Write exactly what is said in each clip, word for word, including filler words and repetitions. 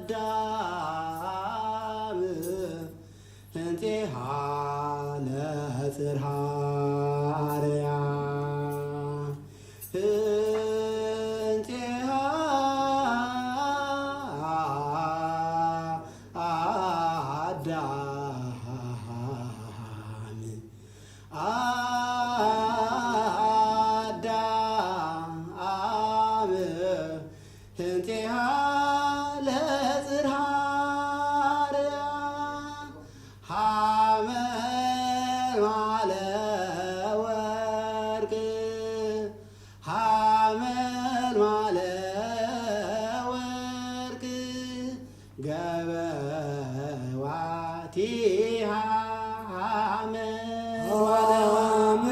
አዳም እንቲሃ ለጽርሃ አርያ እንቲሃ አዳም አዳም እንቲሃ ለጽርሃ አርያ ሐመልማለ ወርቅ ሐመልማለ ወርቅ ገበዋቲሃ ሐመልማለ ወርቅ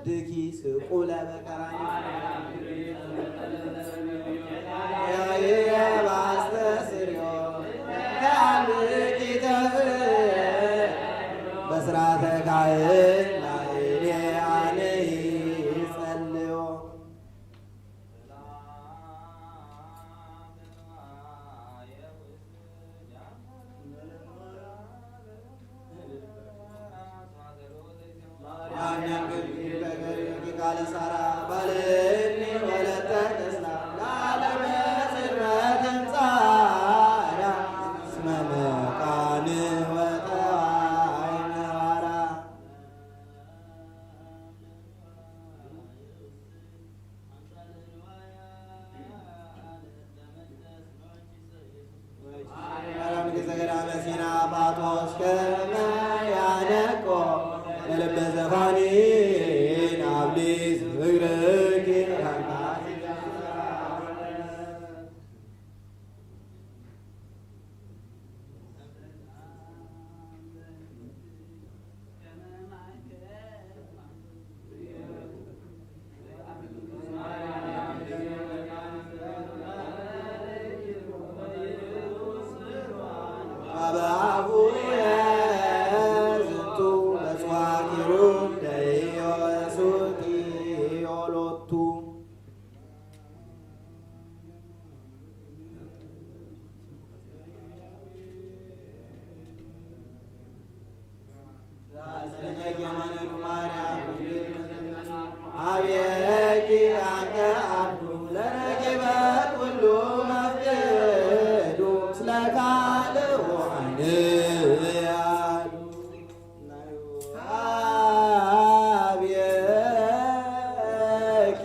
ድኪ ስቁለ በቀራንዮ ያየ ባስተስርዮ ከአምኪ ተፍ በስራተ ካህን ላዕሌ አነ ይጸልዮ። አባቶስ ከመ ያነቆ ለልበ ዘፋኒ ናብሊስ ፍቅርኪ አብየኪ አንተ አብዱ ለረኪበ ኩሉ መፍቅዱ ምስለ ካልኡ አይንያዱ። አብየኪ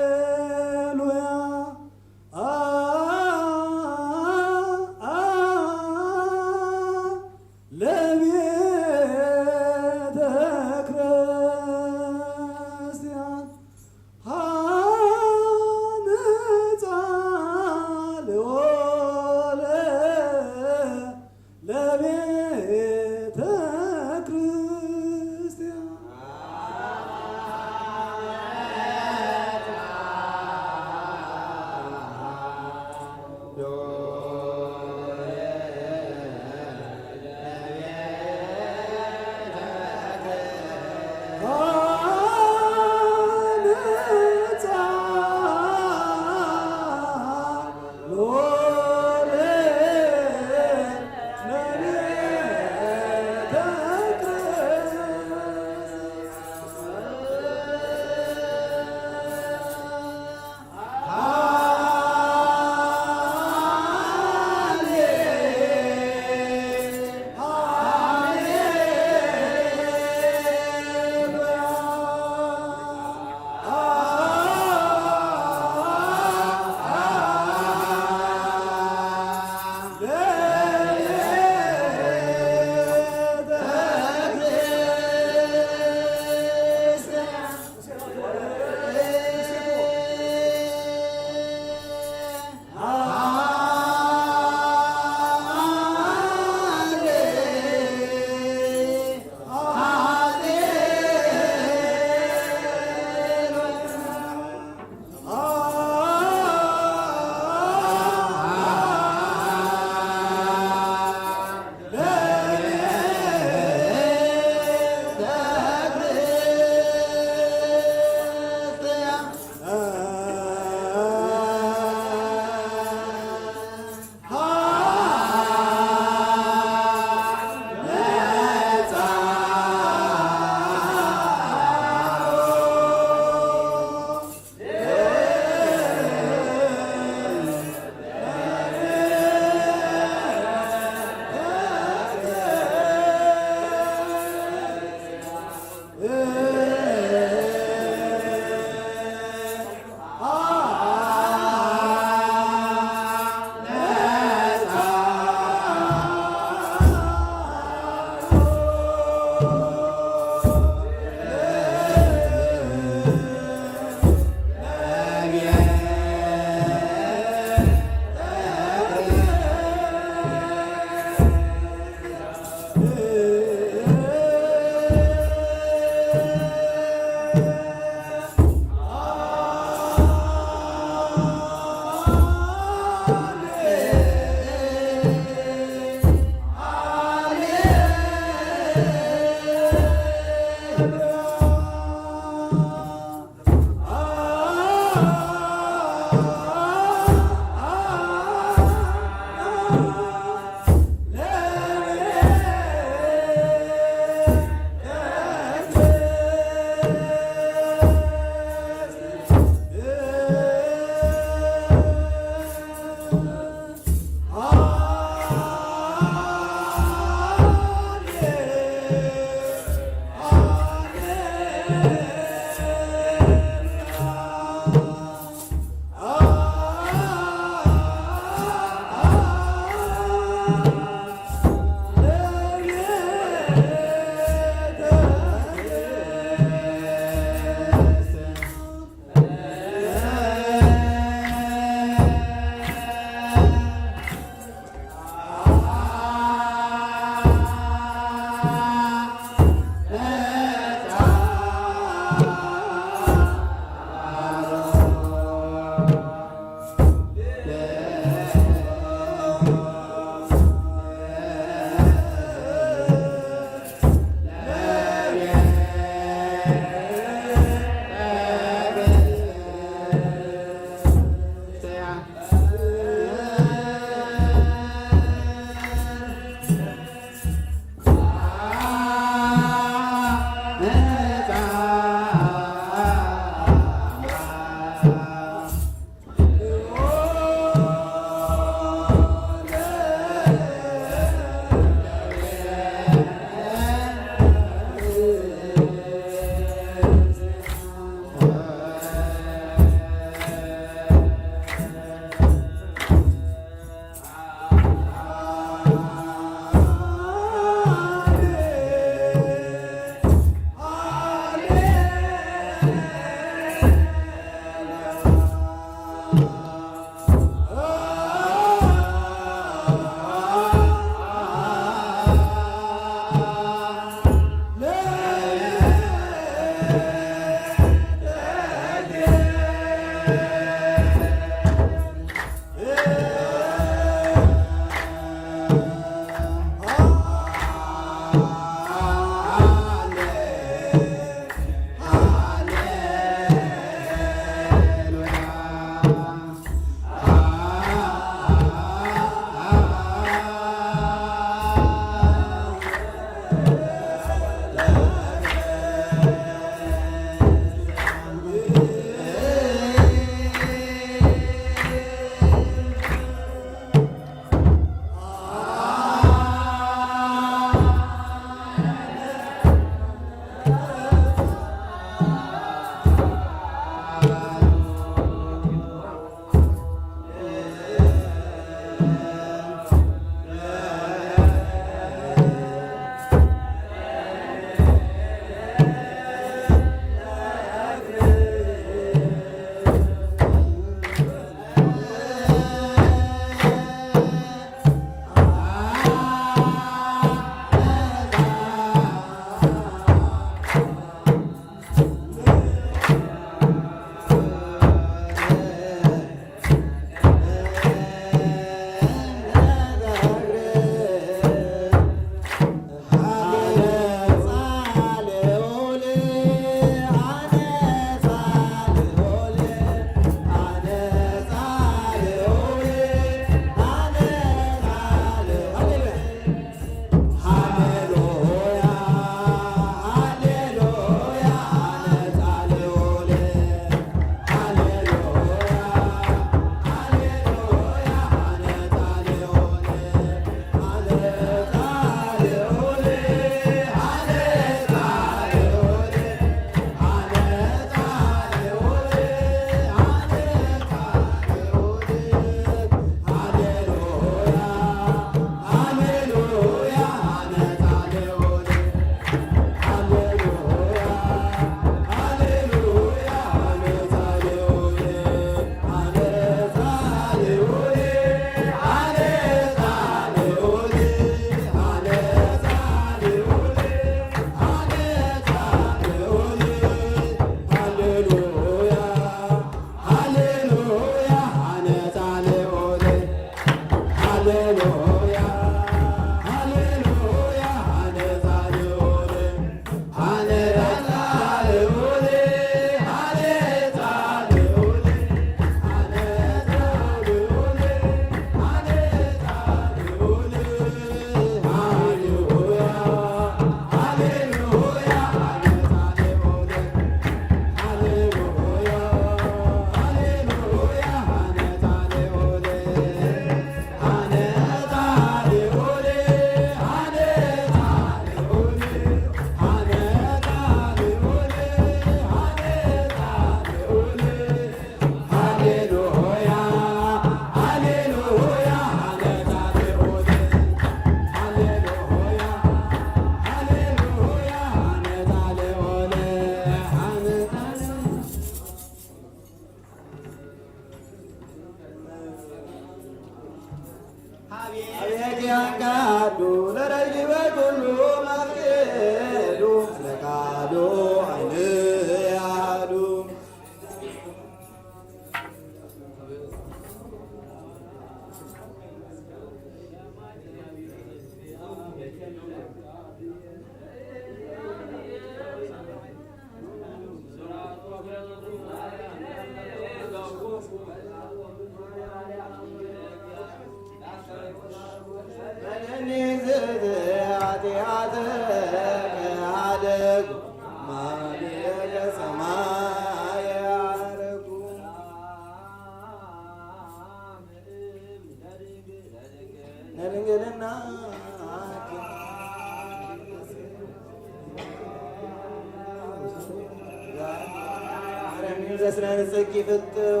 ዘስነን ጽግ ይፍትው።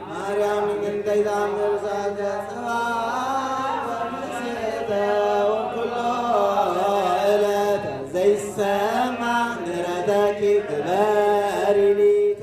ማርያም እንተ ይታምር ዛተ ጸባ ወምስተ ወኩሎ ዕለተ ዘይሰማ ምሕረተኪ ግበሪ ሊተ።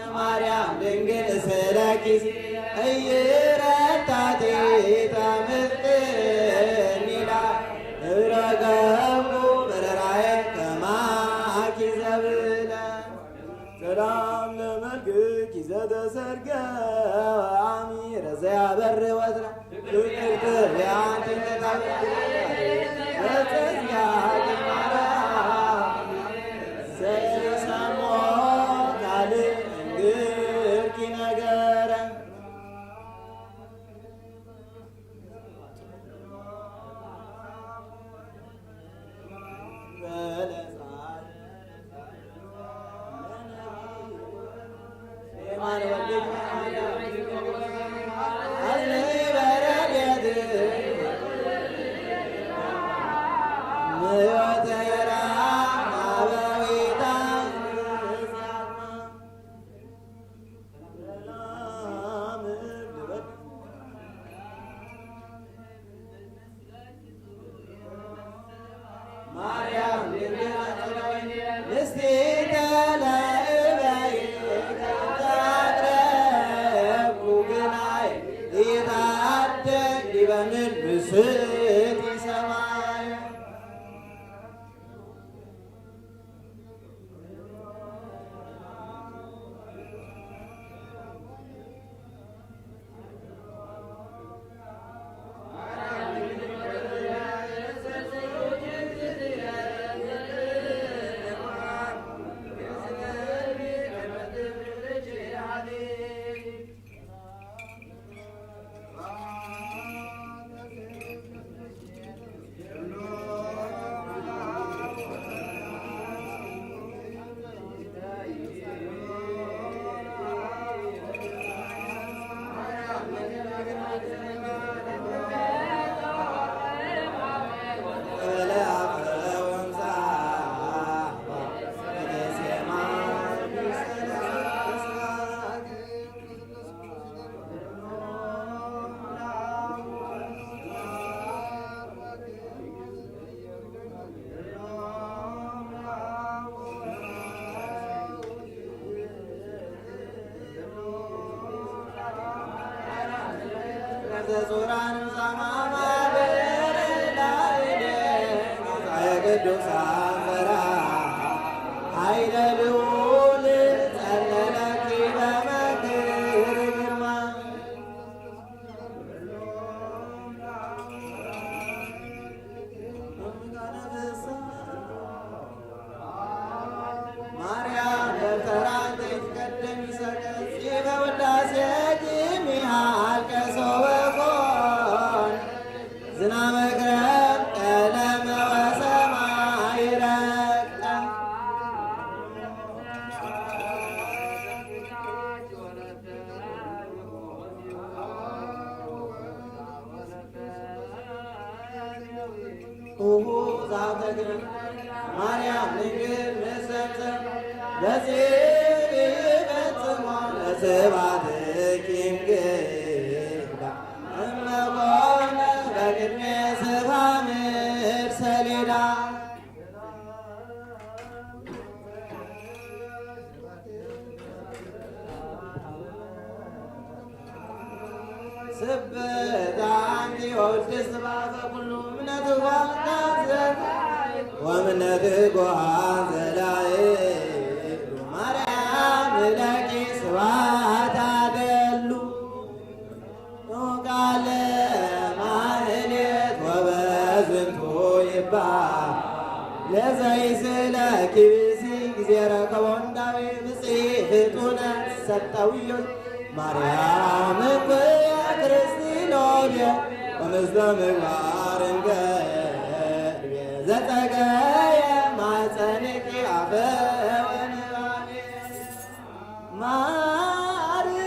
ማርያም ድንግል ስለኪ እይረታቴ ተምጥን ይላ እረገቡ በረራዬ ከማኪ ዘብለ። ሰላም ለመልክኪ ዘተሰርገ አሚረ ዘያበር ወትራ ዙራን ዛማማ በረዳ እደ መጻየ ቅዱሳን ዘራ ኃይለ ልዑል ጸለለኪ በመንክር ግርማ። ማርያም በተራንተ ይትቀደም ይሰቀል ጺበ ውዳሴኪ እሚሃልከ ሶበ ኮን ዝናመ ክረምት ቀለመ ወሰማይ ረግጠ። ኡሁ ዛተ ግርም ማርያም ድንግል መሰተ በጽድቅ ይፈጽሞ ለስብሐትኪ እምግዳ እመ ኮነ በቅድሜ ስብሐ ምድር ሰሌዳ። ስብሕት አንቲ ወውድስት ስብሐተ ኩሉ እምነ ትጓል ታዘዝ ወእምነ ትጓል ዘላይሉ ማርያም ለኪ ስብሐት አደሉ። ቃለ ማህሌት ወበዝንቱ ይባል ለዘይስእለኪ ብእሲ ጊዜ ረከቦ እምዳዊት ብጽሕት ሆነ ሰጠውዮ ማርያም እኮ ክርስቲኖየ ወምስለ ምግባር እንገ ዘጸገየ ማጸንኪ አፈ ወንባቤ። ማርያም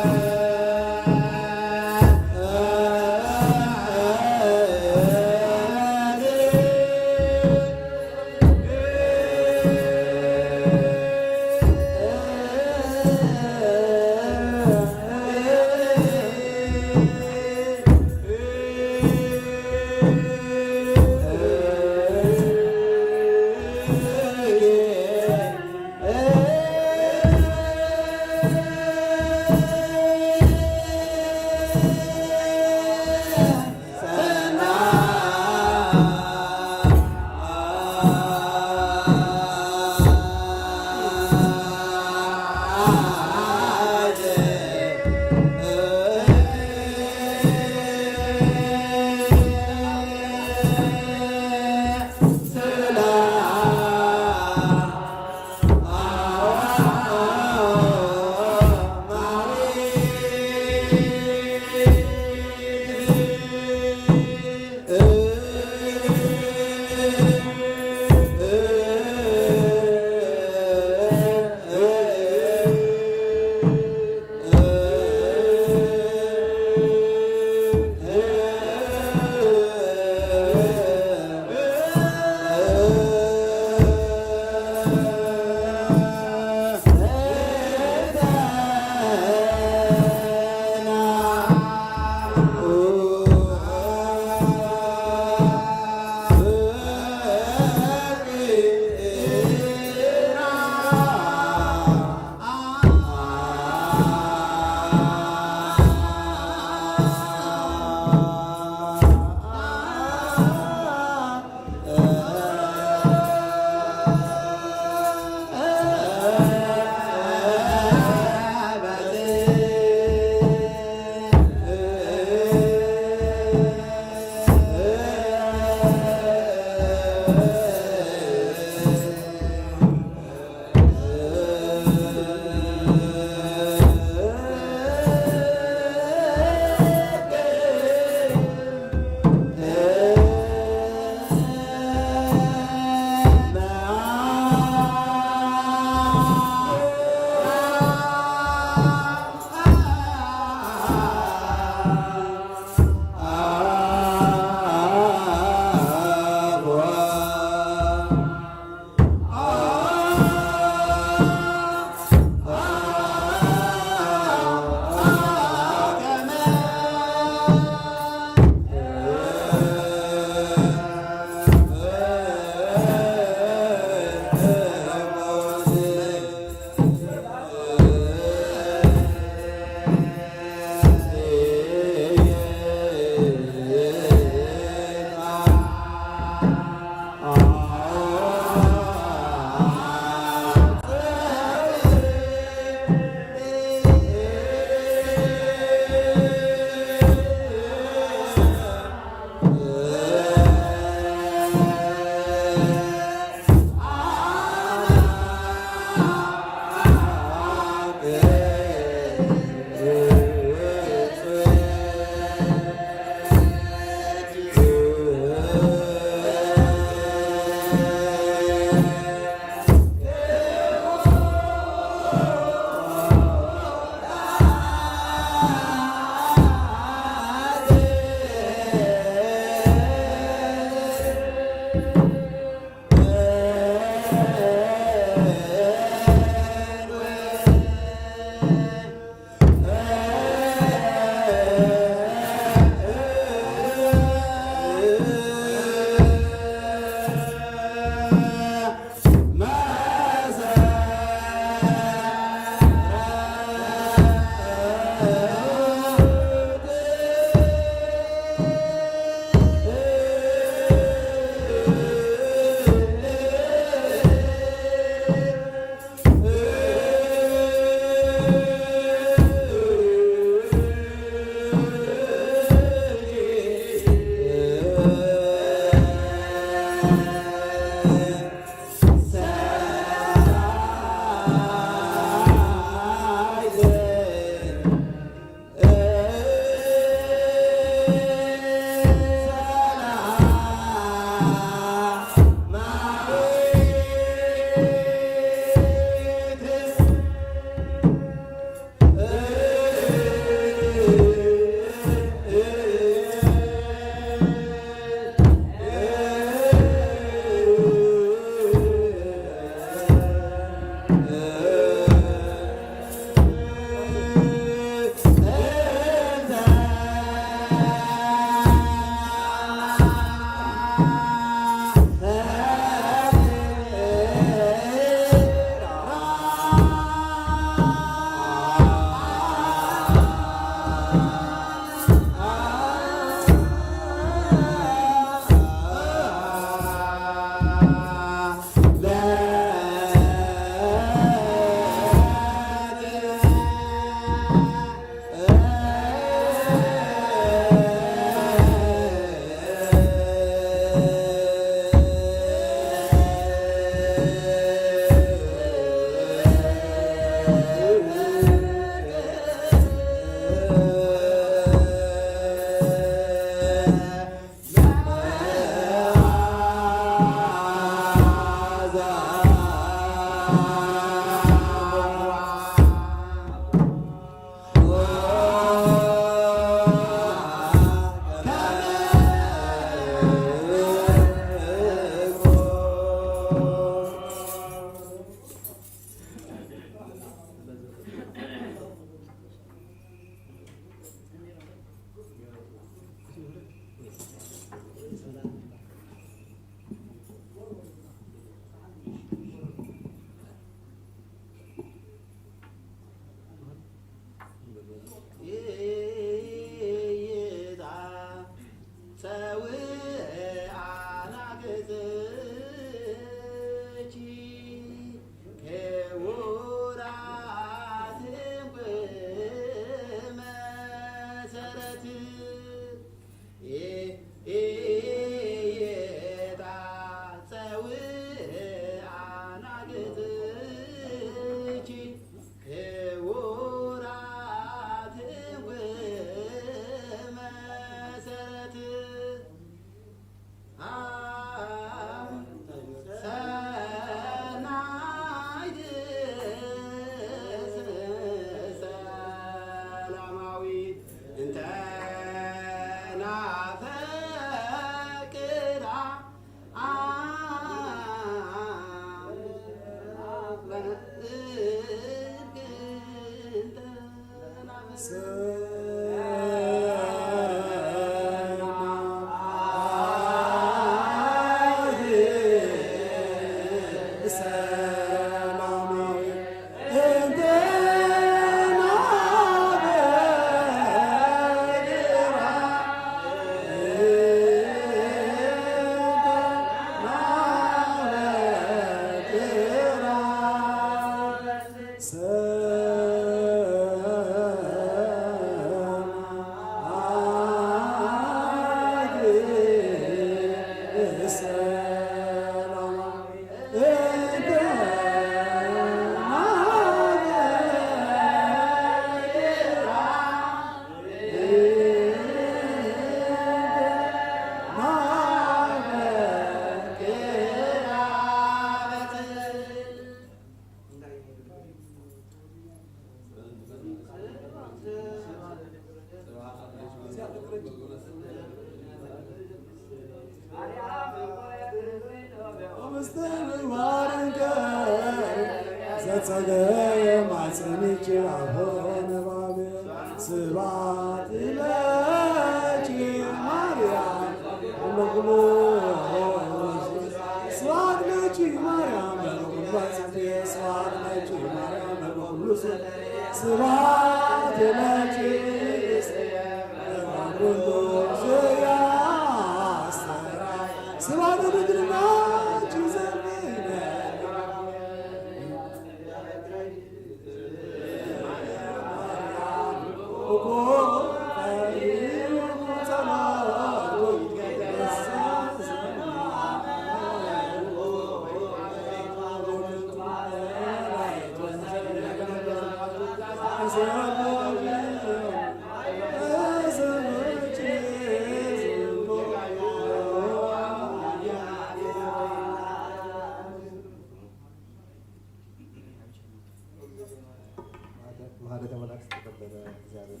Магьаретдин валакс текаббер зиярат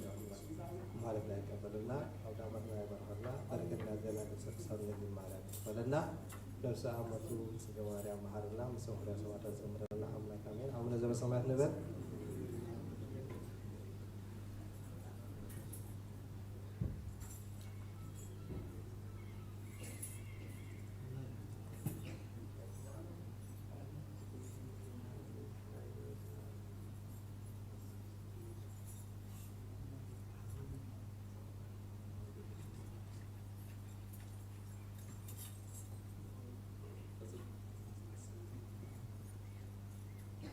магьаретдин текаббер. Аллагь магьаретдин берекетден сарсарнедин магьаретдин текаббер. Дерса амату сига варя магьаретдин, мусо гьуьрмет саватар замрана амна камин, амна зура самаятнебе.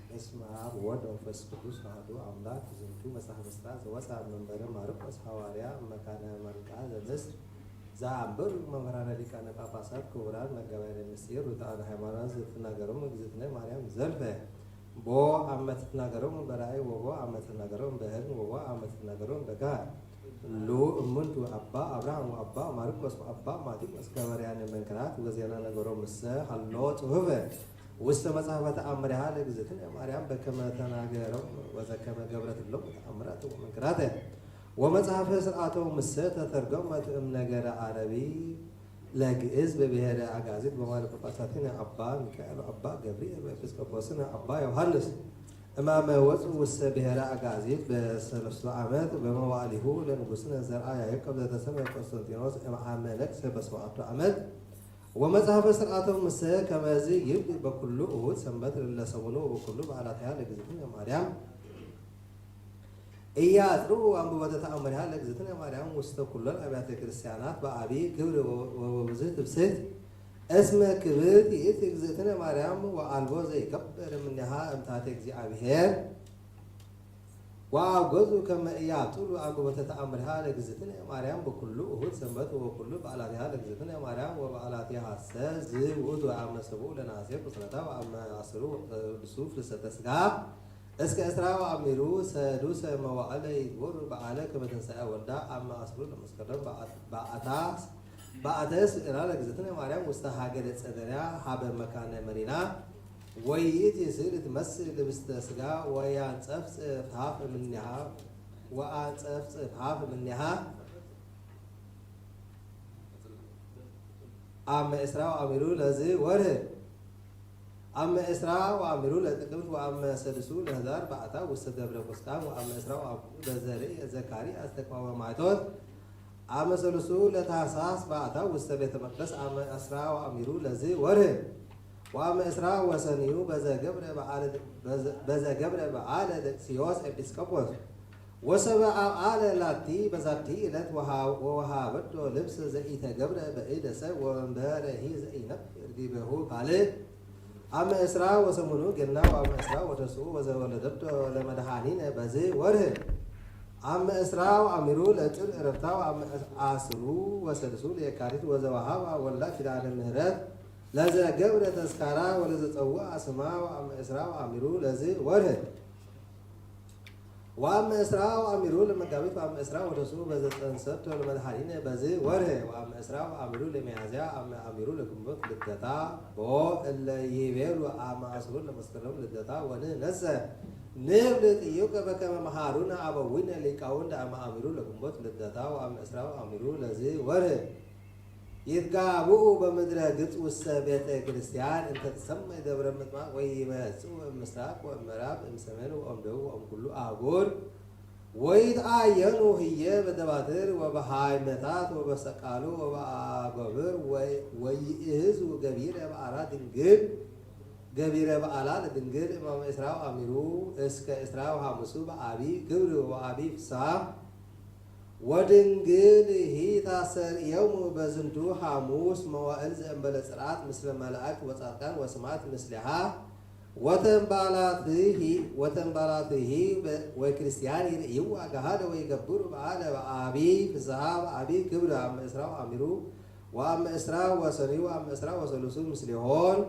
በስመ አብ ወወልድ ወመንፈስ ቅዱስ አሐዱ አምላክ። ዝንቱ መጽሐፈ ምስጢራት ዘወፅአ እምመንበረ ማርቆስ ሐዋርያ እምመካነ መንቅአ ዘምስር ዘአንበሩ መምህራነ ሊቃነ ጳጳሳት ክቡራን መጋቢያነ ምስጢር ርቱዓነ ሃይማኖት ዘትትናገሮም እግዝእትነ ማርያም ዘልፈ። ቦ አመ ትትናገሮም በራእይ ወቦ አመ ትትናገሮም በሕልም ወቦ አመ ትትናገሮም በጋር። እሉ እሙንቱ አባ አብርሃም ወአባ ማርቆስ ወአባ ማቴዎስ ገባርያነ መንክራት ወዜና ነገሮም እሰ ሀሎ ጽሑፈ ውስተ መጽሐፈ ተአምሪሃ ለእግዝእትነ ማርያም በከመ ተናገሮም ወዘከመ ገብረት እሎም ተአምራተ ወመንክራተ። ወመጽሐፈ ስርዓቶም እሰ ተተርጎመት እምነገረ አረቢ ለግእዝ በብሔረ አጋዚት በመዋዕለ ጳጳሳቲነ አባ ሚካኤል ወአባ ገብርኤል ወኤጲስቆጶስነ አባ ዮሐንስ። እማመ ወፁ ውስተ ብሔረ አጋዚት በሰለስቱ ዓመት በመዋዕሊሁ ለንጉስነ ዘርአ ያዕቆብ ዘተሰምየ ቆስጠንጢኖስ እምአመ ነግሰ በሰባቱ ዓመት። ወመጽሐፈ ስርዓቶም እሰ ከመዝ ይብል በኩሉ እሁድ ሰንበት ለሰሙኑ ወበኩሉ በዓላቲሃ ለእግዝእትነ ማርያም። ኢያጽርኡ አንብቦተ ተአምሪሃ ለእግዝእትነ ማርያም ውስተ ኩሎን አብያተ ክርስቲያናት በአቢ ክብር ወ-፣ ወ-፣ ወብዝህ ትብስት። እስመ ክብርት ይእቲ እግዝእትነ ማርያም ወአልቦ ዘይከብር እምኔሃ እምታተ እግዚአብሔር። ወአውገዙ ከመ ኢያብጥሉ አንብቦተ ተአምሪሃ ለእግዝእትነ ማርያም በኩሉ እሁድ ሰንበት ወበኩሉ በዓላቲሃ ለእግዝእትነ ማርያም ወበዓላቲሃሰ ዝውእቱ አመ ሰብኡ ለነሐሴ ኩስነታ ወአመ አስሩ ወቅዱሱ ፍልሰተ ስጋ እስከ እስራ ወአሚሩ ሰዱሰ መዋዕለ ይትቦሩ በዓለ ከመ ትንሳኤ ወልዳ አመ አስሩ ለመስከረም በአታ፣ በአተ ስእላ ለእግዝእትነ ማርያም ውስተ ሀገረ ጸደንያ ሀበ መካነ መሪና። ወይእቲ ስእል ትመስል ልብስተ ስጋ ወያንጸፍጽፍ ሀፍ እምኔሃ፣ ወአንጸፍጽፍ ሀፍ እምኔሃ። አመ እስራ ወአሚሩ ለዝ ወርህ። አመ እስራ ወአሚሩ ለጥቅምት ወአመ ሰድሱ ለህዳር በአታ ውስተ ደብረ ቁስቋም ወአመ እስራ ወአሚሩ ለዘርእ ዘካርያስ ተቅዋመ ማይቶት። አመ ሰሉሱ ለታህሳስ በአታ ውስተ ቤተ መቅደስ። አመ እስራ ወአሚሩ ለዝ ወርህ። ወአመ እስራ ወሰኒዩ በዘ ገብረ በዓለ፣ በዘ፣ በዘ ገብረ በዓለ ደቅስዮስ ኤጲስቆጶስ። ወሰበ አብአለ ላቲ በዛቲ ዕለት ወሃ-፣ ወወሃበቶ ልብስ ዘኢተገብረ በእደ ሰብ ወመንበረሂ ዘኢነብር ዲበሁ ካልእ። አመ እስራ ወሰሙኑ ገና ወአመ እስራ ወተስኡ ወዘወለደቶ ለመድኃኒነ በዝ ወርህ። አመ እስራ ወአሚሩ ለጥር ዕረፍታ ወአመ አስሩ ወሰልሱ ለየካቲት ወዘወሃባ ወልዳ ኪዳነ ምህረት ለዘገብረ ተስካራ ወለዘጸውአ ስማ ወአመ እስራ ወአሚሩ ለዝ ወርህ። ወአመ እስራ ወአሚሩ ለመጋቢት ወአመ እስራ ወተስኡ በዘጸንሰቶ ለመድኃኒነ በዝ ወርህ። ወአመ እስራ ወአሚሩ ለሚያዝያ አመ አሚሩ ለግንቦት ልደታ። ቦ እለ ይቤሉ አመ አስሩ ለመስከረም ልደታ ወንነሰ ንብል ጥዩቀ በከመ መሃሩነ አበዊነ ሊቃውንት አመ አሚሩ ለግንቦት ልደታ ወአመ እስራ ወአሚሩ ለዝ ወርህ። ይትጋብኡ በምድረ ግብጽ ውስተ ቤተ ክርስቲያን እንተ ትሰመይ ደብረ ምጥማቅ ወይመጽኡ እምስራቅ ወእምዕራብ እምሰሜን ወእምደቡብ ወእምኩሉ አህጉር። ወይትአየኑ ህዬ በደባትር ወበሃይመታት ወበሰቃሉ ወበአጎብር ወይ-፣ ወይእህዙ ገቢረ በዓላ ድንግል፣ ገቢረ በዓላ ለድንግል እማመ እስራ ወአሚሩ እስከ እስራ ወሐሙሱ በአቢ ክብር ወአቢ ፍስሐ። ወድንግል ሂ ታሰርየሙ በዝንቱ ሐሙስ መዋእል ዘእንበለ ጽርዓት ምስለ መላእክት ወጻድቃን ወሰማዕት ምስሌሃ። ወተንባላትሂ፣ ወተንባላትሂ በ-፣ ወክርስቲያን ይርእይዋ ገሃደ ወይገብሩ በዓለ በአቢ ፍስሐ በአቢ ክብር አመ እስራ ወአሚሩ ወአመ እስራ ወሰኒ ወአመ እስራ ወሰሉሱ ምስሌሆን።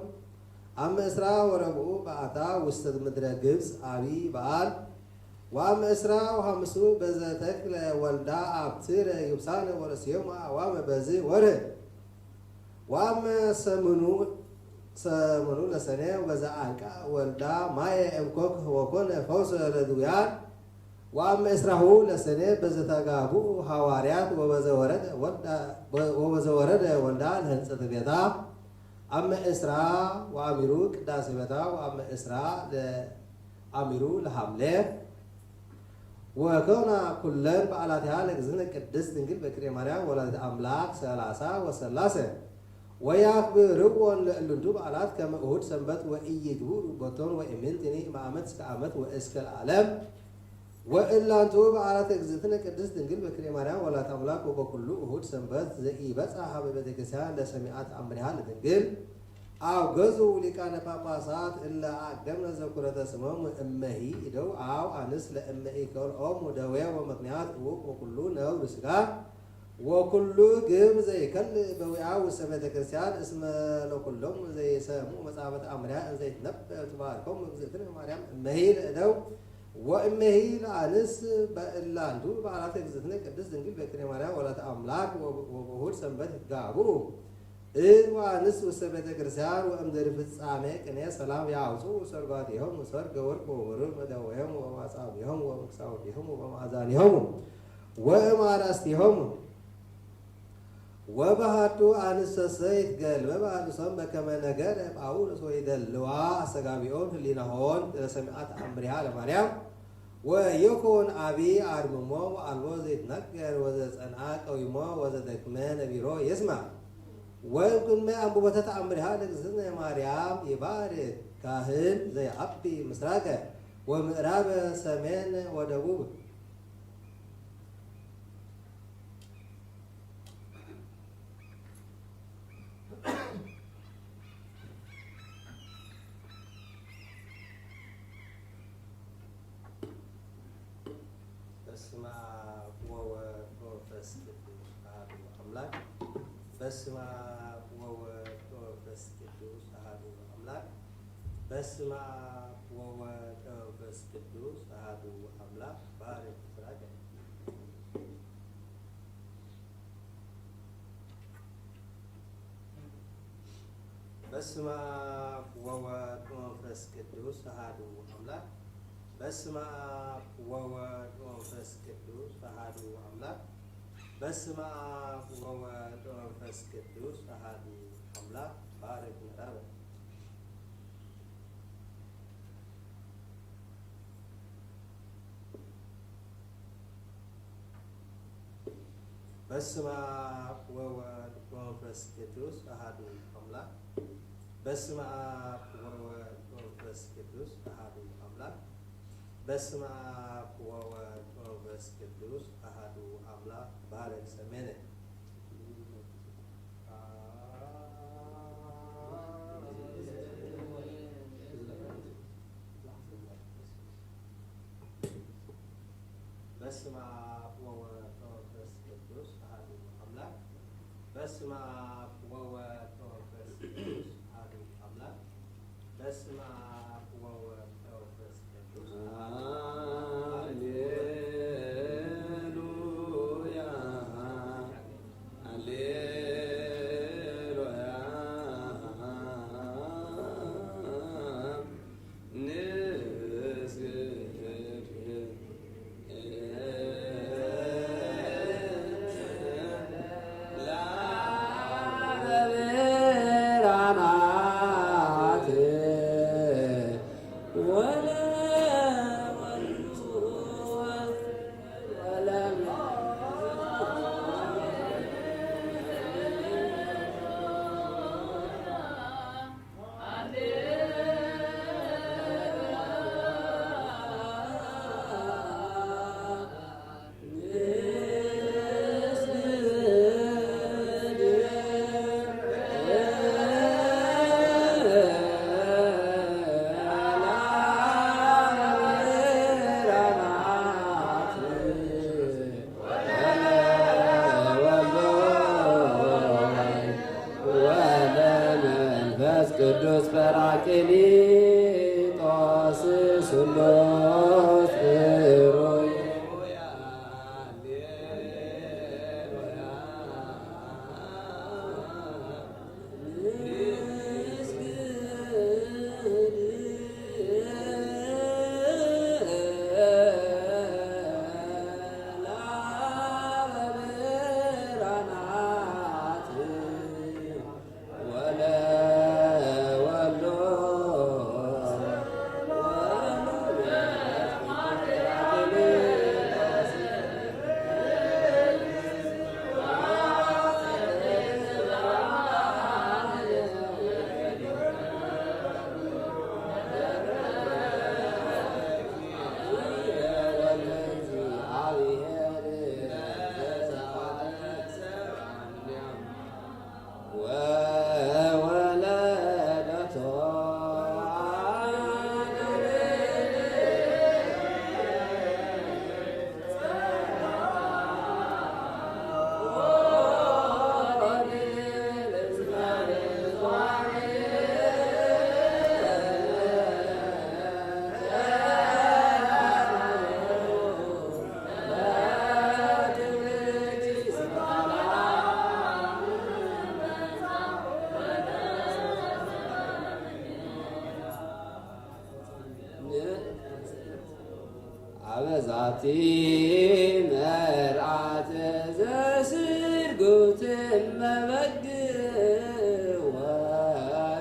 አመ እስራ ወረብኡ በአታ ውስተ ምድረ ግብጽ አቢ በዓል። ወአመ እስራ ወሐምሱ በዘተክለ ወልዳ አብትረ ይብሳነ ወርእስዮሙ አዕዋመ በዝ ወርህ። ወአመ ሰምኑ፣ ሰምኑ ለሰኔ በዘአንቃ ወልዳ ማየ እምኮክ ወኮነ ፈውሰ ለድውያን። ወአመ እስራሁ ለሰኔ በዘተጋብኡ ሐዋርያት ወበዘወረደ ወልዳ፣ ወበዘወረደ ወልዳ ለህንጸተ ቤታ። አመ እስራ ወአሚሩ ቅዳሴ ቤታ ወአመ እስራ ለአሚሩ ለሐምሌ። ወከውና ኩለን በዓላቲሃ ለእግዝእትነ ቅድስት ድንግል በክርኤ ማርያም ወላዲተ አምላክ ሠላሳ ወሠላሰ። ወያክብርዎን ለእሉንቱ በዓላት ከመ እሁድ ሰንበት ወኢይግብኡ ቦቶን ወኢምንትኒ እምአመት እስከ አመት ወእስከ ለዓለም። ወእላንቱ በዓላት እግዝእትነ ቅድስት ድንግል በክርኤ ማርያም ወላዲተ አምላክ ወበኩሉ እሁድ ሰንበት ዘኢበጽሐ ሀበ ቤተክርስቲያን ለሰሚዐ ተአምሪሃ ለድንግል አውገዙ ሊቃነ ጳጳሳት እለ አቅደምነ ዘኩረተ ስሞሙ እመሂ እደው አው አንስ ለእመ ኢከልኦሙ ደዌ ወምክንያት እውቅ ወኩሉ ነውር ስጋ ወኩሉ ግብር ዘይከልእ በዊአው ውስተ ቤተ ክርስቲያን እስመ ለኩሎም ዘይሰምዑ መጻሕፍተ አምርያ እንዘ ይትነበብ ትባርኮሙ እግዝእትነ ማርያም እመሂ ለእደው ወእመሂ ለአንስ በእላንቱ በዓላት እግዝእትነ ቅድስት ድንግል በክንየ ማርያም ወላዲተ አምላክ ወበ-፣ ወበእሁድ ሰንበት ይትጋብኡ። እድ ወአንስ ውስተ ቤተ ክርስቲያን ወእምድር ፍጻሜ ቅኔ ሰላም ያውፅኡ ሰርጓቲሆሙ ሰርገ ወርቅ ወብሩር እምእደዊሆሙ ወእም አጻብዒሆሙ ወእም ክሳውዲሆሙ ወእም አእዛኒሆሙ ወእም አርእስቲሆሙ። ወበሃዱ አንሰሰ ይትገልበባ ርእሶን በከመ ነገረ ጳውሎስ ወይደልዋ አስተጋብኦን ህሊናሆን ለሰሚዐ ተአምሪሃ ለማርያም ወይኩን አቢ አርምሞ ወአልቦ ዘይትነገር ወዘጸንዐ ቀዊሞ ወዘደክመ ነቢሮ ይስማዕ። ወእምቅድመ አንብቦተ ተአምሪሃ ለእግዝእትነ ማርያም ይባርክ ካህን ዘየዐቢ ምስራቀ ወምዕራበ ሰሜን ወደቡብ። በስመ አብ ወወልድ ወመንፈስ ቅዱስ አሐዱ አምላክ። በስመ አብ ወወልድ ወመንፈስ ቅዱስ አሐዱ አምላክ። በስመ አብ ወወልድ ወመንፈስ ቅዱስ አሐዱ አምላክ። ባርክ ምስራቀ። በስመ አብ ወወልድ ወመንፈስ ቅዱስ አሐዱ አምላክ። በስመ አብ ወወልድ ወመንፈስ ቅዱስ አሐዱ አምላክ። በስመ አብ ወወልድ ወመንፈስ ቅዱስ አሐዱ አምላክ። ባርክ ምዕራበ። በስመ አብ ወወልድ ወመንፈስ ቅዱስ አሐዱ አምላክ። በስመ አብ ወወልድ ወመንፈስ ቅዱስ አሐዱ አምላክ። በስመ አብ ወወልድ ወመንፈስ ቅዱስ አሐዱ አምላክ። ባርክ ሰሜነ። በስመ አብ ወወልድ ወመንፈስ ቅዱስ አሐዱ አምላክ። በስመ አብ ወወልድ ወመንፈስ ቅዱስ አሐዱ አምላክ። በስመ አብ ወወልድ ወመንፈስ ቅዱስ አሐዱ አምላክ። ሃሌሉያ፣ ሃሌሉያ። ወለመንፈስ ቅዱስ ጰራቅሊጦስ ሱሎስ ሩይ። ዛቲ መርዓት ዘስርጉት መበግ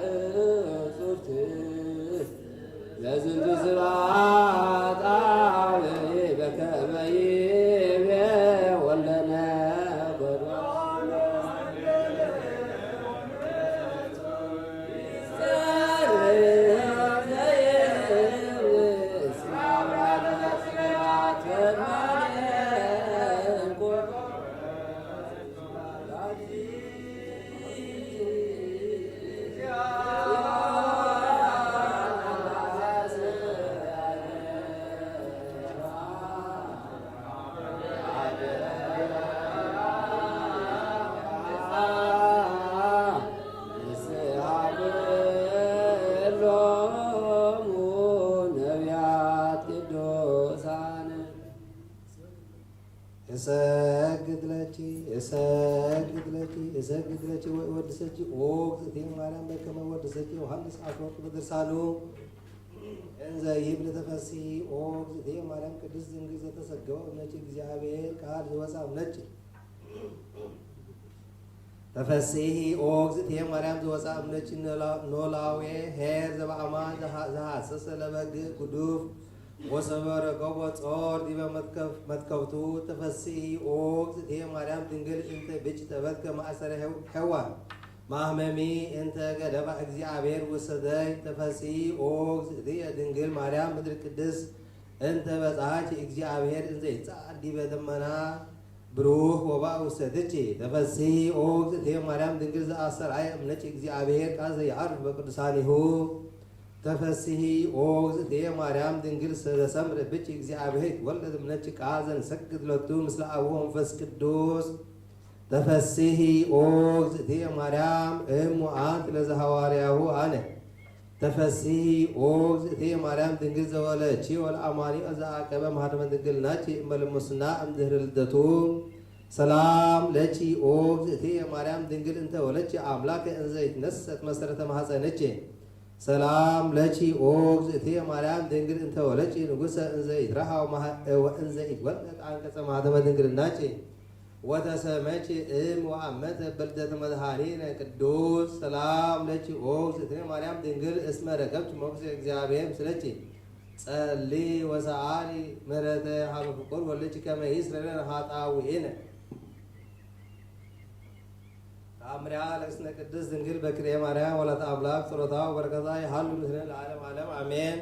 ወእጹብት ለዝንቱ ስብሐት አብ በከመ ይቤ ወልደነ እሰግድ ለኪ፣ እሰግድ ለኪ፣ እሰግድ ለኪ ወእወድሰኪ ኦ እግዝእትየ ማርያም በከመ ወድሰኪ ዮሐንስ አፈወርቅ በድርሳኑ እንዘ ይብል ተፈስሒ ኦ እግዝእትየ ማርያም ቅድስት ድንግል ዘተሰገወ እምነኪ እግዚአብሔር ቃል ዘወፃ እምነኪ። ተፈስሒ ኦ እግዝእትየ ማርያም ዘወፃ እምነኪ ኖላዌ ኄር ዘበአማን ዘሐ-፣ ዘሐሰሰ ለበግ ጉዱፍ ወሰበረ ገቦ ጾር ዲበ መትከፍ-፣ መትከፍቱ። ተፈስሒ ኦ እግዝእትየ ማርያም ድንግል እንተ ብኪ ተበትከ ማእሰረ ሔው-፣ ሔዋን ማህመሚ እንተ ገደፋ እግዚአብሔር ውሰደይ። ተፈስሒ ኦ እግዝእትየ ድንግል ማርያም ምድር ቅድስት እንተ በጽሐኪ እግዚአብሔር እንዘ ይትጸዓድ ዲበ ደመና ብሩህ ወባእ ውሰትኪ። ተፈስሒ ኦ እግዝእትየ ማርያም ድንግል ዘአስተርአየ እምነኪ እግዚአብሔር ቃል ዘየዐርፍ በቅዱሳኒሁ። ተፈስሒ ኦ እግዝእትየ ማርያም ድንግል ዘሰምረ ብኪ እግዚአብሔር ይትወለድ እምነኪ ቃል ዘንሰግድ ሎቱ ምስለ አቡሁ ወመንፈስ ቅዱስ። ተፈስሒ ኦ እግዝእትየ ማርያም እሙ አንቲ ለዘሐዋርያሁ አነ። ተፈስሒ ኦ እግዝእትየ ማርያም ድንግል ዘወለድኪ ወለአማኑኤል ዘአቀበ ማህተመ ድንግልናኪ እምበለ ሙስና እምድህረ ልደቱ። ሰላም ለኪ ኦ እግዝእትየ ማርያም ድንግል እንተ ወለድኪ አምላከ እንዘ ይትነሰት መሰረተ ማህፀንኪ። ሰላም ለኪ ኦ እግዝእትየ ማርያም ድንግል እንተ ወለድኪ ንጉሰ እንዘ ይትረሃው ማህ-፣ ወእንዘ ይትወለድ አንቀጸ ማህተመ ድንግልናኪ። ወተሰመኪ እም ወአመተ በልደተ መድኃኒነ ቅዱስ። ሰላም ለኪ ኦ እግዝእትነ ማርያም ድንግል እስመ ረከብኪ ሞገሰ እግዚአብሔር ምስለኪ። ጸሊ ወሰአሊ ምህረተ ሀበ ፍቁር ወልድኪ ከመ ይስረይ ለነ ኃጣውኢነ። ተአምሪሃ ለእግዝእትነ ቅድስት ድንግል በክልኤ ማርያም ወላዲተ አምላክ ጸሎታ ወበረከታ ይሃሉ ምስሌነ ለዓለመ ዓለም አሜን።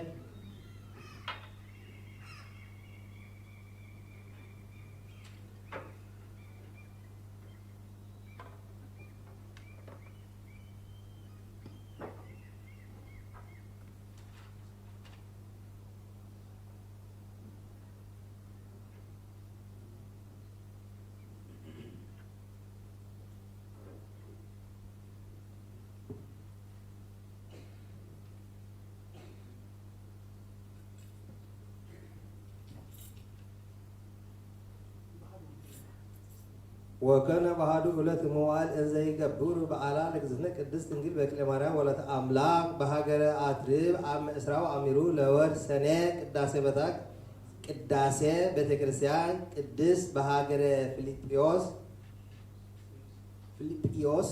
ወከነ በአሐዱ ዕለት እምአዋልድ እንዘ ይገብሩ በዓላ ለእግዝእትነ ቅድስት ድንግል በክልኤ ማርያም ወለተ አምላክ በሀገረ አትርብ አመ ዕስራ ወአሚሩ ለወር ሰኔ ቅዳሴ በታ-፣ ቅዳሴ ቤተክርስቲያን ቅድስት በሀገረ ፊልጵዮስ፣ ፊልጵዮስ።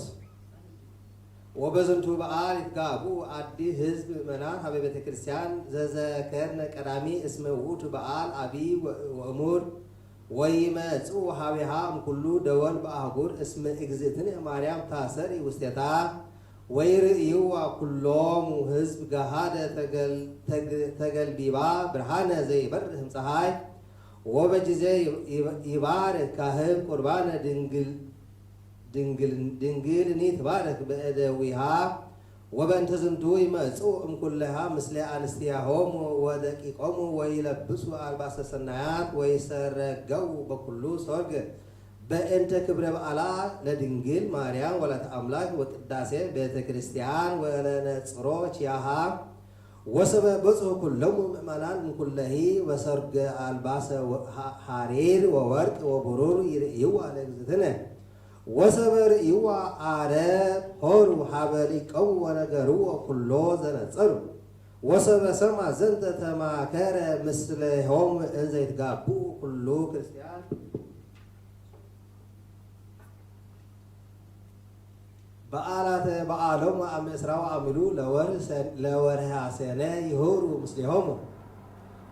ወበዝንቱ በዓል ይትጋብኡ አዲ ህዝብ ምእመናን ሀበ ቤተክርስቲያን ዘዘከርነ ቀዳሚ እስመ ውእቱ በዓል አቢይ ወ-፣ ወእሙር ወይመጽኡ ሀቤሃ እምኩሉ ደወል በአህጉር እስመ እግዝእትነ ማርያም ታሰሪ ውስቴታ ወይርእይዋ ኩሎሙ ህዝብ ገሃደ ተገል-፣ ተግ-፣ ተገልቢባ ብርሃነ ዘይበርህ እምፀሐይ ወበጊዜ ይባርክ ካህን ቁርባነ ድንግል ድንግል-፣ ድንግልኒ ትባረክ በእደዊሃ። ወበእንተ ዝንቱ ይመጽኡ እምኩለሃ ምስለ አንስትያሆሙ ወደቂቆሙ ወይለብሱ አልባሰ ሰናያት ወይሰረገው በኩሉ ሰርግ በእንተ ክብረ በዓላ ለድንግል ማርያም ወላዲተ አምላክ ወቅዳሴ ቤተ ክርስቲያን ወለነጽሮ ኪያሃ። ወሰበ በጽሑ ኩሎሙ ምእመናን እምኩለሂ ወሰርገ አልባሰ ወ-፣ ሐ-፣ ሐሪር ወወርቅ ወብሩር ይርእይዋ ለእግዝእትነ። ወሰበ ርእይዋ አረብ ሆሩ ሀበ ሊቀሙ ወነገርዎ ኩሎ ዘነጸሩ። ወሰበ ሰምዐ ዘንተ ተማከረ ምስሌሆሙ እንዘ ይትጋብኡ ኩሉ ክርስቲያን በዓላተ በዓሎሙ እም ዕስራ ወእም ምሉ ለወርህ ሰ-፣ ለወርሃ ሰኔ ይሁሩ ምስሌሆሙ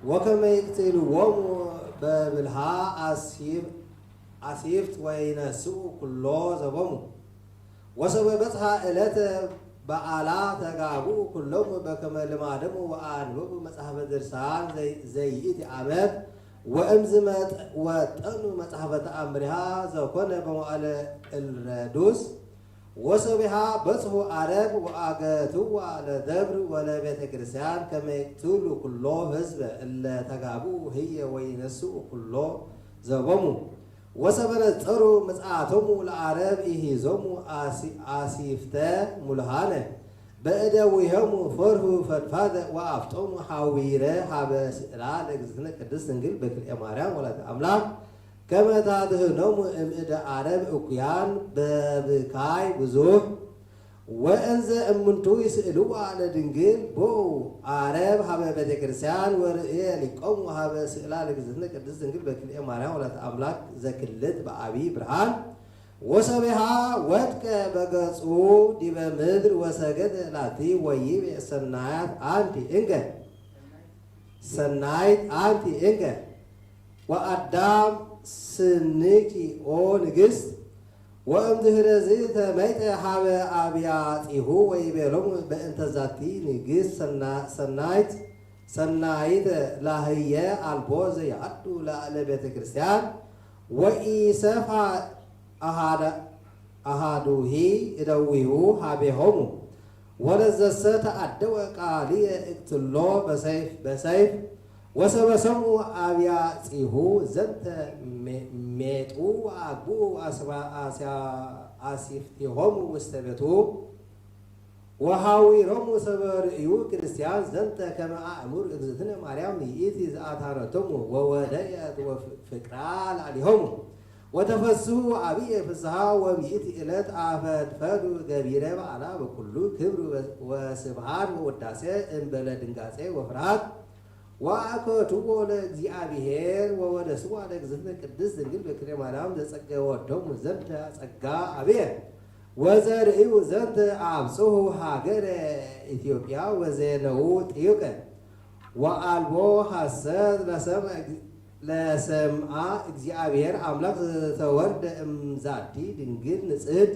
ወከመ ይቅትልዎሙ በብልሃ አስይፍ-፣ አስይፍት ወይነስኡ ኩሎ ዘቦሙ። ወሰበ በጽሐ ዕለተ በዓላ ተጋብኡ ኩሎሙ በከመ ልማዶሙ ወአንበቡ መጽሐፈ ድርሳን ዘይ-፣ ዘይእቲ ዓመት ወእምዝ መጠ-፣ ወጠኑ መጽሐፈ ተአምሪሃ ዘኮነ በመዋዕለ ቅልረዱስ ወሰቢሃ በጽሑ ዓረብ ወአገትዋ ለደብር ወለቤተ ክርስቲያን ከመ ይቅትሉ ኩሎ ህዝበ እለ ተጋብኡ ህዬ ወይነስኡ ኩሎ ዘቦሙ። ወሰበ ነጸሩ ምጽአቶሙ ለዓረብ ኢሂዞሙ አሲ-፣ አሲፍተ ሙልሃነ በእደዊሆሙ ፈርሁ ፈድፋደ ወአፍጦሙ ሐዊረ ሀበ ስእላ ለእግዝእትነ ቅድስት ድንግል በክልኤ ማርያም ወላዲተ አምላክ ከመ ታድህኖሙ እምእደ ዓረብ እኩያን በብካይ ብዙህ። ወእንዘ እምንቱ ይስእልዋ ለድንግል ቦኡ ዓረብ ሀበ ቤተክርስቲያን ወርእየ ሊቆሙ ሀበ ስእላ ለእግዝእትነ ቅድስት ድንግል በክልኤ ማርያም ወላዲተ አምላክ ዘክልት በአቢ ብርሃን። ወሰቢሃ ወድቀ በገጹ ዲበ ምድር ወሰገደ ላቲ ወይቤ ሰናይት አንቲ እንገ ሰናይት አንቲ እንገ ወአዳም ስንኪ ኦ ንግስት። ወእምድህረዚ ተመይጠ ሀበ አብያጺሁ ወይቤሎሙ በእንተ ዛቲ ንግስት ሰና-፣ ሰናይት፣ ሰናይት ላህየ አልቦ ዘያዱ ላዕለ ቤተ ክርስቲያን ወኢሰፋ አሃዳ-፣ አሃዱሂ እደዊሁ ሀቤሆሙ። ወለዘሰ ተአደወ ቃልየ እቅትሎ በሰይፍ፣ በሰይፍ። ወሰበ ሰምዑ አብያጺሁ ዘንተ ሜ-፣ ሜጡ ወአግብኡ አስባ-፣ አስያ-፣ አሲፍቲሆሙ ውስተ ቤቱ። ወሐዊሮሙ ሰበ ርእዩ ክርስቲያን ዘንተ ከመ አእምሩ እግዝእትነ ማርያም ይእቲ ዘአትሃነቶሙ ወወደየት ወፍቅራ ላዕሌሆሙ። ወተፈስሑ አብየ ፍስሐ ወሚእቲ ዕለት አፈድፈዱ ገቢረ በዓላ በኩሉ ክብር ወስብሐት ወውዳሴ እምበለ ድንጋጼ ወፍርሃት። ወአከትዎ ለእግዚአብሔር ወወደስዋ ለእግዝእትነ ቅድስት ድንግል በክልኤ ማርያም ዘጸገወቶሙ ዘንተ ጸጋ አብየ። ወዘርእዩ ዘንተ አብጽሑ ሀገረ ኢትዮጵያ ወዜነዉ ጥዩቀ። ወአልቦ ሐሰት ለሰምዐ፣ ለሰምዐ እግዚአብሔር አምላክ ዘተወልደ እምዛቲ ድንግል ንጽሕት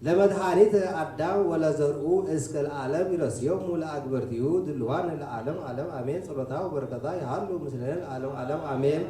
ለመድኃኒተ አዳም ወለዘርኡ እስከ ለዓለም ይረስዮሙ ለአግብርቲሁ ድልዋን ለዓለም ዓለም አሜን። ጸሎታ ወበረከታ ይሃሉ ምስሌነ ለዓለም ዓለም አሜን።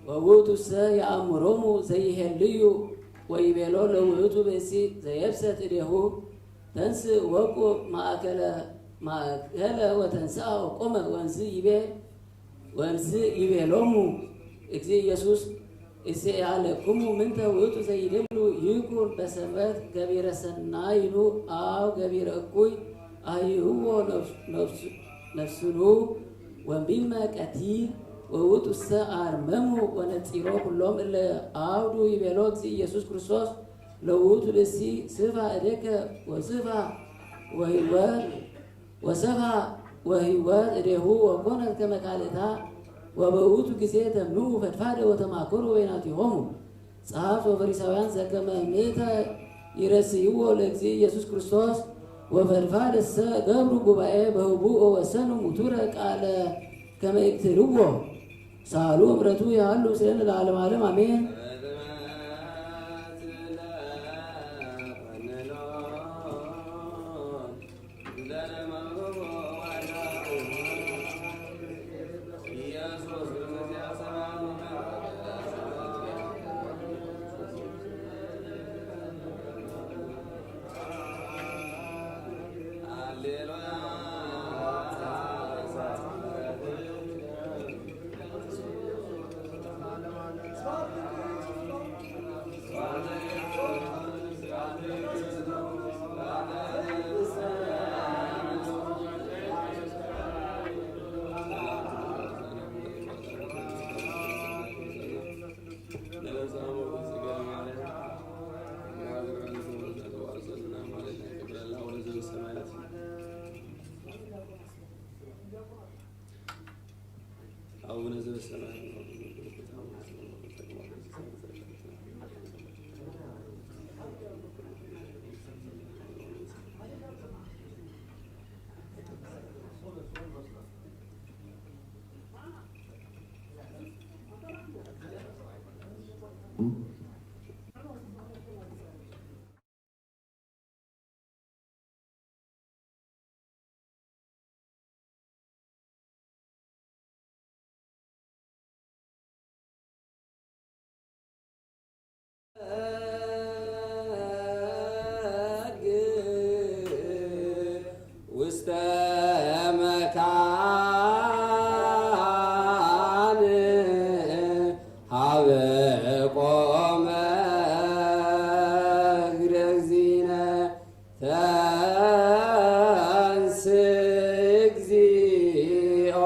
ወውእቱሰ የአምሮሙ ዘይሄልዩ ወይቤሎ ለውእቱ ብእሲ ዘየብሰት እዴሁ ተንስ ወቁ ማእከለ፣ ማእከለ ወተንስአ ወቆመ ወእምዝ ይቤ፣ ወእምዝ ይቤሎሙ እግዚእ ኢየሱስ እሴአለክሙ ምንተ ውእቱ ዘይደሉ ይኩን በሰንበት ገቢረ ሠናይኑ አው ገቢረ እኩይ አህይዎ ነፍስ-፣ ነፍስኑ ወእምቢመ ቀቲል ወውእቱሰ አርመሙ ወነጺሮ ኩሎም እለ አውዱ ይቤሎ እግዚእ ኢየሱስ ክርስቶስ ለውእቱ ብእሲ ስፋ እዴከ ወስፋ ወህይወት ወሰፋ ወህይወት እዴሁ ወኮነት ከመ ካልእታ። ወበውእቱ ጊዜ ተምንኡ ፈድፋደ ወተማከሩ በይናቲሆሙ ጸሐፍት ወፈሪሳውያን ዘከመ ምእተ ይረስይዎ ለእግዚእ ኢየሱስ ክርስቶስ። ወፈድፋደሰ ገብሩ ጉባኤ በህቡእ ወወሰኑ ሙቱረ ቃለ ከመ ይቅትልዎ። ሳሉ ምረቱ ያሉ ምስሌነ ለዓለመ ዓለም አሜን። አቡነ ዘበሰማያት። ውስተ መካን ሀበ ቆመ እግረ እግዚእነ ተንስ እግዚኦ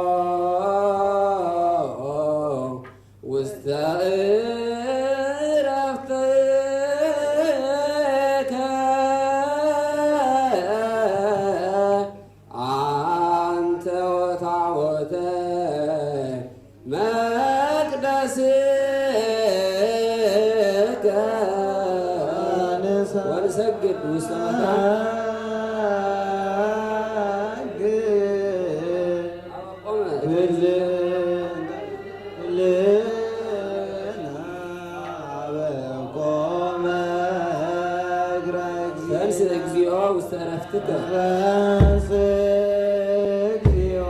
ውስተ እረፍትከ አንተ ወታቦተ መቅደስከ ወንሰግድ ውስተ መካን ተንስ እግዚኦ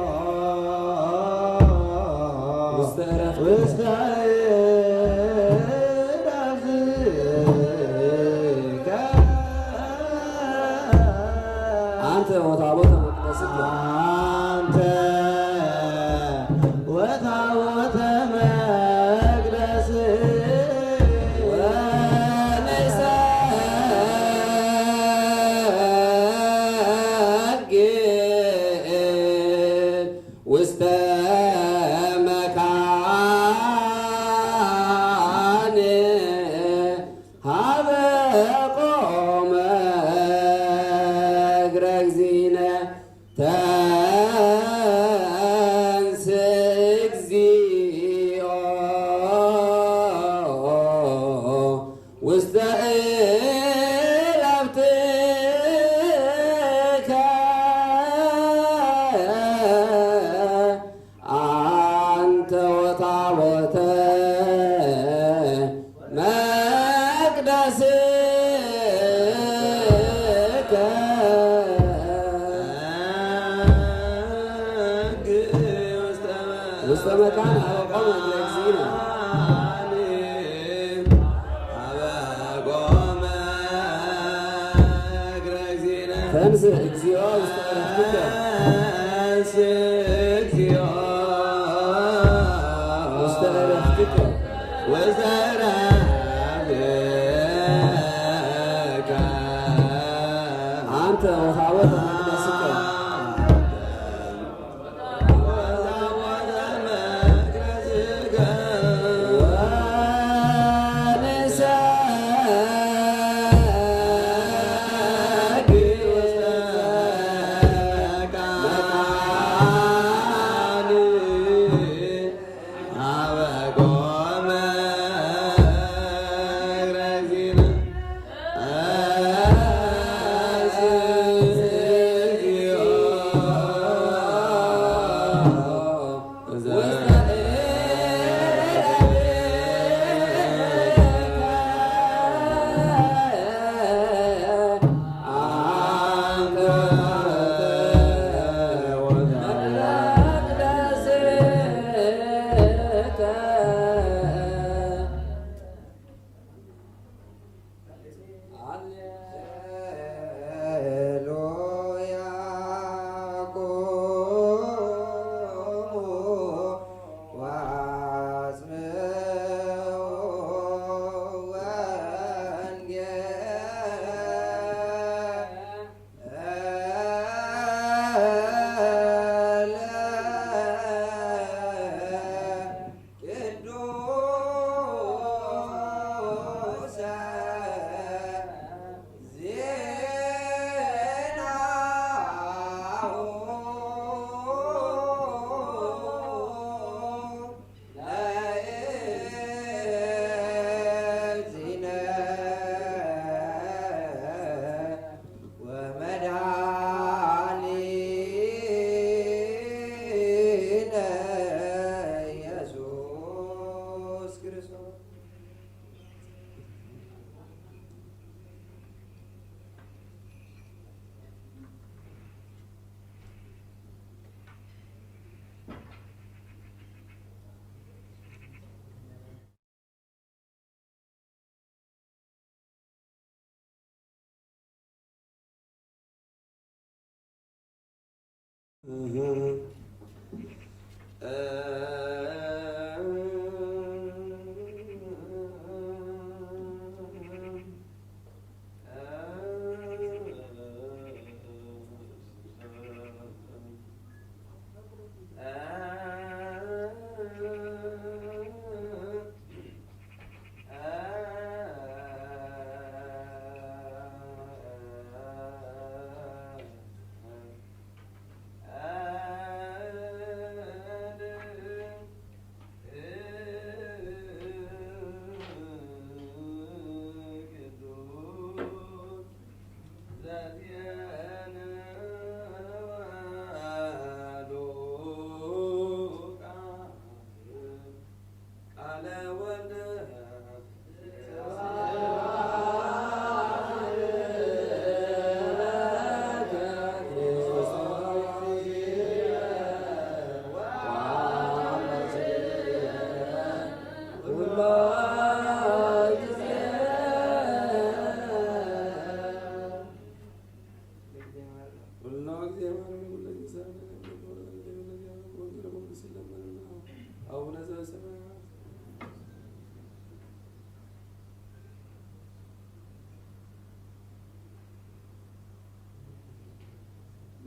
ውስተ ዕረፍትከ። ውስተ ዕረፍትከ። አንተ ወታቦተ መቅደስከ። አንተ ወታቦተ መቅደስ ወንሰግድ ውስተ መካን ሀበ ቆመ እግረ እግዚእነ ተንስ እግዚኦ ውስተ ዕረፍትከ አንተ ወታቦተ መቅደስከ ውስተ መካን ሀበ ቆመ እግረ እግዚእነ። ተንሥእ እግዚኦ ውስተ ዕረፍትከ። ተንሥእ እግዚኦ ውስተ ዕረፍትከ። ውስተ ዕረፍትከ። አንተ ወሃቦተ መቅደስከ።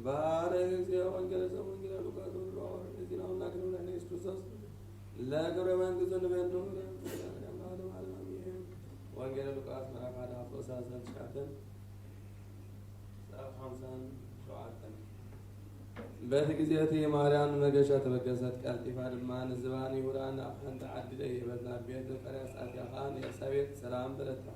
ባርክ እግዚኦ ወንጌለ ዘወንጌለ ሉቃስ ወንጌለ ሐዋርያ ዜና ወናገር ወናገር ኢየሱስ ክርስቶስ ለክብረ መንግስቱ ንቤት ነው ለዓለመ ዓለም አሜን። ወንጌለ ሉቃስ ምዕራፍ ሓደ ሐፍቆ ሰላሳን ትሽዓተን ጸፍ ሐምሳን ሸውዓተን። በቲ ጊዜ እቲ ማርያም መገሻ ተበገሰት፣ ቀልጢፋ ድማ ንዝባን ይሁዳ ናብ ሓንቲ ዓዲ ደየበት፣ ናብ ቤት ዘካርያስ ኣትያ ኸኣ ንኤልሳቤጥ ሰላም በለታ።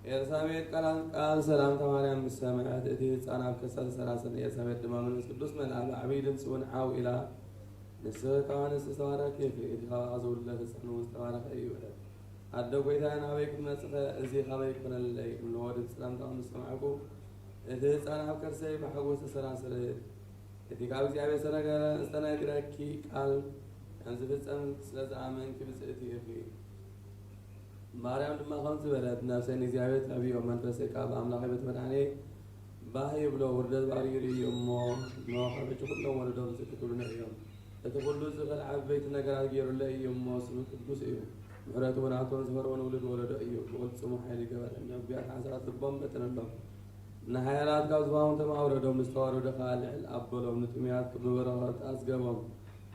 ኤልሳቤጥ ቃል፣ ቃል ሰላምታ ማርያም ምስ ሰምዐት፣ እቲ ህጻን ኣብ ከርሳ ተሰላሰለ። ንኤልሳቤጥ ድማ መንፈስ ቅዱስ መልኣ፣ ብዓብዪ ድምጺ እውን ዓው ኢላ፣ ንስኺ ካብ ኣንስቲ ዝተባረኽኪ ኢኺ፣ እቲ ካብኣ ዝውለድ ህጻን እውን ዝተባረኸ እዩ በለት። ኣደ ጐይታይ፣ ናበይ ክትመጽእኸ? እዚ ካበይ ይኩነለይ? እምልዎ ድምጺ ሰላምታኺ ምስ ሰማዕኩ፣ እቲ ህጻን ኣብ ከርሰይ ብሓጎስ ተሰላሰለ። እቲ ካብ እግዚኣብሔር ዝተነገረ፣ ዝተነግረኪ ቃል ከም ዝፍጸም ስለ ዝኣመንኪ ብጽእቲ ኢኺ። ማርያም ድማ ከምዚ በለት፣ ነፍሰይ ንእግዚኣብሔር ተዕብዮ፣ መንፈሰይ ከኣ ብኣምላኸይ በቲ መድሓኒየይ ባህ ይብሎ፣ ውርደት ባር ይርኢ እሞ፣ እነሆ ካብ ሕጂ ኩሎም ወለዶም ዝክር ክብሉ ንርእዮም። እቲ ኩሉ ዝኽእል ዓበይቲ ነገራት ገይሩለ እዩ እሞ፣ ስሙ ቅዱስ እዩ። ምሕረቱ ወናቱ ንዝፈርዎን ውሉድ ወለዶ እዩ። ብቕልጽሙ ሓይሊ ገበረን፣ ነቢያት ሓሳራት ልቦም በተነሎም። ንሓያላት ካብ ዙፋኖም ኣውረዶም፣ ንዝተዋረዱ ከኣ ልዕል ኣበሎም፣ ንጥሙያት ብበረኸት ኣጽገቦም።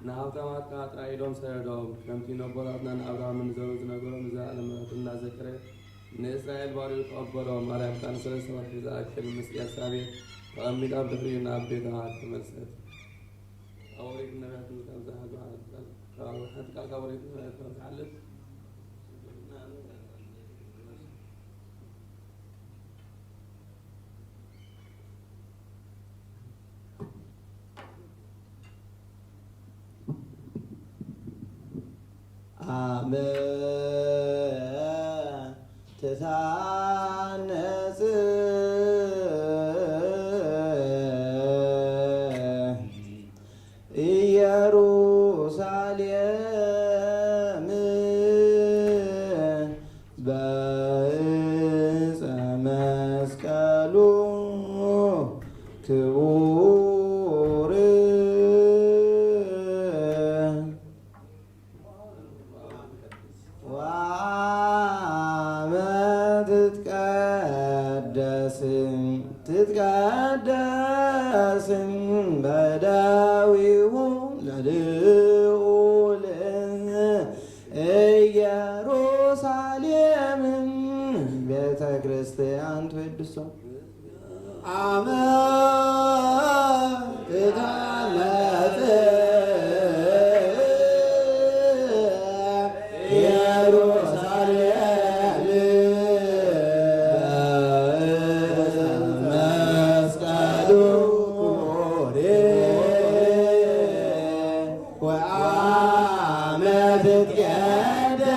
ንሃብታማት ከኣ ጥራይ ኢዶም ሰደዶም። ከምቲ ነቦታትና ንኣብርሃምን ንዘሩ ዝነገሮም ንዘለኣለም ምሕረቱ እናዘከረ ንእስራኤል ባርዩ ተቐበሎ። ማርያም ከኣ ንሰለስተ ወርሒ ዝኣክል ምስ ኤልሳቤጥ ተቐሚጣ ብድሕሪኡ ናብ ቤታ ተመልሰት። ካብ ኦሪት ነቢያት ካብ ዝሓ-፣ ካብ ሓንቲ ቃል ካብ ኦሪት ነቢያት ካብ ዝሓልፍ አመ ትታነጽ ኢየሩሳሌም በዕፀ መስቀሉ ክቡር ወአመ ትትቀደስ፣ ትትቀደስ በዳዊሁ ለልዑል ኢየሩሳሌም ቤተ ክርስቲያን ትወድሶ። አመ ትታነጽ ኢየሩሳሌም መስቀሉ ክቡር ወአመ ትትቀደስ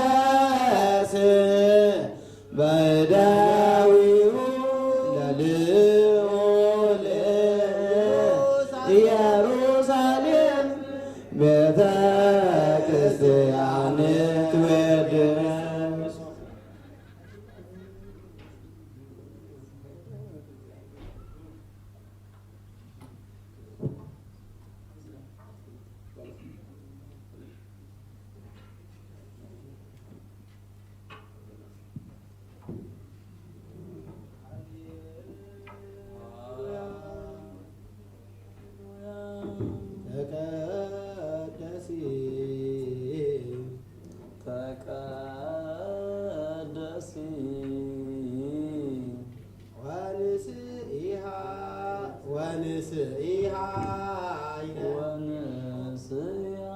በዳዊሁ ለልዑል ኢየሩሳሌም ቤተ ክርስቲያን ትወድስ። ተቀደሲ፣ ተቀደሲ። ወንስኢሃ፣ ወንስኢሃ አይነ፣ ወንስኢሃ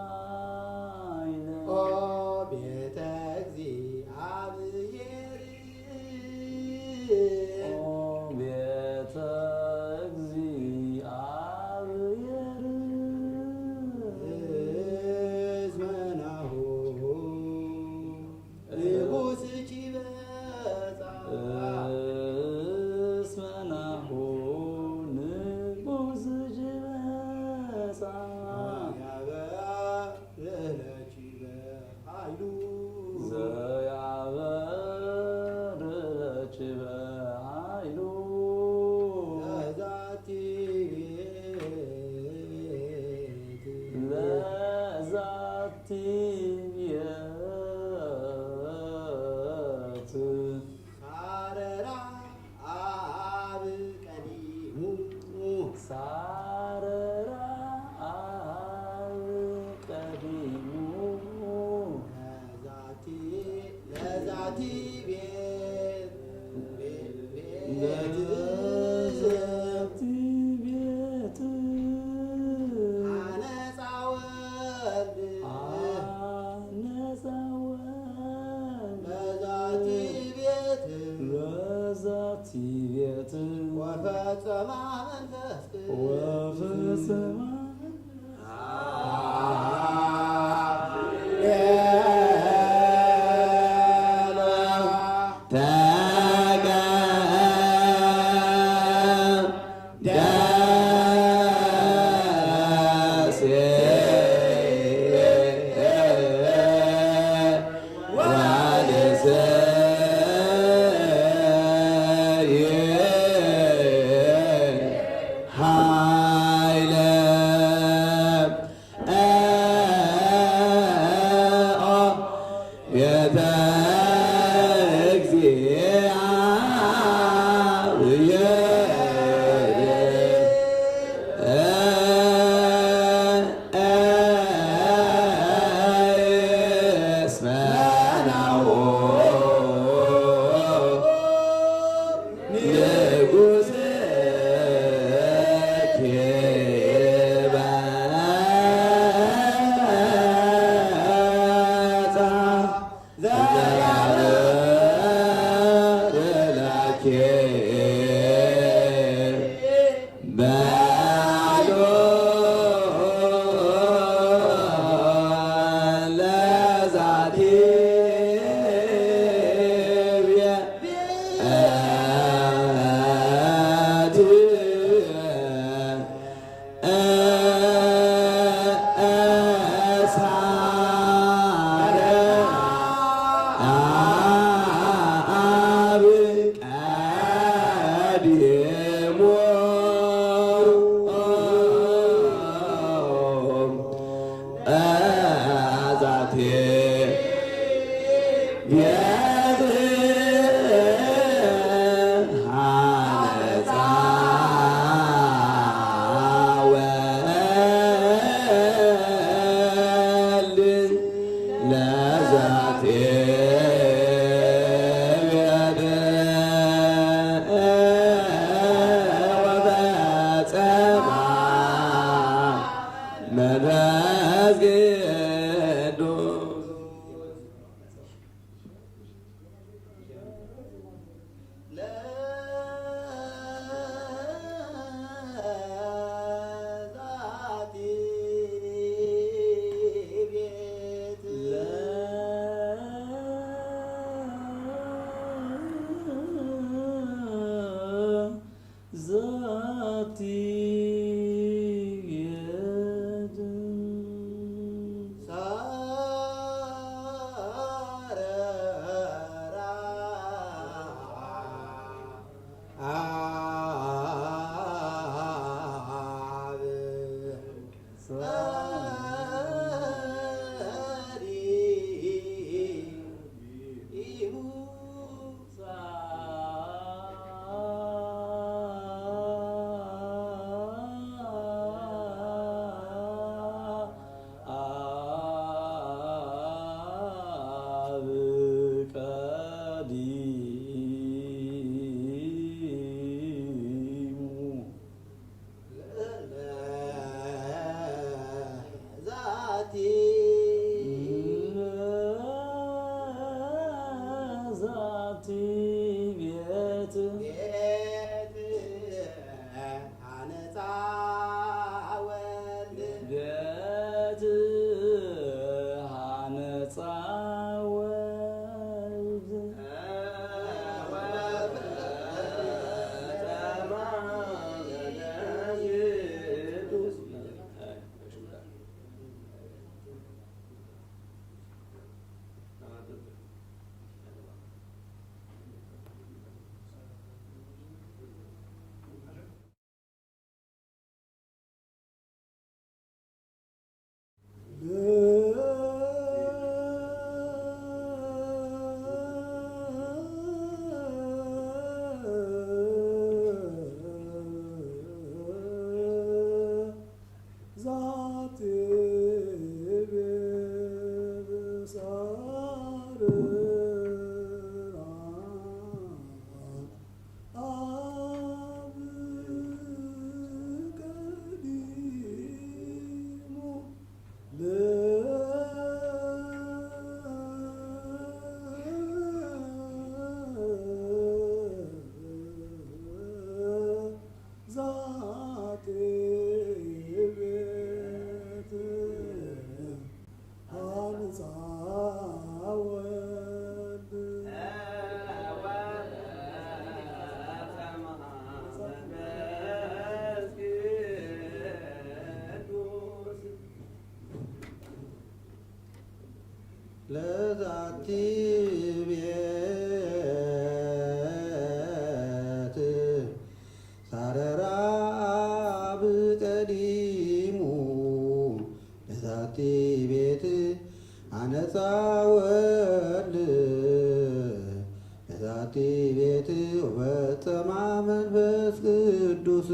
አይነ። ኦ ቤተ እግዚአብሔር፣ ኦ ቤተ እግዚአብሔር። እስመ ናሁ ንጉሥኪ በጽሐ። እስመ ናሁ ንጉሥኪ በጽሐ። ዘያበርህ ለኪ በኃይሉ። ዘያበርህ ለኪ በኃይሉ። ለዛቲ ቤት። ለዛቲ ቤት። ሳረራ አብ ቀዲሙ። ሳረራ አብ ቀዲሙ። ለዛቲ፣ ለዛቲ ቤት፣ ቤት፣ ቤት። ለዛቲ ቤት። አነጻ ወልድ። አነጻ ወልድ። ለዛቲ ቤት። ለዛቲ ቤት። ወፈጸማ መንፈስ ቅዱስ። ወፈጸማ በሉ ለዛቲ ቤት ሳረ አብ ቀዲሙ ዛቲ ቤት ሐነጻ ወልድ ለዛቲ ቤት ወፈጸማ መንፈስ ቅዱስ። ለዛቲ ቤት ዛቲ ቤት ሳረራ አብ ቀዲሙ አብ ቀዲሙ ዛቲ ዛቲ ቤት ቤት ሐነጻ ወልድ ቤት ሐነጻ ወልድ ዛቲ ቤት ሳረራ አብ ቀዲሙ ለዛቲ ቤት ሐነጻ ወልድ ለዛቲ ቤት ሳረራ አብ ቀዲሙ ለዛቲ ቤት ሐነጻ ወልድ ለዛቲ ቤት ወፈጸማ መንፈስ ቅዱስ።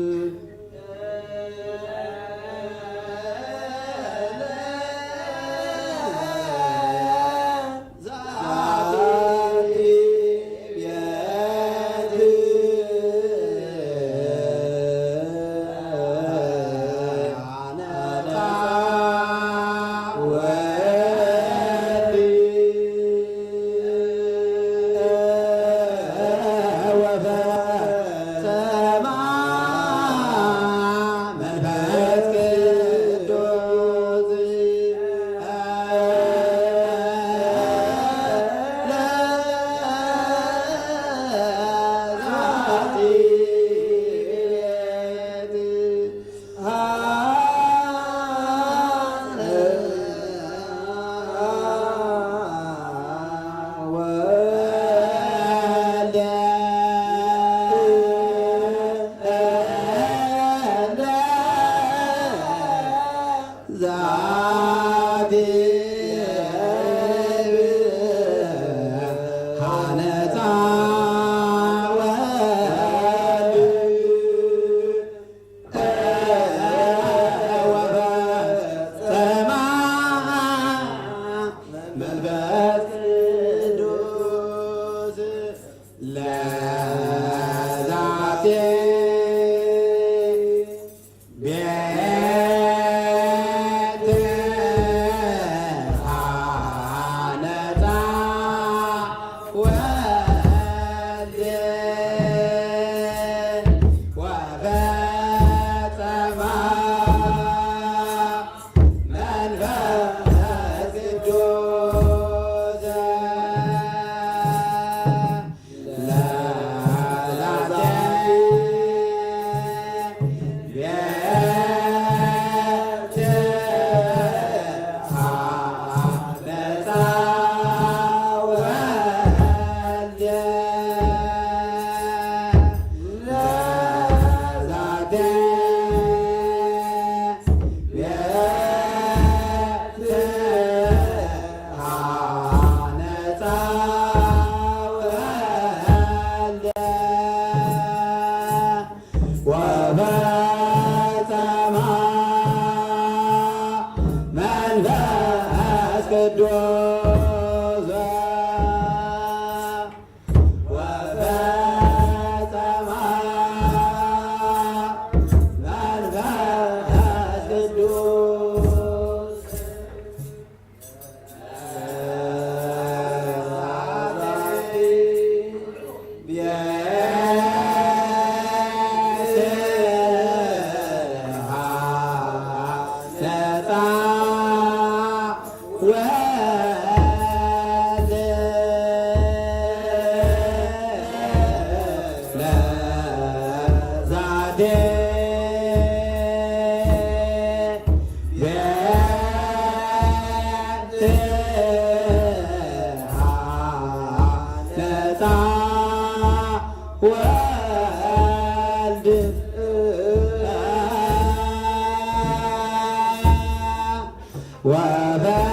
ወበጸማ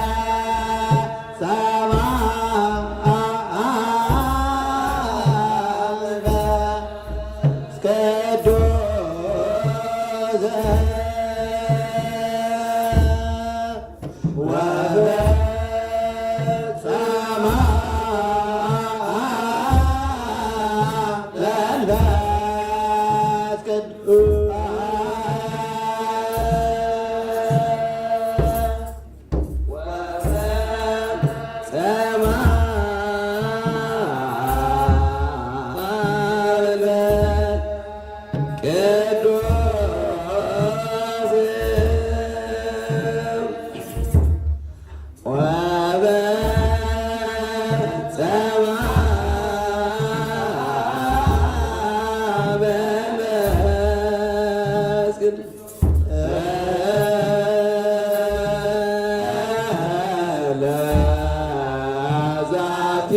መንፈስ ቅዱስ ወበጸማ መንፈስ ቅዱስ ወበጸማ መንፈስ ቅዱስ ወበጸማ መንፈስ ቅዱስ ለዛቲ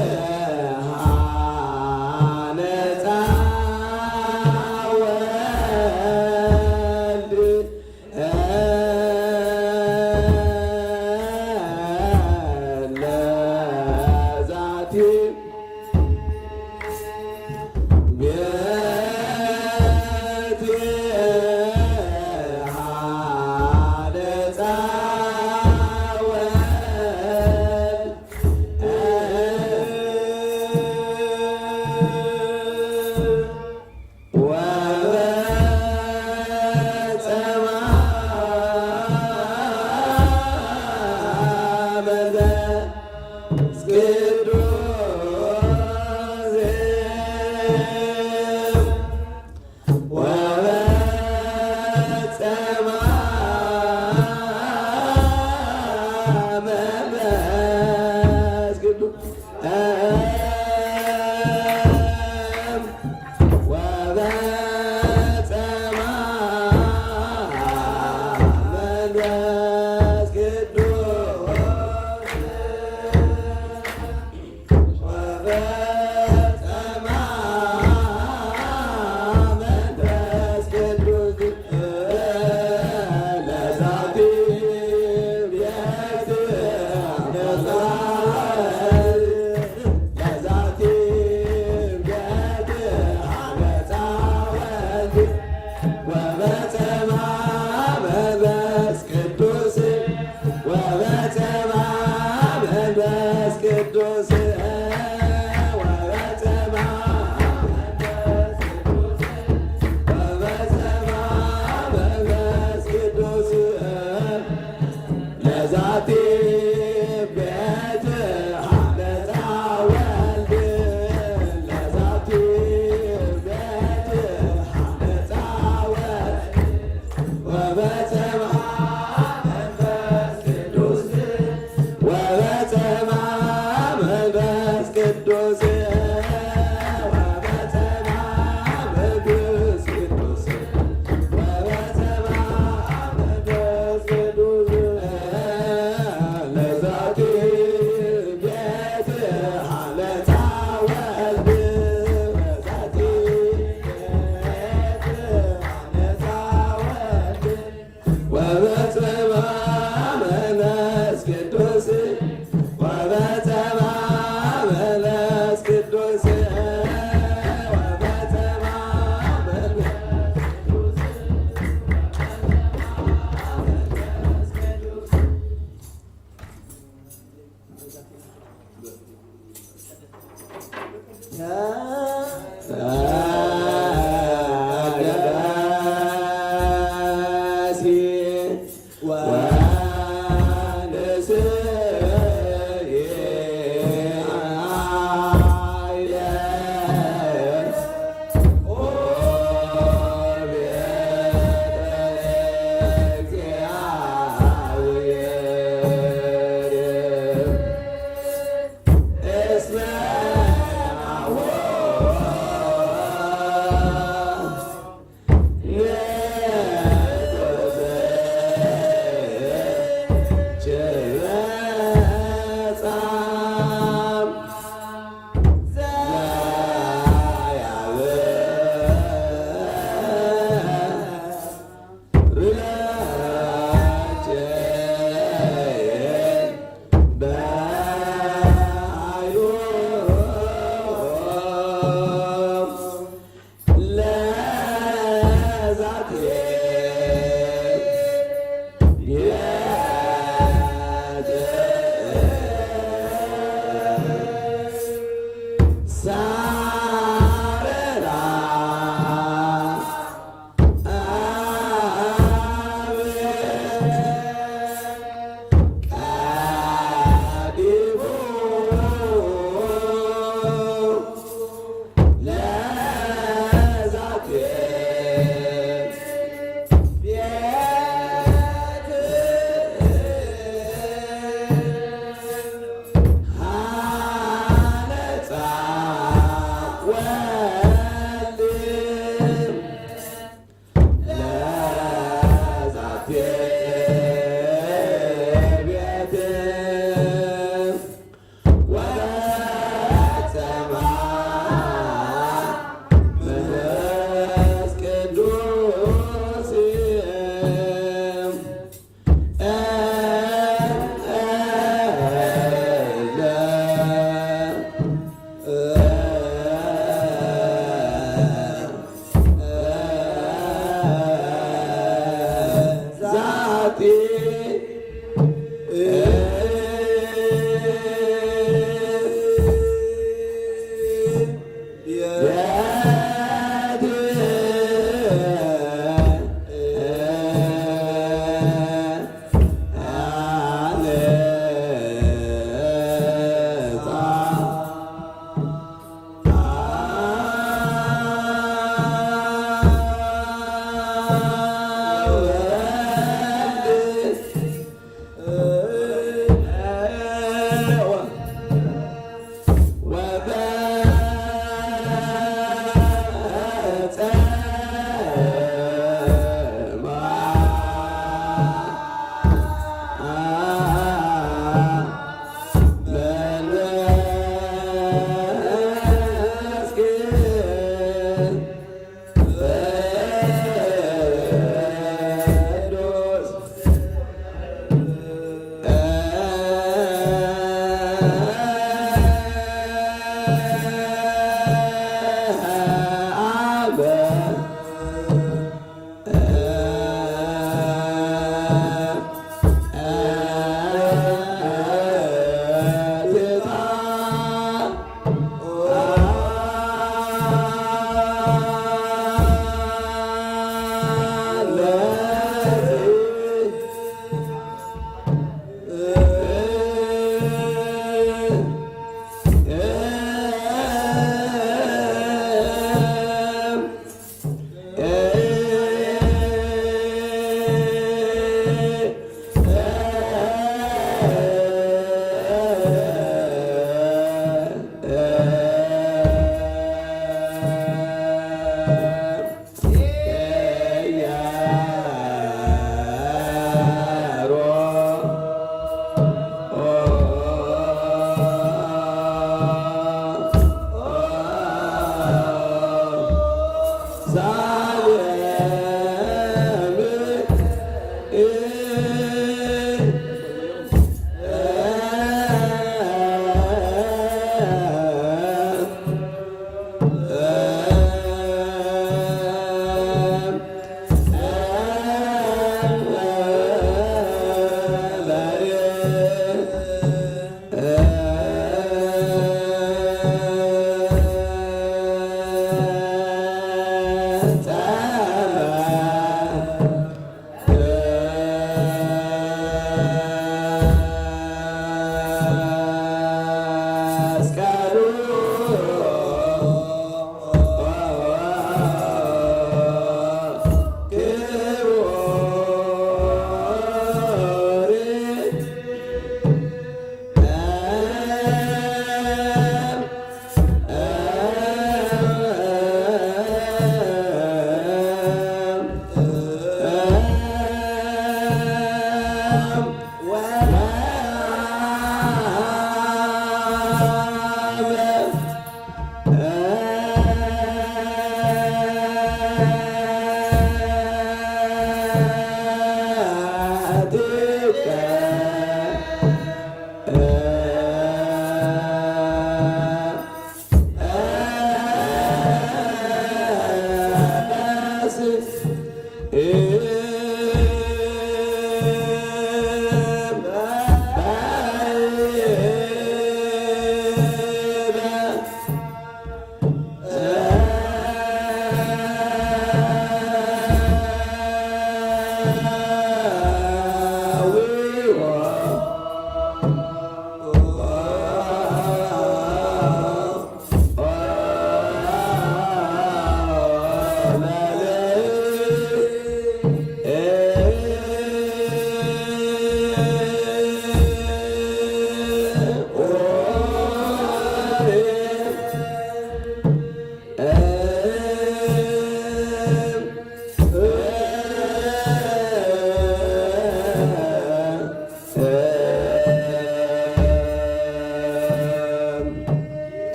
ቤትሃ ነጻ ወልድ ለዛቲ ቤትሃ ነጻ ወልድ ወበጸማ መንፈስ ቅዱስ ወበጸማ መንፈስ ቅዱስ ወበጸማ መንፈስ ቅዱስ ወበጸማ መንፈስ ቅዱስ ለዛቲ ቤትሃ ነጻ ወልድ ለዛቲ ቤትሃ ነጻ ወልድ ወበጸማ መንፈስ ቅዱስ ወበጸማ መንፈስ ቅዱስ ወበጸማ መንፈስ ቅዱስ ወበጸማ መንፈስ ቅዱስ ለዛቲ ቤትሃ ነጻ ወልድ ለዛቲ ቤትሃ ነጻ ወልድ ወበጸማ መንፈስ ቅዱስ ወበጸማ መንፈስ ቅዱስ ወበጸማ መንፈስ ቅዱስ ወበጸማ መንፈስ ቅዱስ ለዛቲ ቤትሃ ነጻ ወልድ ለዛቲ ቤትሃ ነጻ ወልድ ወበጸማ መንፈስ ቅዱስ ወበጸማ መንፈስ ቅዱስ ወበጸማ መንፈስ ቅዱስ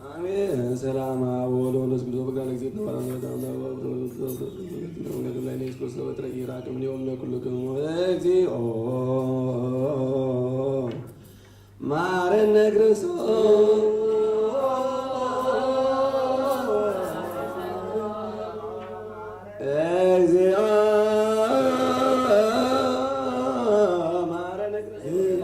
አሜን። ሰላም አብ ወወልድ ወመንፈስ ቅዱስ። በቃለ እግዚእ ተባረክ። እግዚኦ ማረነ ክርስቶስ። እግዚኦ ማረነ ክርስቶስ።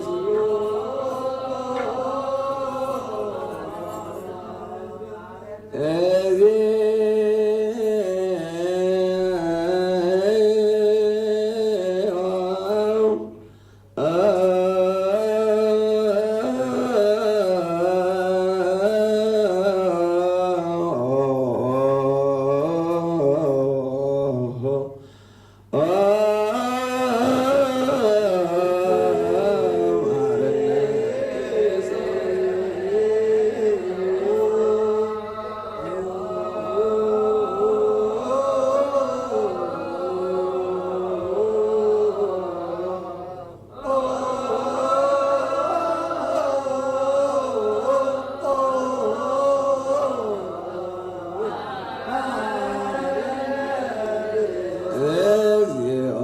እግዚኦ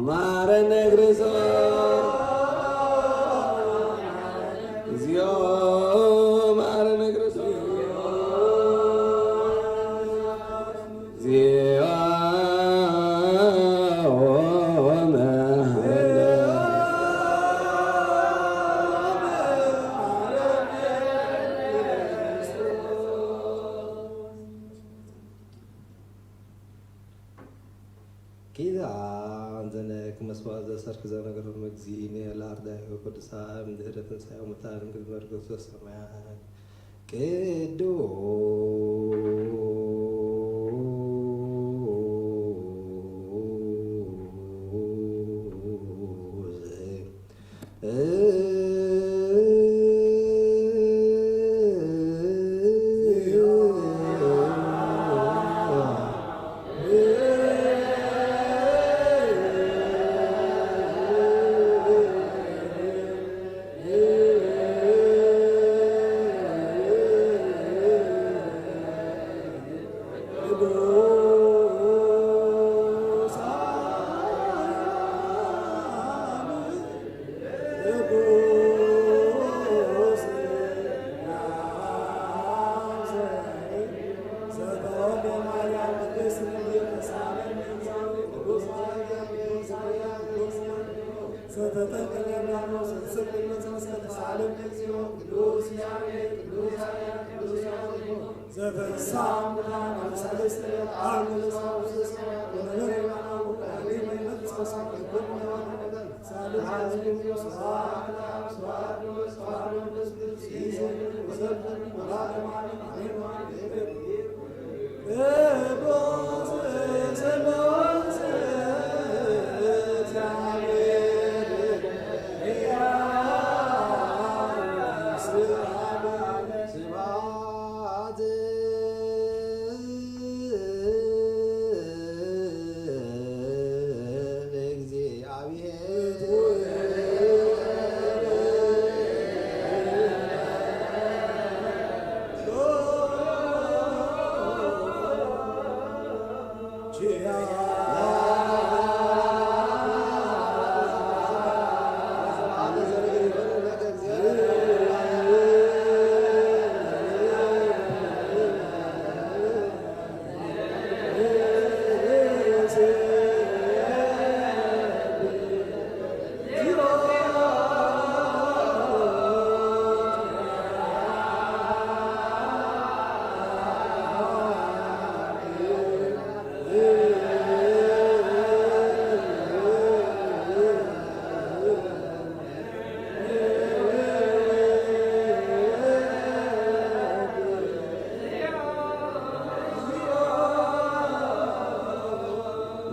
ማረነ ክርስቶስ። እግዚኦ ማረነ ክርስቶስ። እግዚኦ ማረነ። ኪዳን ዘነክ መስዋዕት ዘሰርክ ዘነገር መግዚእነ ላርዳይ ወቅዱሳን ድህረ ትንሳኤ ሙታን ቅድመ ርገቱ ሰማያት ቅዱስ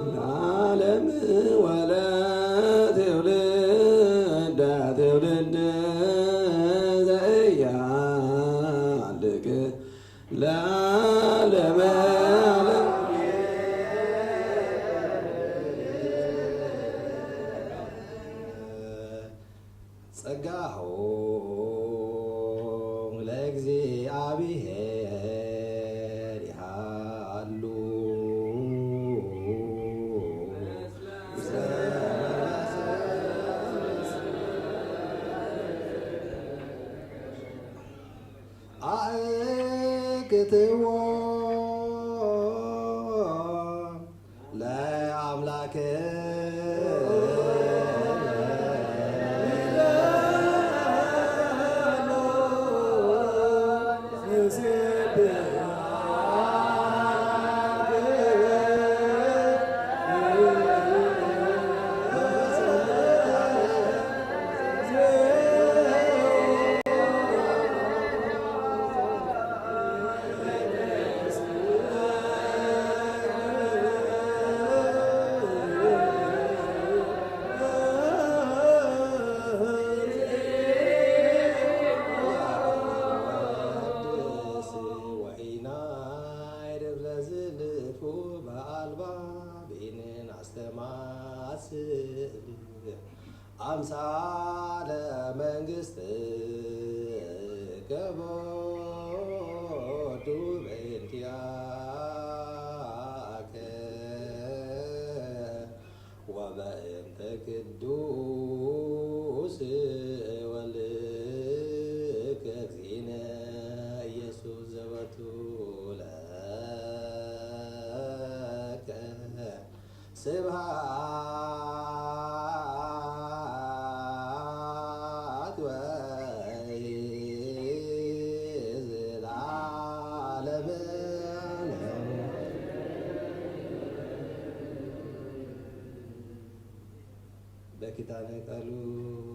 ለዓለም ወለትውልድ ትውልድ ዘኢያልቅ ለዓለመ ዓለም። ጸጋሁ ለእግዚአብሔር ይሃሉ። አእክትዎ ለአምላክ ወኢናይ ደብረ ዝልፉ በአልባ ብኢንን አስተማስል አምሳለ መንግስት ገቦዱ በእንቲአከ ወበእንተ ቅዱስ ወልድከ እግዚእነ ኢየሱስ ዘወቱ ለከ ስብሐት ወይእዜ ለዓለመ ዓለም። በኪዳነ ቃሉ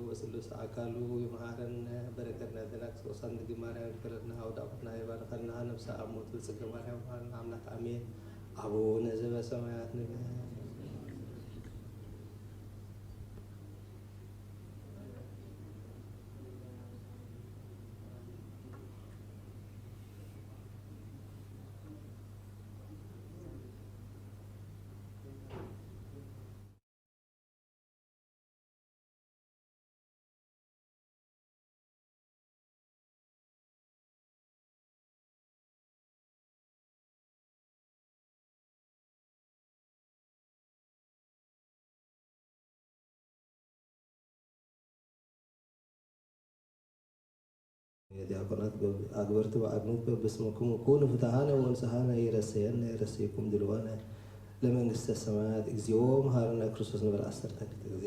ወስሉስ አካሉ ይምሃረነ፣ በረከትነ ተናክስ ወሳንድግ ማርያም ይክፈለነ፣ አውደ ዓመትና ይባርከነ፣ ነፍሰ አሞት ብጽገ ማርያም ይምሃረነ አምላክ አሜን። አቡነ ዘበሰማያት ንበል። ዲያቆናት አግብርት ወአግኑት በብስመክሙ ኩኑ ፍትሃነ ወንጽሃነ ኢረሰየነ ኢረሰይኩም ድልዋነ ለመንግስተ ሰማያት እግዚኦ መሐረነ ክርስቶስ ንበል ዐሰርተ ክልተ ጊዜ።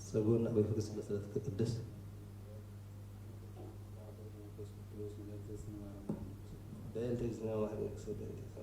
ሰጎን አበ ፍቅር ስለ ስለት ቅድስ በእንተ እግዚእነ መሐረነ ክርስቶስ በእንተ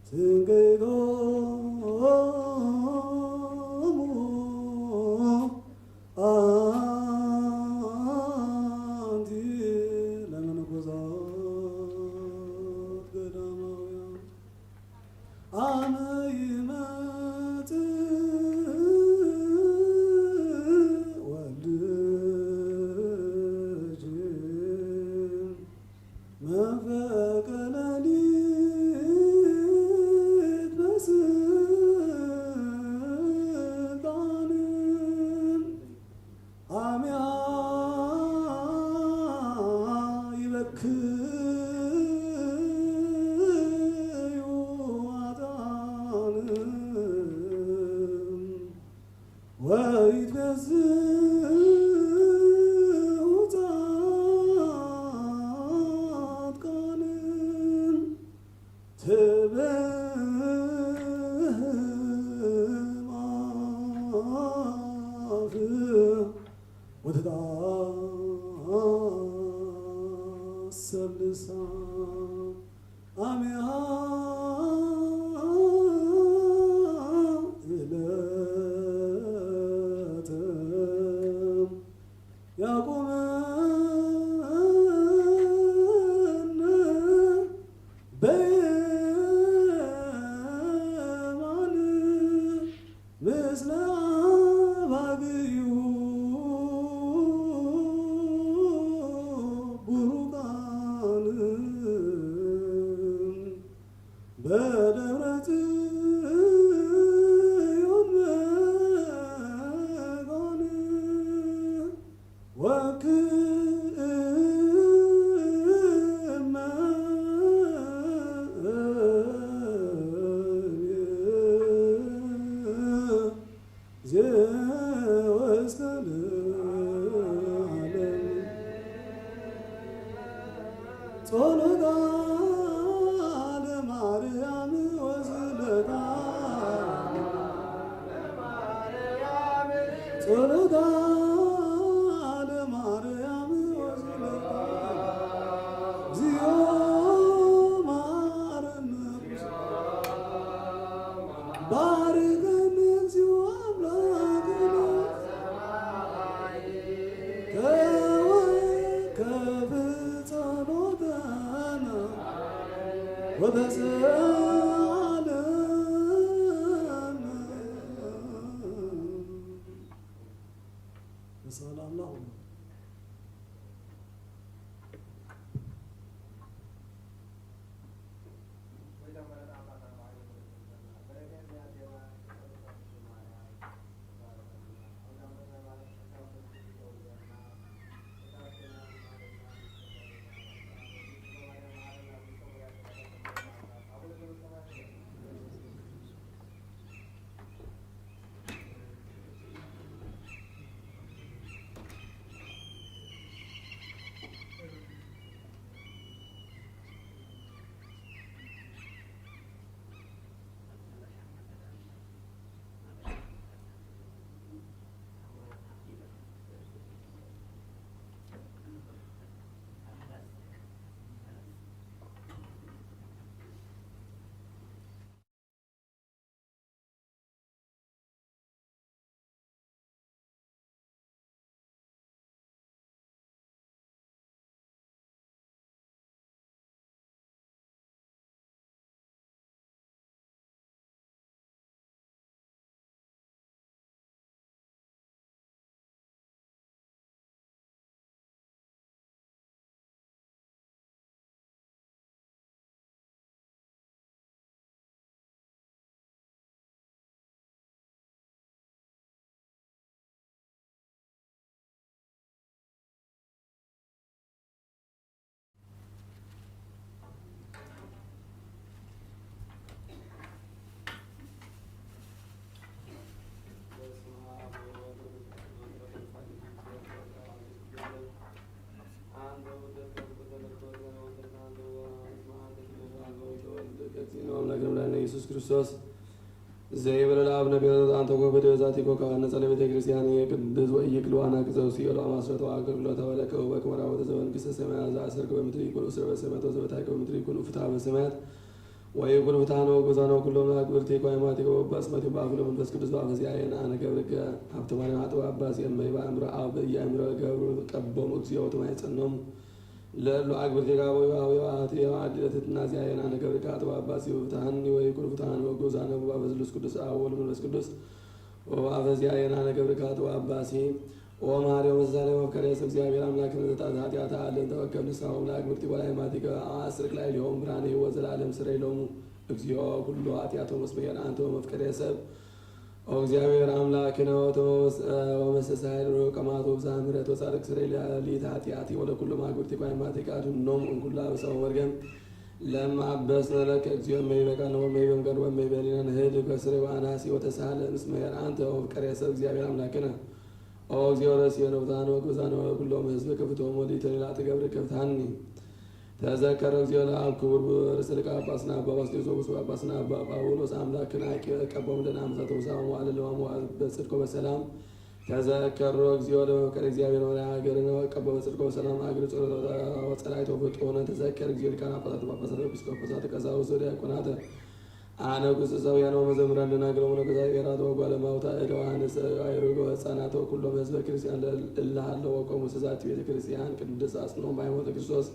ትንገይዶሙ አንቲ ለመነኮሳት ገዳማውያን አመ ይመጽእ ወልድኪ መንፈቀ ሌሊት በስልጣን አሚሃ ይበክዩ ኃጥኣን ወይትፈስሑ ጻድቃን። ትብህም አፍ ወትትዓሰብ ልሳን አሚሃ እለተ ያቆመነ በየማን ምስለ አባግዩ ቡሩካን በደብረ ጽዮን መካን ወክእመ ዜወ እስከ ለዓለም። ጸሎታ ለማርያም ወስእለታ። ጸሎታ ለማርያም ወስእለታ። እግዚኦ መሐረነ ባርከነ እግዚኦ አምላክነ ተወከፍ ጸሎተነ ወተስአለነ። በሰላም ላሁኑ። አምላክነ መድኃኒነ ኢየሱስ ክርስቶስ ዘይብለ ለአብ ነቢያት አንተ ኮ በዲበ ዛቲ ኮ ካህን ጸለ ቤተ ክርስቲያን ቅድስት ወኢይክል ዋና ቅጸው ሲኦል አማስረተው አገልግሎታ ወለከ ወበከ መራወተ ዘመንግስተ ሰማያት ዘአሰርክ በምድር ይኩን እስር በሰማያት ወዘበታይከ በምድር ይኩን ፍትሐ በሰማያት ወይኩን ፍትሐነ ወግእዛነ ወኩሎሙ ለአግብርቲከ ወአማቲከ ወበስመቲከ በአፉ ለመንፈስ ቅዱስ በአፈ ዚአየነ አነ ገብርከ ሀብተ ማርያም አጥበው አባሲ እመይ በአእምሮ አብ በየአእምሮ ገብሩ ቀቦም እግዚኦ ተማይጸኖም ለእሉ አግብርቲከ አበው አዊ አቲ አዲ ለትትና ዚአየነ አነ ገብርከ አጥበው አባሲ ፍትሐኒ ወይኩን ፍትሐነ ወግእዛነ በአፈ ስሉስ ቅዱስ አብ ወወልድ መንፈስ ቅዱስ ወበአፈ ዚአየነ አነ ገብርከ አጥበው አባሲ ኦ መሐሪ ወመስተሳሊ ወመፍቀሪ ሰብ እግዚአብሔር አምላክነ ዘተአትሐ ኃጢአተ ዓለም ተወከፍ ንስሐሆሙ ለአግብርቲከ ወለአማቲከ አስርቅ ላዕሌሆሙ ብርሃነ ሕይወት ዘላለም ስረይ ሎሙ እግዚኦ ኩሎ ኃጢአቶሙ እስመ ኄር አንተ ወመፍቀሪ ሰብ። ኦ እግዚአብሔር አምላክነ ወመስተሳሊ ርሑቅ አማቱ ብዝኃ ምሕረት ወጻድቅ ስረይ ሊተ ኃጢአቲ ወለኩሎሙ አግብርቲከ ወአማቲከ አድኅኖሙ እምኩሉ አበሳ ወመርገም። ለእመ አበስነ ለከ እግዚኦ እመ በቃልነ ወእመ በምግባርነ ወእመ በህሊናነ ንህልክ በስረይ ወአንሐሲ ወተሳሃለን እስመ ኄር አንተ ወመፍቀሪ ሰብ እግዚአብሔር አምላክነ። ኦ እግዚኦ ረስየነ ፍትሐነ ወግእዛነ ወኩሎሙ ሕዝብከ ፍትሖሙ ወሊተ ሌላ ትገብርከ ፍትሐኒ። ተዘከረ እግዚኦ ለአብ ክቡር ርእሰ ሊቃነ ጳጳስነ አባ ባስልዮስ ወብፁዕ ጳጳስነ አባ ጳውሎስ አምላክነ አቂበ ቀቦም ለነ አመሳተ ውሳም ወአለ ለማሙ በጽድቅ ወበሰላም። ተዘከሮ እግዚኦ ለመፍቀሪ እግዚአብሔር መራሒ ሀገርነ ወቀቦ በጽድቅ ወበሰላም አግር ጸሎተ ወጸላይቶ ፍጡነ። ተዘከር እግዚኦ ሊቃነ ጳጳሳት ወጳጳሳት ወኤጲስቆጶሳት ቀሳውስት ወዲያቆናት አነ ኩስ ሰውያን ወመዘምራን ደናግል ወመነኮሳት ሄራን ወጓለማውታ እደዋንስ አይሩግ ወሕፃናት ወኩሎም ህዝበ ክርስቲያን እለ ሀለው ወቆሙ ስዛቲ ቤተ ክርስቲያን ቅድስት አጽንኦም በሃይማኖተ ክርስቶስ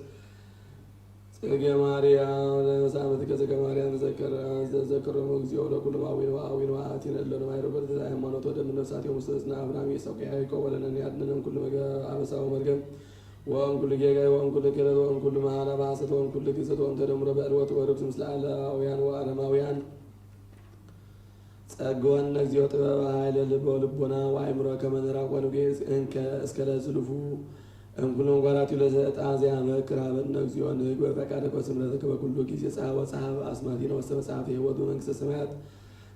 ጽጌ ማርያም ለመሳምት ከጽጌ ማርያም ተዘከረ። ዘዘከሮሙ እግዚኦ ለኩሎም አዊን ወአዊን ወአቲን እለ ማይረው በርትዕተ ሃይማኖት ወደም ነፍሳቲሆሙ ውስተ እዝነ አብርሃም ይስሐቅ ያዕቆብ ወለነን ያድነን ኩሉ መገ አበሳ ወመርገም ወእንኩሉ ጌጋይ ወእንኩሉ ክህደት ወእንኩሉ መሐላ በሐሰት ወእንኩሉ ግዘት ወእንተ ደምሮ በዕልወት ወርኩስ ምስለ አላውያን ወአረማውያን። ጸግወነ እግዚኦ ጥበበ ኃይለ ልብ ወልቦና ወአእምሮ ከመ ንራቅ ወንጌዝ እንከ እስከ ለዝሉፉ እምኩሉ ምግባራቲሁ ለሰይጣን ዘያመክር። ሀበነ እግዚኦ ንግበር ፈቃደከ ወስምረተከ በኩሉ ጊዜ ጸሐ ወጸሐፍ አስማቲነ ውስተ መጽሐፈ ሕይወት በመንግስተ ሰማያት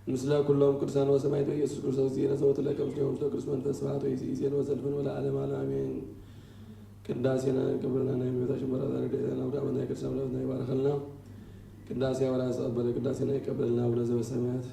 ምስለ ኩሎም ቅዱሳን ወሰማዕት በኢየሱስ ክርስቶስ እግዚእነ ዘወቱ ለከ ምስሌሆሙ ምስለ ቅዱስ መንፈስ ስብሐት ወይእዜኒ ወዘልፈኒ ወለዓለመ ዓለም አሜን። ቅዳሴነ ይቀበልና እመቤታችን በረከታ ረድኤታ አቡነ አብርሃምና የቅዱሳን አምላክ ይባርከልና። ቅዳሴ አበራ ተቀበለ ቅዳሴና ይቀበልና አቡነ ዘበሰማያት።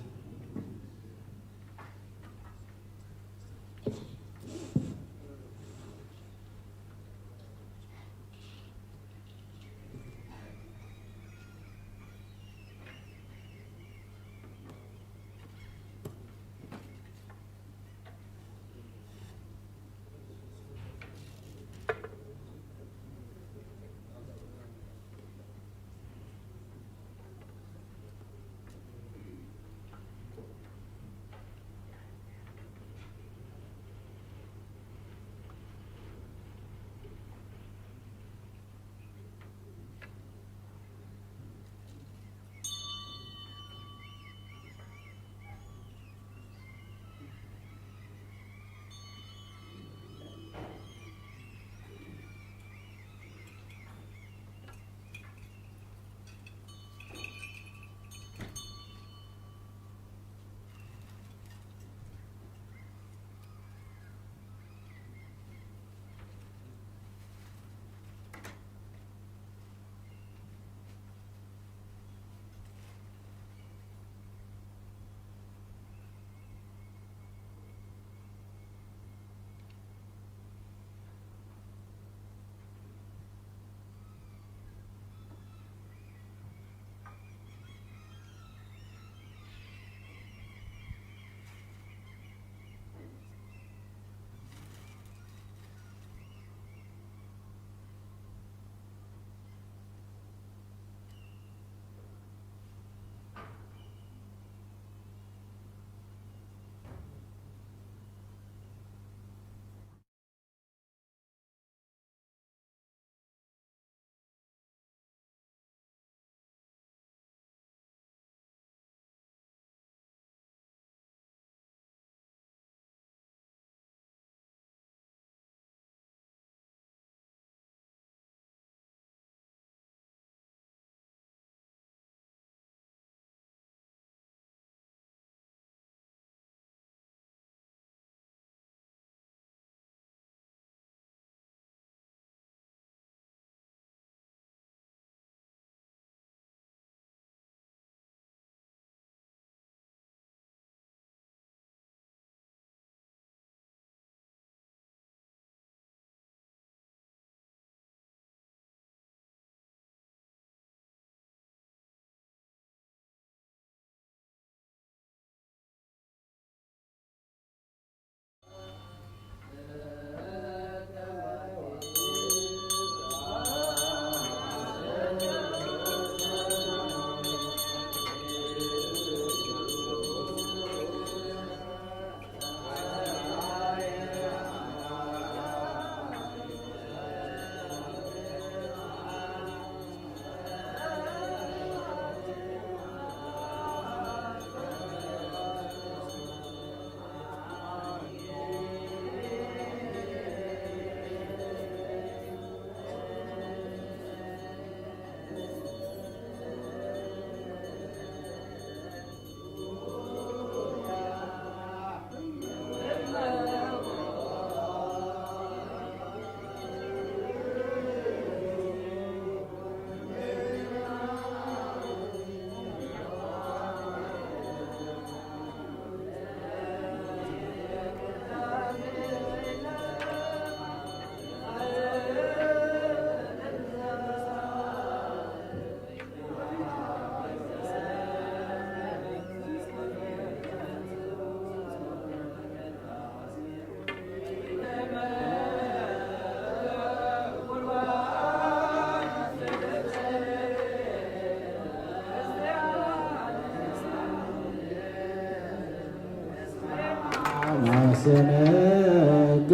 ዘነገ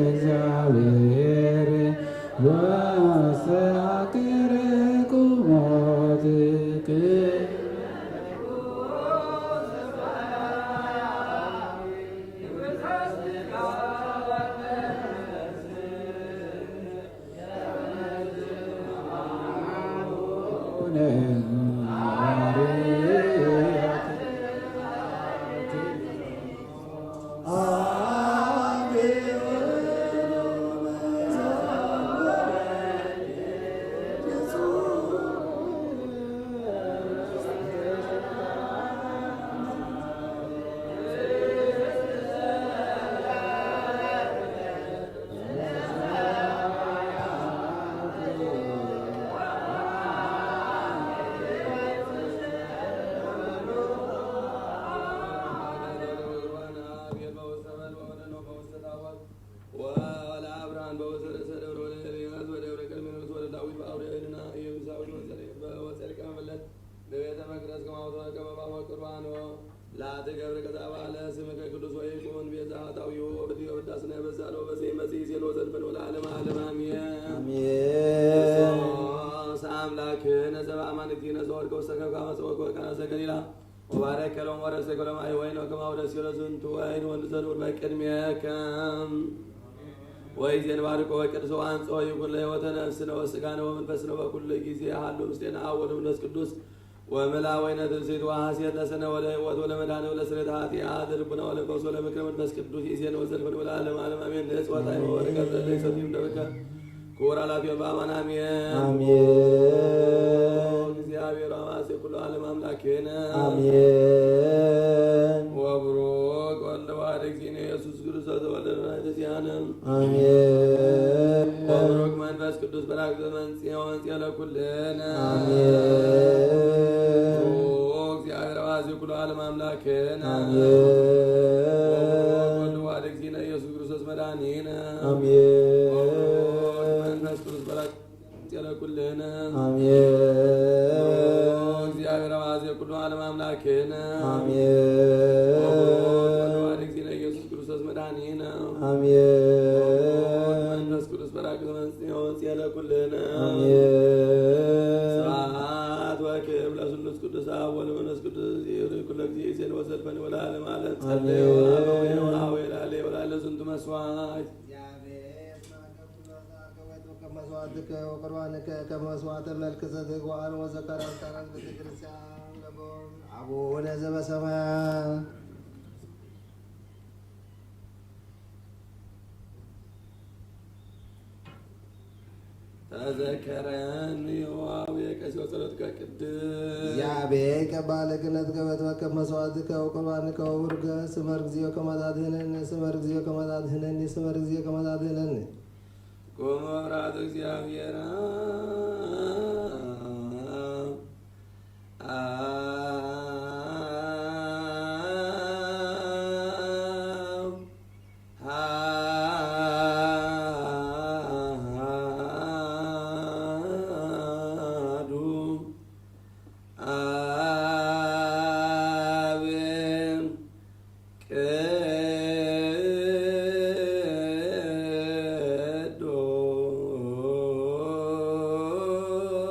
እግዚአብሔር ወሰአክር ቁሞት ወለአብርሃም በውስተ ርእሰ ደብረ ወለኤልያስ ወደብረ ቀርሜሎስ ወለዳዊት በአውደ እዴነ ኢየሩሳሌም ወጸድቀ መለት በቤተ መቅደስ ከማውቶ ከመባሞ ቁርባኖ ላትገብር ከዛባ ለስምከ ቅዱስ ወይኩን ቤዛ ኃጣውዩ ወብድዮ ወዳስነ በዛሎ በሴመ ሲሴሎ ዘልፈን ወለዓለመ ዓለም አሜን። አሜን። ክርስቶስ አምላክነ ዘበአማን እግዚእነ ዘወርቀ ውስተ ከብከ አመጽኦ ከወርቀ ናሰ ገሊላ ወባረከ ሎሙ ወረሰ ከሎሙ አይ ወይን ወከማሁ ደስ ይሎ ዝንቱ ወይን ወንዘ ንዑር በቅድሜከ። ወይዜን ባርኮ ወቀድሶ አንጾ ይኩን ለሕይወተ ነፍስነ ወስጋነ ወመንፈስነ በኩሉ ጊዜ ሀሉ ምስሌነ አብ ወወልድ ወመንፈስ ቅዱስ ወምልአ ወይነ ትስብእት ወሐሴት ለሰነ ወለሕይወት ወለመድኃኒት ወለስርየተ ኃጢአት ለልቡና ወለፈውስ ወለምክረ መንፈስ ቅዱስ ይዜን ወዘልፈን ወለዓለመ ዓለም አሜን። ንጽወት አይመ ወርቀ ዘለይ ሰቲም ደብከ ክቡር አላፊዮን በአማን አሜን። አሜን። እግዚአብሔር አማሴ ኩሉ ዓለም አምላኬነ። አሜን። ወብሩክ ወልደ ዋሕድ እግዚእነ ኢየሱስ ክርስቶስ ተወልደ ለማርያም። አሜን። ወብሩክ መንፈስ ቅዱስ በራክ ዘመንጽኤ ወመንጽኤ ለኩልነ። አሜን። ብሩክ እግዚአብሔር አባዜ ኩሉ ዓለም አምላክነ። አሜን። ወብሩክ ወልድ ዋሕድ እግዚእነ ኢየሱስ ክርስቶስ መድኃኒነ። አሜን። ወብሩክ መንፈስ ቅዱስ በራክ ዘመንጽኤ ለኩልነ። አሜን። ብሩክ እግዚአብሔር አባዜ ኩሉ ዓለም አምላክነ። አሜን። ወብሩክ ወልድ ዋሕድ እግዚእነ ኢየሱስ ክርስቶስ መድኃኒነ። አሜን። ወመንፈስ ቅዱስ በራክ ዘመንጽኤ ወመንጽኤ ለኩልነ። አሜን። ስብሐት ወክብር ለስሉስ ቅዱስ አብ ወለመንፈስ ቅዱስ ይሁን ኩለ ጊዜ ይዜን ወዘልፈን ወለዓለመ ዓለም። ጸልዩ አሜን። አበዊነ ወአበዊነ ላዕሌ ወላዕሌ ዝንቱ መስዋዕት። ከመስዋዕትከ ወቁርባንከ ከመስዋዕተ መልክ ዘትግባር ወዘካርያስ ካህናት ቤተ ክርስቲያን ለቦ አቡነ ዘበሰማያት። ተዘከረኒ ኦ አቡየ ቀሲስ ወጸሎትከ ቅድስት። እግዚአብሔር ይቀባል ክህነትከ በትመከብ መስዋዕትከ ወቁርባንከ ወቡሩከ ስመር እግዚኦ ከመ ታድህነኒ ስመር እግዚኦ ከመ ታድህነኒ ስመር እግዚኦ ከመ ታድህነኒ። ቁም መብራት እግዚአብሔር። አሐዱ አብ ቅዱስ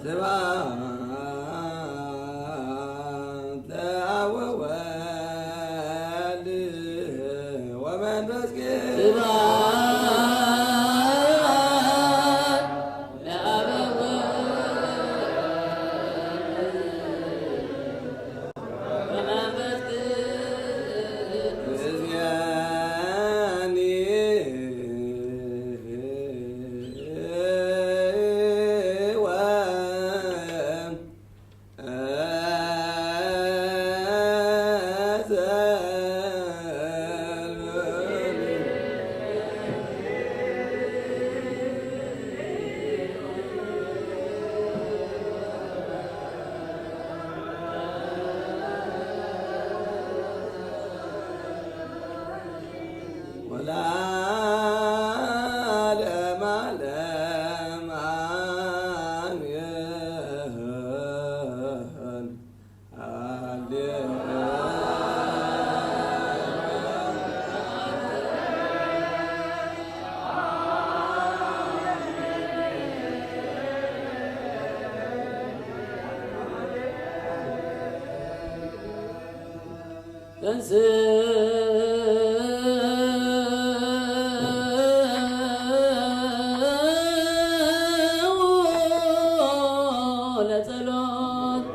ስብሐት ለአብ ወወልድ ወመንፈስ ቅዱስ። ስብሐት ለአብ ወወልድ ወመንፈስ ቅዱስ። ወለዓለመ ዓለም አሜን። ተንሥኡ ለጸሎት።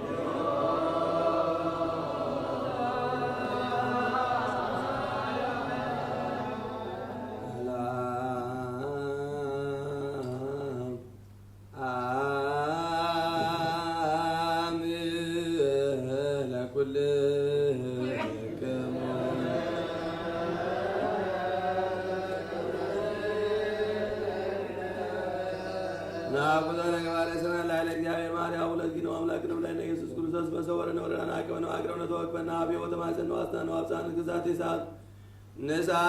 ሰላም አብ ለኩልክሙ። ናኩቶ ለገባሬ ሰናይ ላዕለ እግዚአብሔር ማርያም ወለእግዚእነ አምላክነ መድኃኒነ ኢየሱስ ክርስቶስ በሰወረነ ወረዳነ አቀበነ አቅረብነ ተወክፈነ አብዮ ተማጸነ ዋስታነ አብሳነ ግዛት ይሳት ንስሐ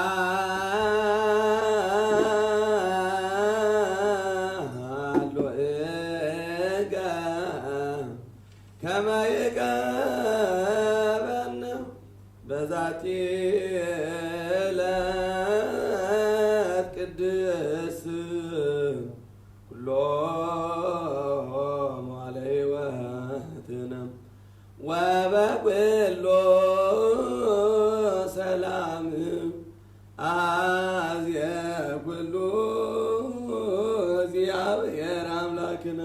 ሎእከ ከመ ይቀበነ በዛቲ ዕለት ቅድስት ኩሎ መዋዕለ ሕይወትነ ወበኩሉ ሰላም አዝየ ኩሉ እግዚአብሔር አምላክነ።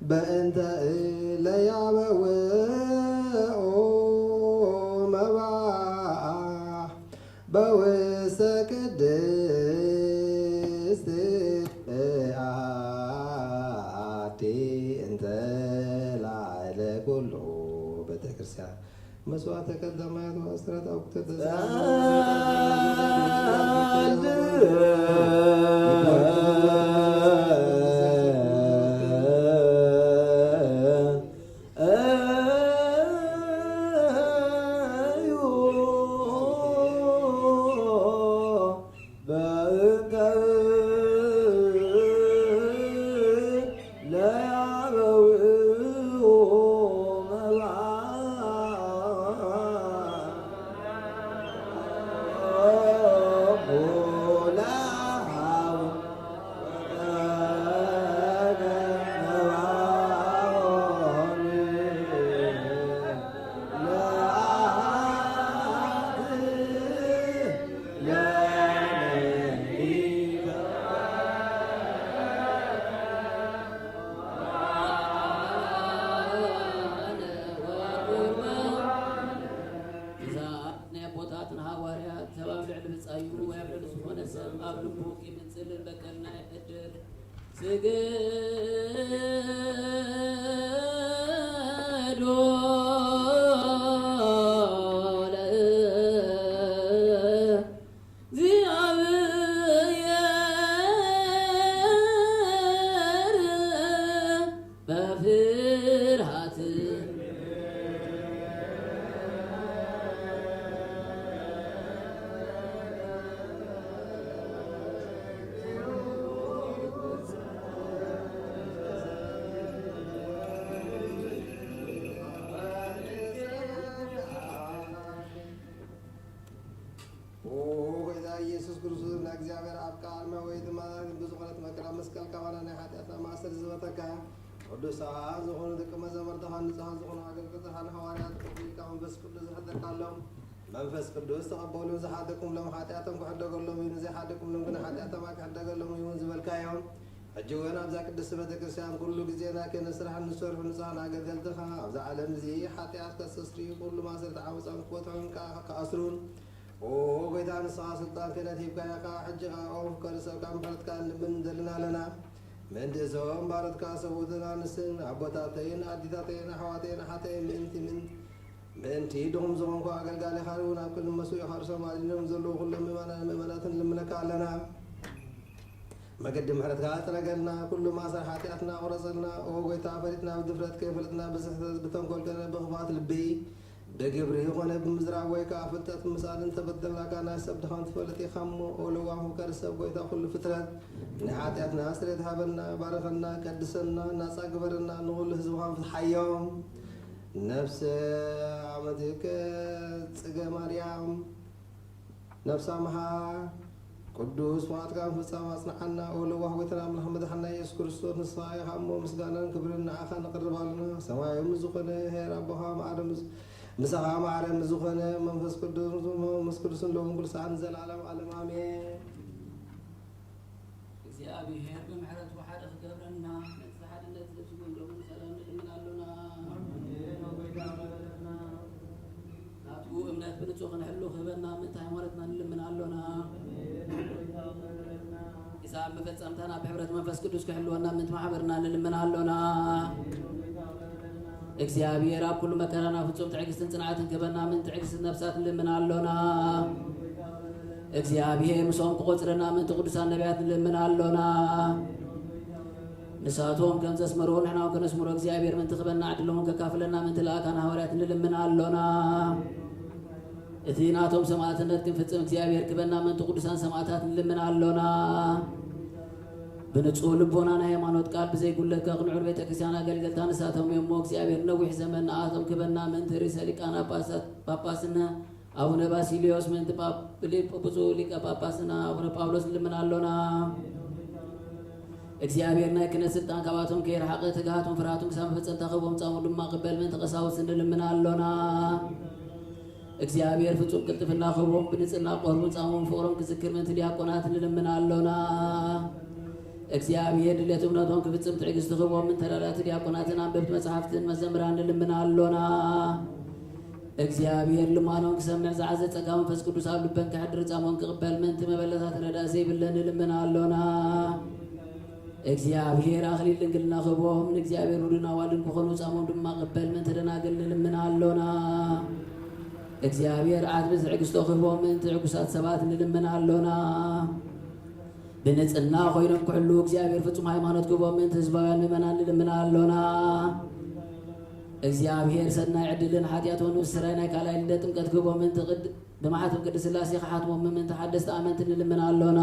በእንተ እለ ያበውኦ መባእ በውስተ ቅድስት አሐቲ እንተ ላዕለ ኩሉ ቤተክርስቲያን። መስዋዕተ ቀዳማያት ወአስራት አውቅተ እዛ ናይ ኣቦታትና ሃዋርያት ሰብ ኣብ ልዕሊ ብጻዩ ወይ ኣብ ልዕሊ ዝኾነ ሰብ ኣብ ልቡ ቂምን ጽልእን በቀልን ኣይሕድር። ስግዱ ለእግዚአብሔር በፍርሃት። ኦ ጌታ ኢየሱስ ክርስቶስ፣ ናይ እግዚኣብሔር ኣብ ቃል መወይት ማለት ብዙ ኾነት መከራ መስቀል ካባና ናይ ኃጢኣትና ማእሰር ዝበተካ፣ ቅዱሳን ዝኾኑ ደቀ መዛሙርትኻ፣ ንጹሃን ዝኾኑ ኣገልገልትኻ፣ ንሃዋርያት ቅዱስ መንፈስ ቅዱስ ዝሐደርካሎም፣ መንፈስ ቅዱስ ተቐበሉ። ዝሓደግኩምሎም ኃጢኣቶም ክሕደገሎም እዩ፣ ንዘይሓደግኩምሎም ግን ኃጢኣቶም ኣይክሕደገሎም እዩ ዝበልካዮም። ሕጂ እውን ኣብዛ ቅድስት ቤተ ክርስቲያን ኩሉ ግዜ ናይ ክህነት ስራሕ ንሰርሑ ንጹሃን ኣገልገልትኻ፣ ኣብዛ ዓለም እዚ ኃጢኣት ከስተስርዩ፣ ኩሉ ማእሰርቲ ዓመፃን ክፈትሑን ከ-፣ ክኣስሩን፣ ኦ ጌታ፣ ንስኻ ስልጣን ክህነት ሂብካያ ኢኻ። ሕጂ ኸኣ ኦም ፍቀር ሰብካ ምሕረትካ ንልምን ንደልን ኣለና። ምእንቲ እዞም ባሮትካ ሰብኡትን ኣንስትን፣ ኣቦታተይን ኣዲታተይን ኣሕዋተይን ኣሓተይን ምእንቲ ምን-፣ ምእንቲ ድኹም ዝኾንኩ ኣገልጋሊኻ እውን ኣብ ቅድሚ መሱኢኻ ርእሶም ኣድኒኖም ዘለዉ ኩሎም ምእመናን ምእመናትን ንልምነካ ኣለና። መገዲ ምሕረትካ ጽረገልና፣ ኩሉ ማእሰር ኃጢኣትና ቁረጸልና። ኦ ጐይታ፣ ፈሊጥና ብድፍረት ከይፈለጥና፣ ብስሕተት ብተንኮል ኮነ ብኽፍኣት ልቢ፣ ብግብሪ ኮነ ብምዝራብ ወይ ከኣ ፍልጠት ብምስኣል እንተበደልናካ፣ ናይ ሰብ ድኻም ትፈልጥ ኢኻ እሞ፣ ኦ ለዋህ ምሕረት ሰብ ጐይታ ኩሉ ፍጥረት፣ ናይ ኃጢኣትና ስርየት ሃበና፣ ባርኸና፣ ቀድሰና፣ ናጻ ግበረና፣ ንኹሉ ህዝብኻን ፍትሓዮም። ነፍሰ ኣመትከ ጽገ ማርያም፣ ነፍሳ መሓር፣ ቅዱስ ፍቓድካ ምፍጻም ኣጽንዓና። ኦ ለዋህ ጐይታና ኣምላኽ መድሓና ኢየሱስ ክርስቶስ፣ ንስኻ ኢኻ እሞ ምስጋናን ክብርን ንዓኻ ነቕርብ ኣሎና። ሰማያዊ ምስ ዝኾነ ኄር ኣቦኻ፣ ማዕረ ምስ-፣ ምሳኻ ማዕረ ምስ ዝኾነ መንፈስ ቅዱስ፣ መንፈስ ቅዱስን ሎምን ኩሉ ሰዓትን ንዘለዓለም ዓለም ኣሜን። እግዚኣብሔር ብምሕረቱ ሓደ ክገብረና፣ ነቲ ሓድነት ነፍሲ እውን ደሙን ሰላም ንልምን ኣሎና። ናቱ እምነት ብንጹህ ክንሕሉ ክህበና ምእንቲ ሃይማኖትና ንልምን ኣሎና። ክሳብ መፈጸምታና ብሕብረት መንፈስ ቅዱስ ክሕልወና ምእንቲ ማሕበርና ንልምን ኣሎና። እግዚኣብሔር ኣብ ኩሉ መከራና ፍጹም ትዕግስትን ጽንዓትን ክህበና ምእንቲ ትዕግስቲ ነፍሳት ንልምን ኣሎና። እግዚኣብሔር ምሶም ክቆጽረና ምእንቲ ቅዱሳን ነቢያት ንልምን ኣሎና። ንሳቶም ከም ዘስመርዎ ንሕና እውን ከነስምሮ እግዚኣብሔር ምእንቲ ክህበና ዕድሎም ከካፍለና ምእንቲ ልኡካን ሃዋርያት ንልምን ኣሎና። እቲ ናቶም ሰማእትነት ክንፍጽም እግዚኣብሔር ክህበና ምእንቲ ቅዱሳን ሰማእታት ንልምን ኣሎና። ብንጹህ ልቦና ናይ ሃይማኖት ቃል ብዘይ ጉለት ከቕንዑ ንቤተ ክርስቲያን ኣገልገልታ ንሳቶም እዮም እሞ እግዚኣብሔር ነዊሕ ዘመን ንኣቶም ክህበና ምእንቲ ርእሰ ሊቃነ ጳጳሳት ጳጳስና ኣቡነ ባሲልዮስ፣ ምእንቲ ጳ-፣ ሊቀ-፣ ብፁዕ ሊቀ ጳጳስና ኣቡነ ጳውሎስ ንልምን ኣሎና። እግዚኣብሔር ናይ ክህነት ስልጣን ካብኣቶም ከይረሓቐ፣ ትግሃቶም ፍርሃቶም ክሳብ መፈጸምታ ክህቦም፣ ጻምኡ ድማ ክቕበል ምእንቲ ቀሳውስት ንልምን ኣሎና። እግዚኣብሔር ፍጹም ቅልጥፍና ክህቦም፣ ብንጽህና ክቆርቡን ጻምኦም ፍቕሮም ክዝክር ምእንቲ ዲያቆናት ንልምን ኣሎና። እግዚኣብሔር ድሌት እምነቶም ክፍጽም ትዕግስቲ ክህቦምን ተራዳእቲ ዲያቆናትን ኣንበብቲ መጽሓፍትን መዘምራን ንልምን ኣሎና። እግዚኣብሔር ልማኖም ክሰምዕ ዝዓዘ ጸጋ መንፈስ ቅዱስ ኣብ ልበን ከሕድር ጻሞን ክቕበል ምእንቲ መበለታት ረዳእ ዘይብለን ንልምን ኣሎና። እግዚኣብሔር ኣኽሊል ድንግልና ክህቦም ንእግዚኣብሔር ውሉድን ኣዋልድን ክኾኑ ጻሞም ድማ ክቕበል ምእንቲ ደናግል ንልምን ኣሎና። እግዚኣብሔር ዓትቢ ትዕግስቶ ክህቦም ምእንቲ ዕጉሳት ሰባት ንልምን ኣሎና። ብንጽህና ኮይኖም ክሕልዉ እግዚኣብሔር ፍጹም ሃይማኖት ክህቦም ምእንቲ ህዝባውያን ምእመናን ንልምን ኣሎና። እግዚኣብሔር ሰናይ ዕድልን ሓጢኣት ወንኡስ ስራይ ናይ ካልኣይ ልደት ጥምቀት ክህቦም ምእንቲ ቅድ-፣ ብማሕተም ቅድስት ሥላሴ ክሓትሞም ምእንቲ ሓደስቲ ኣመንቲ ንልምን ኣሎና።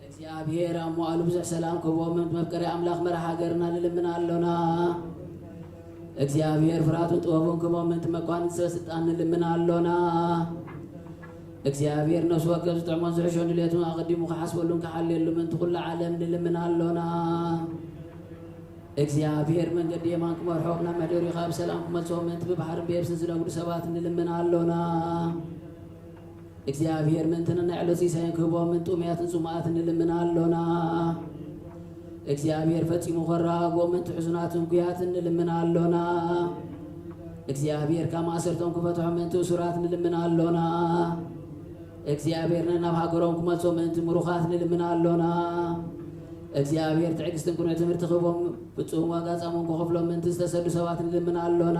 እግዚኣብሔር ኣብ መዋእሉ ብዙሕ ሰላም ክህቦም ምእንቲ መፍቀሪ ኣምላኽ መርሒ ሃገርና ንልምን ኣሎና። እግዚኣብሔር ፍርሃቱን ጥበቡን ክህቦም ምእንቲ መኳንንቲ ሰበ ስልጣን ንልምን ኣሎና። እግዚኣብሔር ነፍሲ ወከፍ ዝጥዕሞን ዝሕሾን ድሌቱን ኣቐዲሙ ክሓስበሉን ክሓልየሉ ምእንቲ ኩሉ ዓለም ንልምን ኣሎና። እግዚኣብሔር መንገዲ የማን ክመርሖም ናብ መሕደሪኡ ኸኣ ብሰላም ክመልሶም ምእንቲ ብባሕርን ብየብስን ዝነግዱ ሰባት ንልምን ኣሎና። እግዚኣብሔር ምእንቲ ነናይ ዕለቱ ሲሳዮም ክህቦም ምእንቲ ጥሙያትን ጽሙኣትን ንልምን ኣሎና። እግዚኣብሔር ፈጺሙ ከረጋግኦም ምእንቲ ሕዙናትን ጉያትን ንልምን ኣሎና። እግዚኣብሔር ካብ ማእሰርቶም ክፈትሖም ምእንቲ እሱራት ንልምን ኣሎና። እግዚኣብሔር ነናብ ሃገሮም ክመልሶም ምእንቲ ምሩኻት ንልምን ኣሎና። እግዚኣብሔር ትዕግስትን ቅኑዕ ትምህርቲ ክህቦም ፍጹም ዋጋ ጻሞም ክኸፍሎም ምእንቲ ዝተሰዱ ሰባት ንልምን ኣሎና።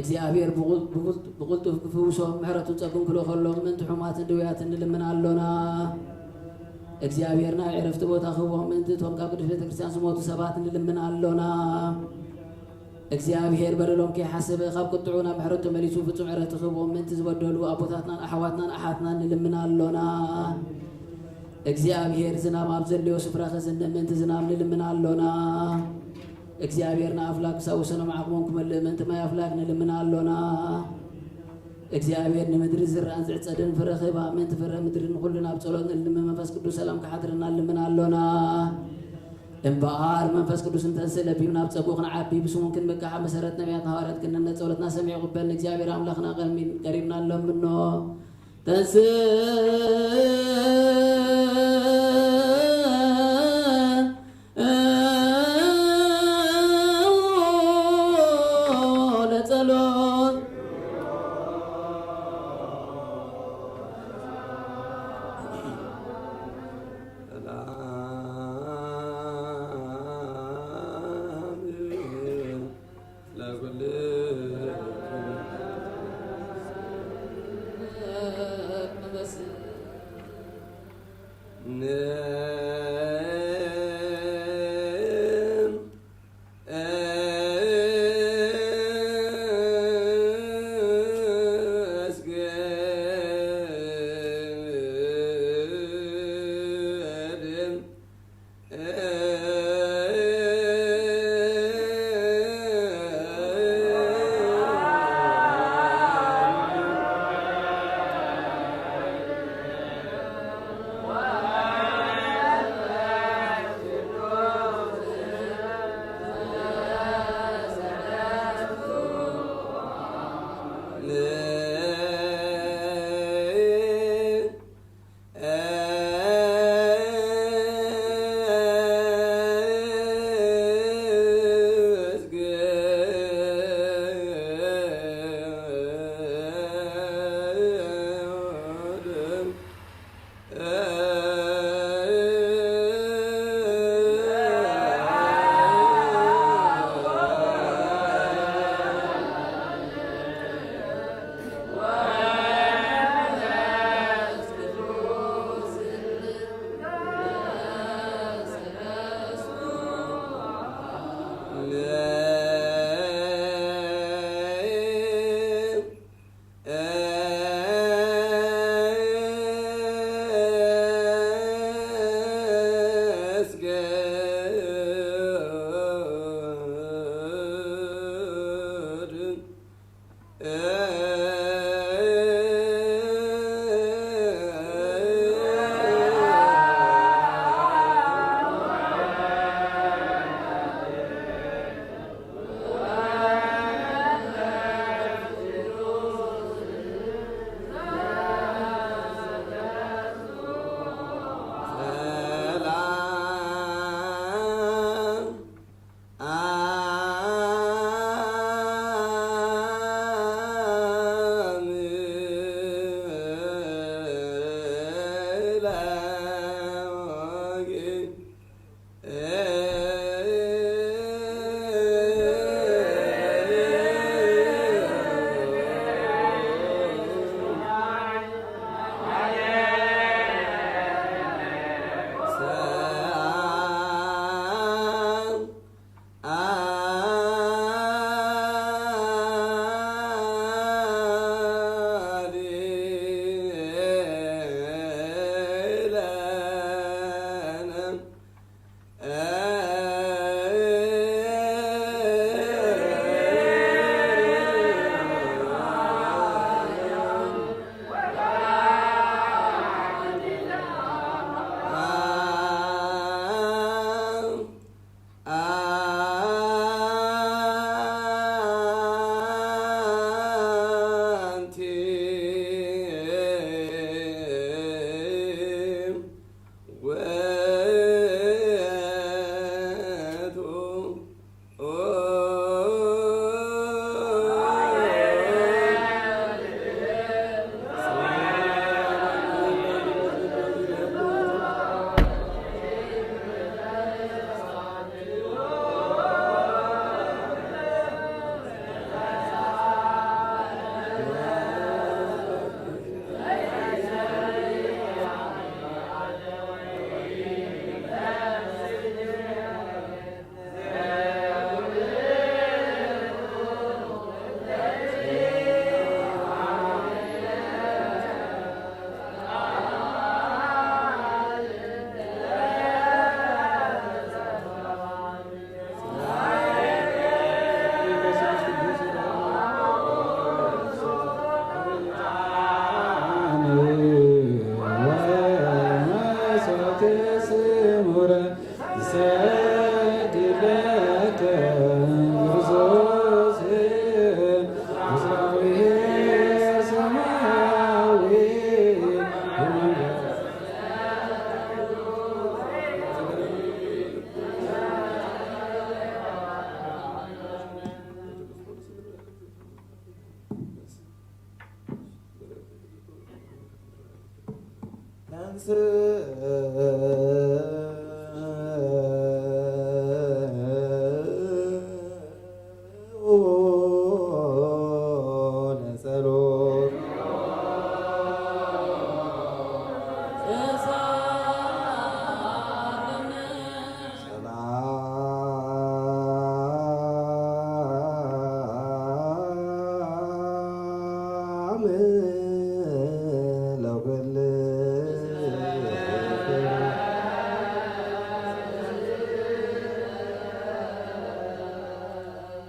እግዚኣብሔር ብቑ-፣ ብቑል-፣ ብቕልጡፍ ክፍውሶም ምሕረቱን ጸግኡን ክልእኸሎም ምእንቲ ሕሙማትን ድውያትን ንልምን ኣሎና። እግዚኣብሔር ናይ ዕረፍቲ ቦታ ክህቦም ምእንቲ እቶም ካብ ቅድስት ቤተ ክርስቲያን ዝሞቱ ሰባት ንልምን ኣሎና። እግዚኣብሔር በደሎም ከይሓሰበ ካብ ቁጥዑ ናብ ምሕረቱ መሊሱ ፍጹም ዕረፍቲ ክህቦም ምእንቲ ዝበደሉ ኣቦታትናን ኣሕዋትናን ኣሓትናን ንልምን ኣሎና። እግዚኣብሔር ዝናም ኣብ ዘድልዮ ስፍራ ከዝንብ ምእንቲ ዝናም ንልምን ኣሎና። እግዚኣብሔር ንኣፍላግ ክሳብ ወሰኖም ዓቕሞም ክመልእ ምእንቲ ማይ ኣፍላግ ንልምን ኣሎና። እግዚኣብሔር ንምድሪ ዝረኣን ዝዕጸድን ፍረ ክህባ ምእንቲ ፍረ ምድሪ ንኹልና ብጸሎት ንልምን መንፈስ ቅዱስ ሰላም ክሓድረና ንልምን ኣሎና። እምበኣር መንፈስ ቅዱስ እንተንስእ ለቢብና ብጸግኡ ክንዓቢ ብስሙን ክንምካሕ ኣብ መሰረት ነቢያትን ሃዋርያትን ክንእምነት ጸሎትና ሰሚዑ ክበል ንእግዚኣብሔር ኣምላኽና ቀሚ-፣ ቀሪብና ንለምኖ። ተንስእ ለጸሎት።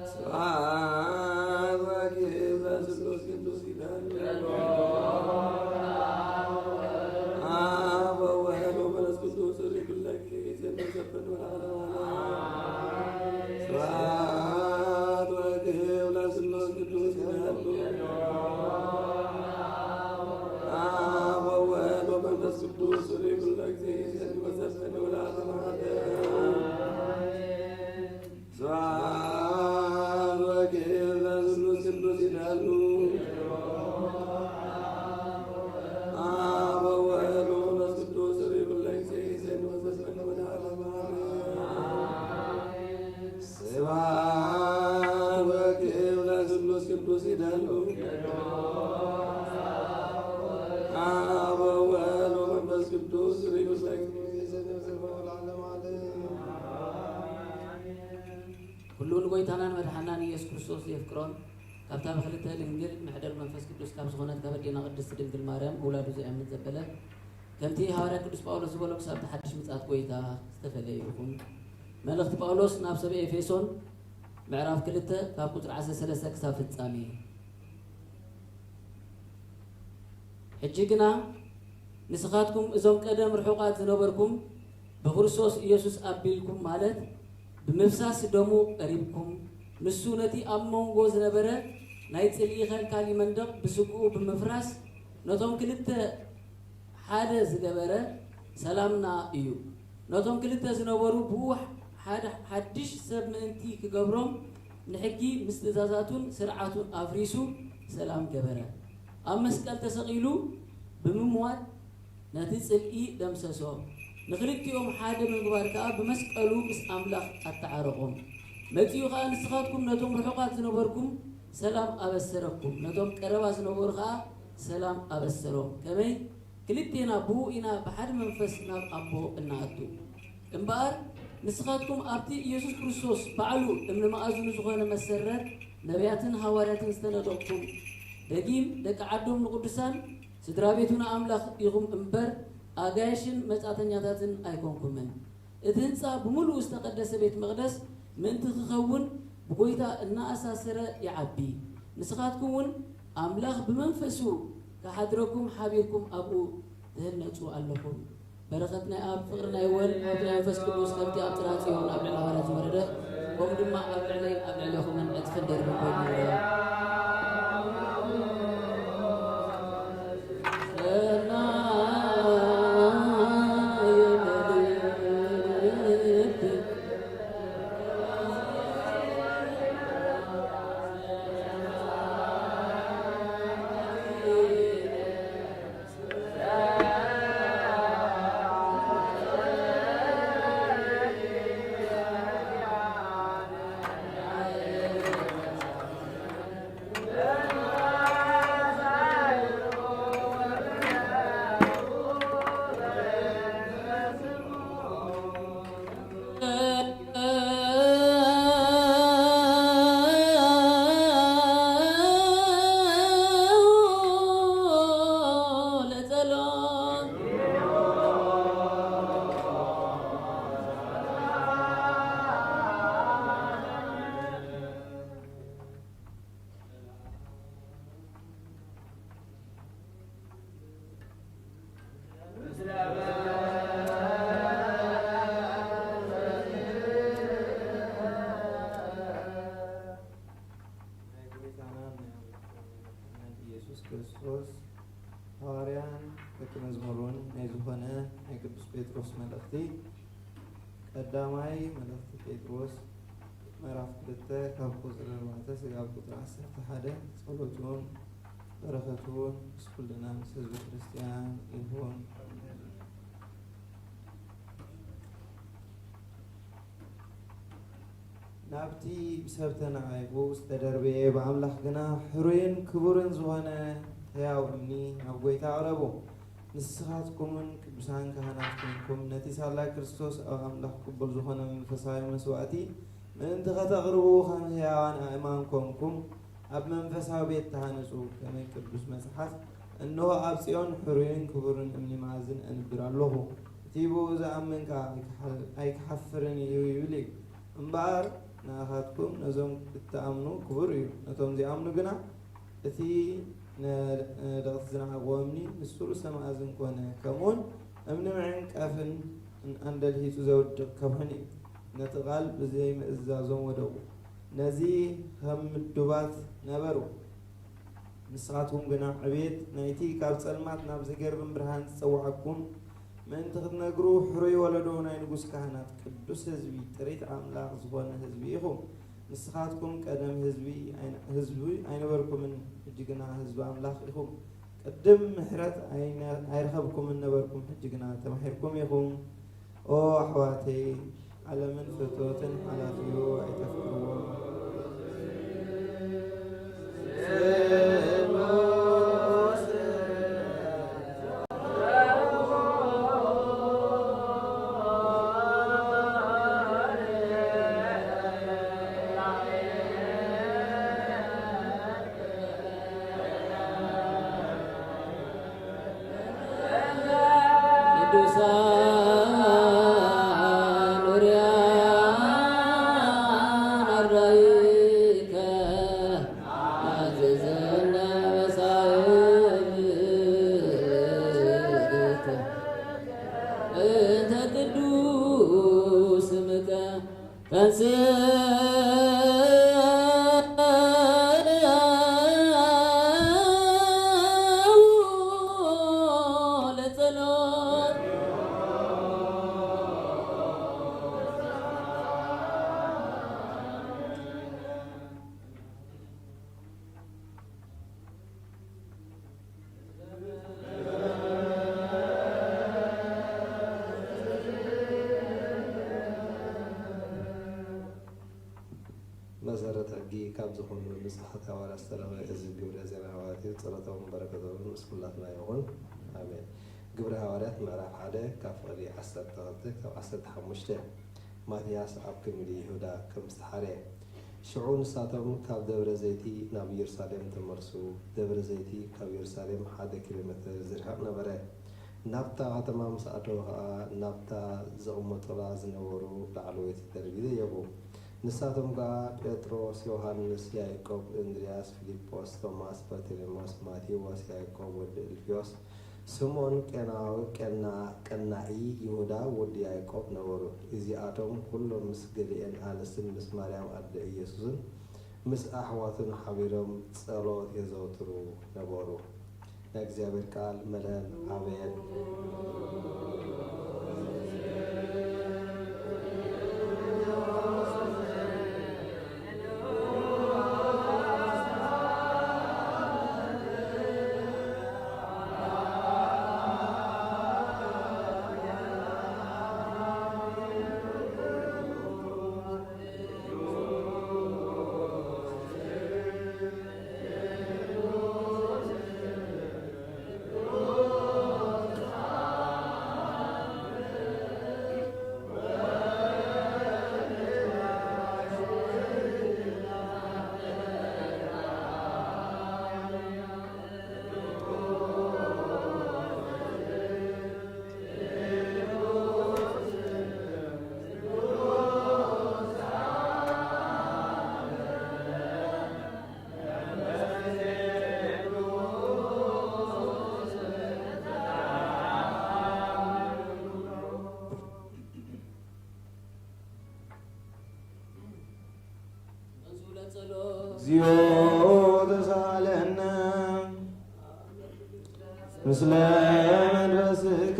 ስብሐት ወክብር ለስሉስ ቅዱስ ኪዳን አብ ወወልድ ወመንፈስ ቅዱስ ርኢኩ ለኪ ዘንድ ዘፈን ወለዓለመ ዓለም። ስብሐት ወክብር ለስሉስ ቅዱስ ኪዳን አብ ወወልድ ወመንፈስ ቅዱስ ርኢኩ ለኪ ዘንድ ዘፈን ወለዓለመ ዓለም። ስብሐት ወክብር ለስሉስ ቅዱስ ኪዳኑ አብ ወወልድ ወመንፈስ ቅዱስ ርኢኩ ለኪ ዘንድ ዘፈን ወለዓለመ ዓለም። ስብሐት ወክብር ለስሉስ ቅዱስ ኪዳኑ አብ ወወልድ ወመንፈስ ቅዱስ ርኢኩ ለኪ ዘንድ ዘፈን ወለዓለመ ዓለም። ኩሉ ንጎይታናን መድሓናን ኢየሱስ ክርስቶስ ዘየፍቅሮን፣ ካብታ ብክልተ ድንግል መሕደር መንፈስ ቅዱስ ካብ ዝኾነት ካብ ኣዴና ቅድስት ድንግል ማርያም ውላዱ ዘየምን ዘበለ፣ ከምቲ ሃዋርያ ቅዱስ ጳውሎስ ዝበሎ፣ ክሳብ እቲ ሓድሽ ምጽኣት ጎይታ ዝተፈለየ ይኹን። መልእኽቲ ጳውሎስ ናብ ሰብ ኤፌሶን፣ ምዕራፍ ክልተ፣ ካብ ቁጽሪ ዓሰርተ ሰለስተ ክሳብ ፍጻሜ። ሕጂ ግና ንስኻትኩም እዞም ቀደም ርሑቓት ዝነበርኩም ብክርስቶስ ኢየሱስ ኣቢልኩም፣ ማለት ብምፍሳስ ደሙ ቀሪብኩም፣ ንሱ ነቲ ኣብ መንጎ ዝነበረ ናይ ጽልኢ ከልካሊ መንደቕ ብስግኡ ብምፍራስ ነቶም ክልተ ሓደ ዝገበረ ሰላምና እዩ። ነቶም ክልተ ዝነበሩ ብኡ ሓደ ሓድሽ ሰብ ምእንቲ ክገብሮም ንሕጊ ምስ ትእዛዛቱን ስርዓቱን ኣፍሪሱ ሰላም ገበረ። ኣብ መስቀል ተሰቒሉ ብምምዋት ነቲ ጽልኢ ደምሰሶ። ንኽልቲኦም ሓደ ብምግባር ከኣ ብመስቀሉ ምስ ኣምላኽ ኣተዓረቖም። መጺኡ ኸኣ ንስኻትኩም ነቶም ርሑቓት ዝነበርኩም ሰላም ኣበሰረኩም፣ ነቶም ቀረባ ዝነበሩ ኸኣ ሰላም ኣበሰሮም። ከመይ ክልቴና ብኡ ኢና ብሓደ መንፈስ ናብ ኣቦ እንኣቱ። እምበኣር ንስኻትኩም ኣብቲ ኢየሱስ ክርስቶስ ባዕሉ እምኒ መኣዝኑ ዝኾነ መሰረት ነቢያትን ሃዋርያትን ዝተነደቕኩም፣ ደጊም ደቂ ዓዶም ንቅዱሳን ስድራ ቤቱ ንኣምላኽ ኢኹም እምበር ኣጋይሽን መጻእተኛታትን ኣይኮንኩምን። እቲ ህንጻ ብምሉኡ ዝተቐደሰ ቤት መቕደስ ምእንቲ ክኸውን ብጎይታ እናኣሳሰረ ይዓቢ። ንስኻትኩም እውን ኣምላኽ ብመንፈሱ ክሓድረኩም ሓቢርኩም ኣብኡ ትህነጹ ኣለኹም። በረኸት ናይ ኣብ፣ ፍቕሪ ናይ ወልድ፣ ሃብቲ ናይ መንፈስ ቅዱስ ከምቲ ኣብ ጽርሐ ጽዮን ኣብ ልዕሊ ሃዋርያት ዝወረደ፣ ከምኡ ድማ ኣብ ልዕለይን ኣብ ልዕሌኹምን ዕጽፍን ደርብን ኮይኑ ይውረድ። ናይ ጎይታናን ናይ ኣምላኽናን ኢየሱስ ክርስቶስ ሃዋርያን ደቀ መዝሙሩን ናይ ዝኾነ ናይ ቅዱስ ጴጥሮስ መልእኽቲ። ቀዳማይ መልእኽቲ ጴጥሮስ ምዕራፍ ክልተ ካብ ቁጽሪ ኣርባዕተ ስጋብ ቁጽሪ ዓሰርተ ሓደ። ጸሎቱን በረኸቱን ምስ ኩልና ምስ ህዝበ ክርስቲያን ይኹን። ናብቲ ብሰብ ተነቓይቁ ዝተደርበየ ብኣምላኽ ግና ሕሩይን ክቡርን ዝኾነ ሕያው እምኒ ናብ ጐይታ ኣቕረቡ። ንስኻትኩምን ቅዱሳን ካህናት ኴንኩም ነቲ ሳላ ክርስቶስ ኣብ ኣምላኽ ቅቡል ዝኾነ መንፈሳዊ መስዋእቲ ምእንቲ ኸተቕርቡ ከም ሕያዋን ኣእማን ኰንኩም ኣብ መንፈሳዊ ቤት ተሃነጹ። ከመይ ቅዱስ መጽሓፍ፣ "እንሆ ኣብ ጽዮን ሕሩይን ክቡርን እምኒ መኣዝን እነብር ኣለኹ፣ እቲ ብኡ ዝኣምን ከኣ ኣይክሓ-፣ ኣይክሓፍርን እዩ" ይብል እዩ። እምበኣር ንኣኻትኩም ነዞም እትኣምኑ ክቡር እዩ፣ ነቶም ዘይኣምኑ ግና እቲ ነ-፣ ነደቕቲ ዝነዓቕዎ እምኒ ንሱ ርእሰ መኣዝን ኮነ። ከምኡውን እምኒ ምዕንቃፍን ኣንደልሂጹ ዘውድቕ ከውሕን እዩ። ነቲ ቃል ብዘይምእዛዞም ወደቁ። ነዚ ከም ምዱባት ነበሩ። ንስኻትኩም ግና ዕቤት ናይቲ ካብ ጸልማት ናብ ዝገርም ብርሃን ዝጸውዓኩም ምእንቲ ክትነግሩ፣ ሕሩይ ወለዶ ናይ ንጉስ ካህናት፣ ቅዱስ ህዝቢ፣ ጥሪት ኣምላኽ ዝኾነ ህዝቢ ኢኹም። ንስኻትኩም ቀደም ህዝቢ ኣይነ-፣ ህዝቢ ኣይነበርኩምን፣ ሕጂ ግና ህዝቢ ኣምላኽ ኢኹም። ቅድም ምሕረት ኣይነ-፣ ኣይረኸብኩምን ነበርኩም፣ ሕጂ ግና ተማሒርኩም ኢኹም። ኦ ኣሕዋተይ፣ ዓለምን ፍትወትን ሓላፊ እዩ፣ ኣይተፍቅርዎ። ቅዱሳን ኡርያን ኣራዊከ ኣዘዘነ መሳእልከ እንተ ቅዱስ ስምከ። ተንሥእ ለጸሎት። መሰረት ሕጊ ካብ ዝኾኑ ንጹሓት ሃዋርያት ዝተረኽበ እዚ ግብረ ዜና ሃዋርያት እዩ። ጸሎቶምን በረከቶምን ምስ ኩላትና ይኹን። ኣሜን። ግብረ ሃዋርያት ምዕራፍ ሓደ ካብ ፍቕዲ ዓሰርተ ክልተ ካብ ዓሰርተ ሓሙሽተ። ማትያስ ኣብ ክንዲ ይሁዳ ከም ዝተሓርየ። ሽዑ ንሳቶም ካብ ደብረ ዘይቲ ናብ ኢየሩሳሌም ተመልሱ። ደብረ ዘይቲ ካብ ኢየሩሳሌም ሓደ ኪሎ ሜትር ዝርሕቕ ነበረ። ናብታ ከተማ ምስ ኣተዉ ኸኣ፣ ናብታ ዝቕመጡላ ዝነበሩ ላዕለወይቲ ደርቢ ደየቡ። ንሳቶም ከኣ ጴጥሮስ፣ ዮሃንስ፣ ያዕቆብ፣ እንድርያስ፣ ፊልጶስ፣ ቶማስ፣ በርተሎሜዎስ፣ ማቴዎስ፣ ያዕቆብ ወዲ እልፍዮስ፣ ስምኦን ቀናዊ፣ ቀና-፣ ቀናኢ፣ ይሁዳ ወዲ ያዕቆብ ነበሩ። እዚኣቶም ኩሎም ምስ ገሊኤን ኣንስትን ምስ ማርያም ኣደ ኢየሱስን ምስ ኣሕዋቱን ሓቢሮም ጸሎት የዘውትሩ ነበሩ። ናይ እግዚኣብሔር ቃል። መለን። ኣሜን። እግዚኦ ተሳለነ ምስለ መንፈስከ።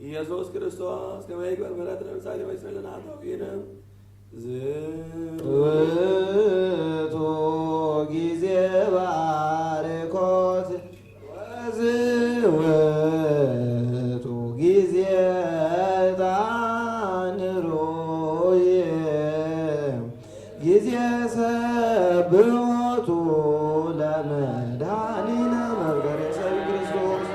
ኢየሱስ ክርስቶስ ከመ ይግበር ምሕረት ለነፍሳቲነ ወይስረይ ለነ ኃጣውኢነ። ዝውቱ ጊዜ ባርኮት ወዝውቱ ጊዜ ዕጣን ሩይ ጊዜ ሰብሖቱ ለመድኃኒነ መፍቀሬ ሰብ ክርስቶስ።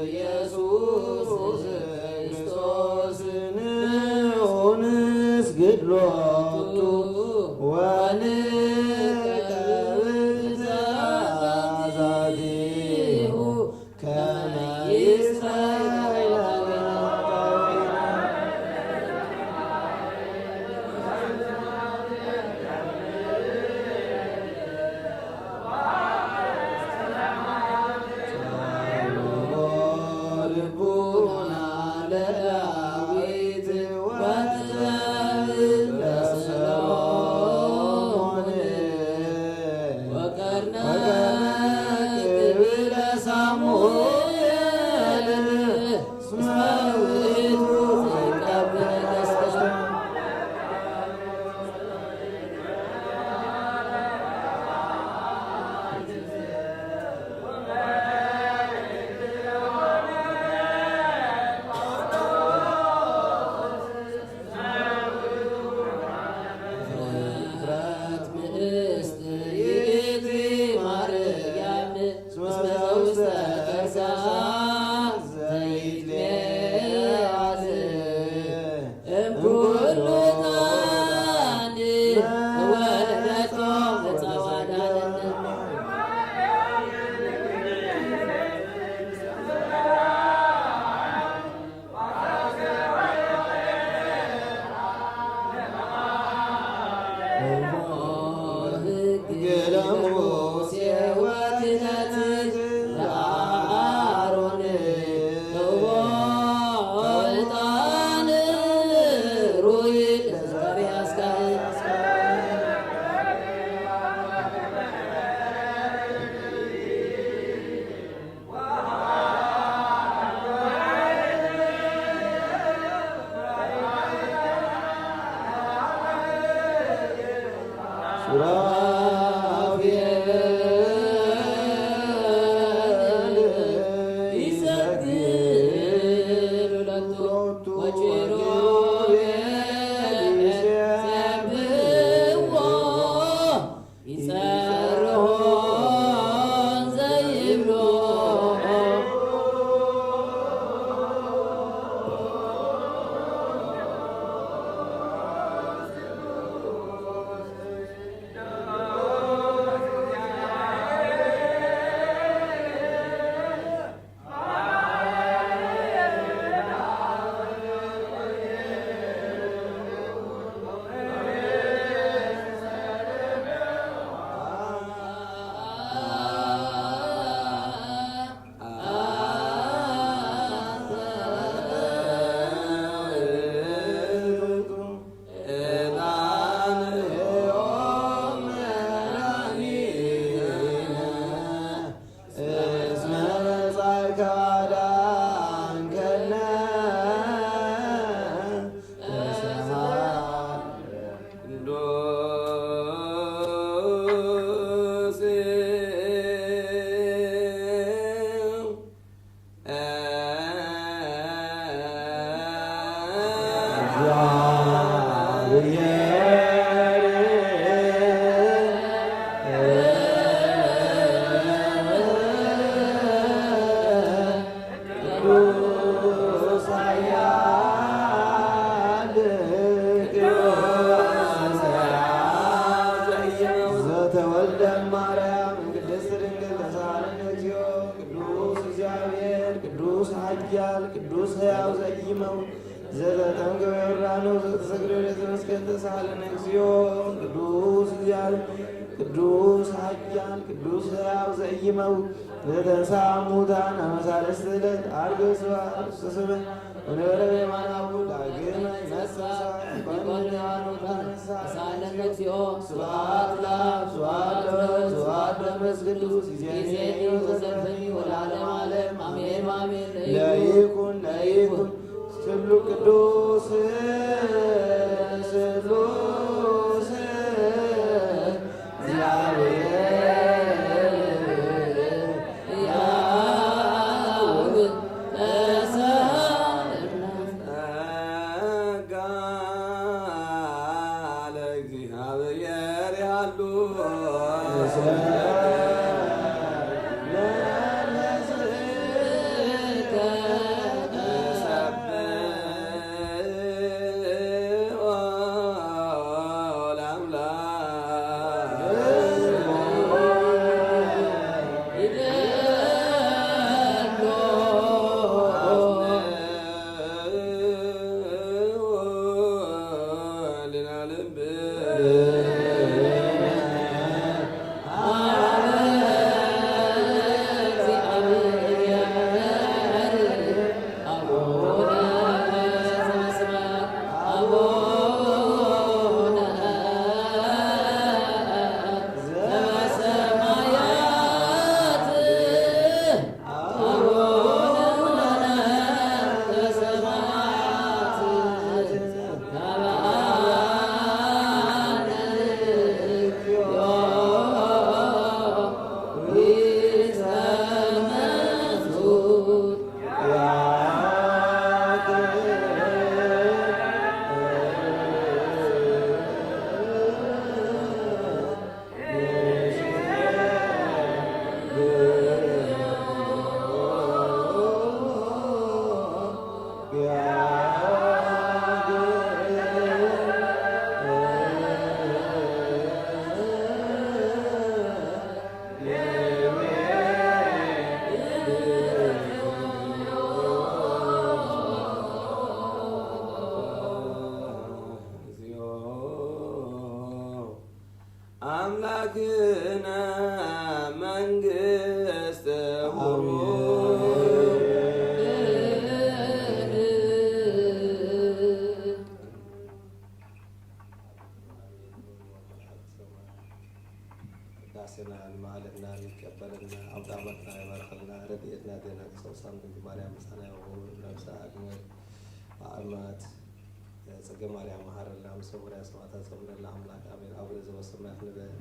ኢየሱስ ክርስቶስ ንዑ ንስግድ ሎቱ ወንቀብል ትእዛዛቲሁ ከመ ይስረይ ለነ ኃጣውኢነ። ልቡና ለዳዊት ወጥበብ ለሰሎሞን ወቀርነ ክብር ለሳሙኤል እስመ ውእቱ ይቀበል ደስታ። ዘተወልደ እምአርያም እምቅድስት ድንግል ተሳሃለነ እግዚኦ። ቅዱስ እግዚአብሔር፣ ቅዱስ ኃያል፣ ቅዱስ ሕያው ዘይመውት ዘበጠን ዮርዳኖስ ዘተሰግደ ለዘመስቀል ተሳሃለነ እግዚኦ። ቅዱስ እግዚአብሔር፣ ቅዱስ ኃያል፣ ቅዱስ ሕያው ዘኢይመውት፣ ዘተንሥአ እሙታን አመ ሣልስት ዕለት ዐርገ ስብሐት ውስተ ሰማይ ወነበረ በየማነ አቡ። ዳግመ ይመጽእ በሰማይ ይኮንን ሕያዋን ወሙታን። ተሳሃለነ እግዚኦ። ስብሐት ለአብ፣ ስብሐት ለወልድ፣ ስብሐት ለመንፈስ ቅዱስ፣ ይዜኒ ወዘልፈኒ ወለዓለመ ዓለም፣ አሜን ወአሜን። ለይኩን፣ ለይኩን። ስሉስ ቅዱስ ስሉስ እግዚአብሔር ያውብ ተሰብእና። ጸጋ ለእግዚአብሔር ያሉ አምላክነ መንግስት ቅዳሴና ለማዕለትና ለሚቀበልና አውደ አመትና ይባርክልና። ረድኤትና ዲነ ሰው ሳምንት ማርያም ምሳና ይሁን። ነፍሳ አግመል አእማት ጽጌ ማርያም መሐረና። ምስለ ቡሩካን ሰማዕታት ዘምረላ አምላክ አሜን። አቡነ ዘበሰማያት ንበል።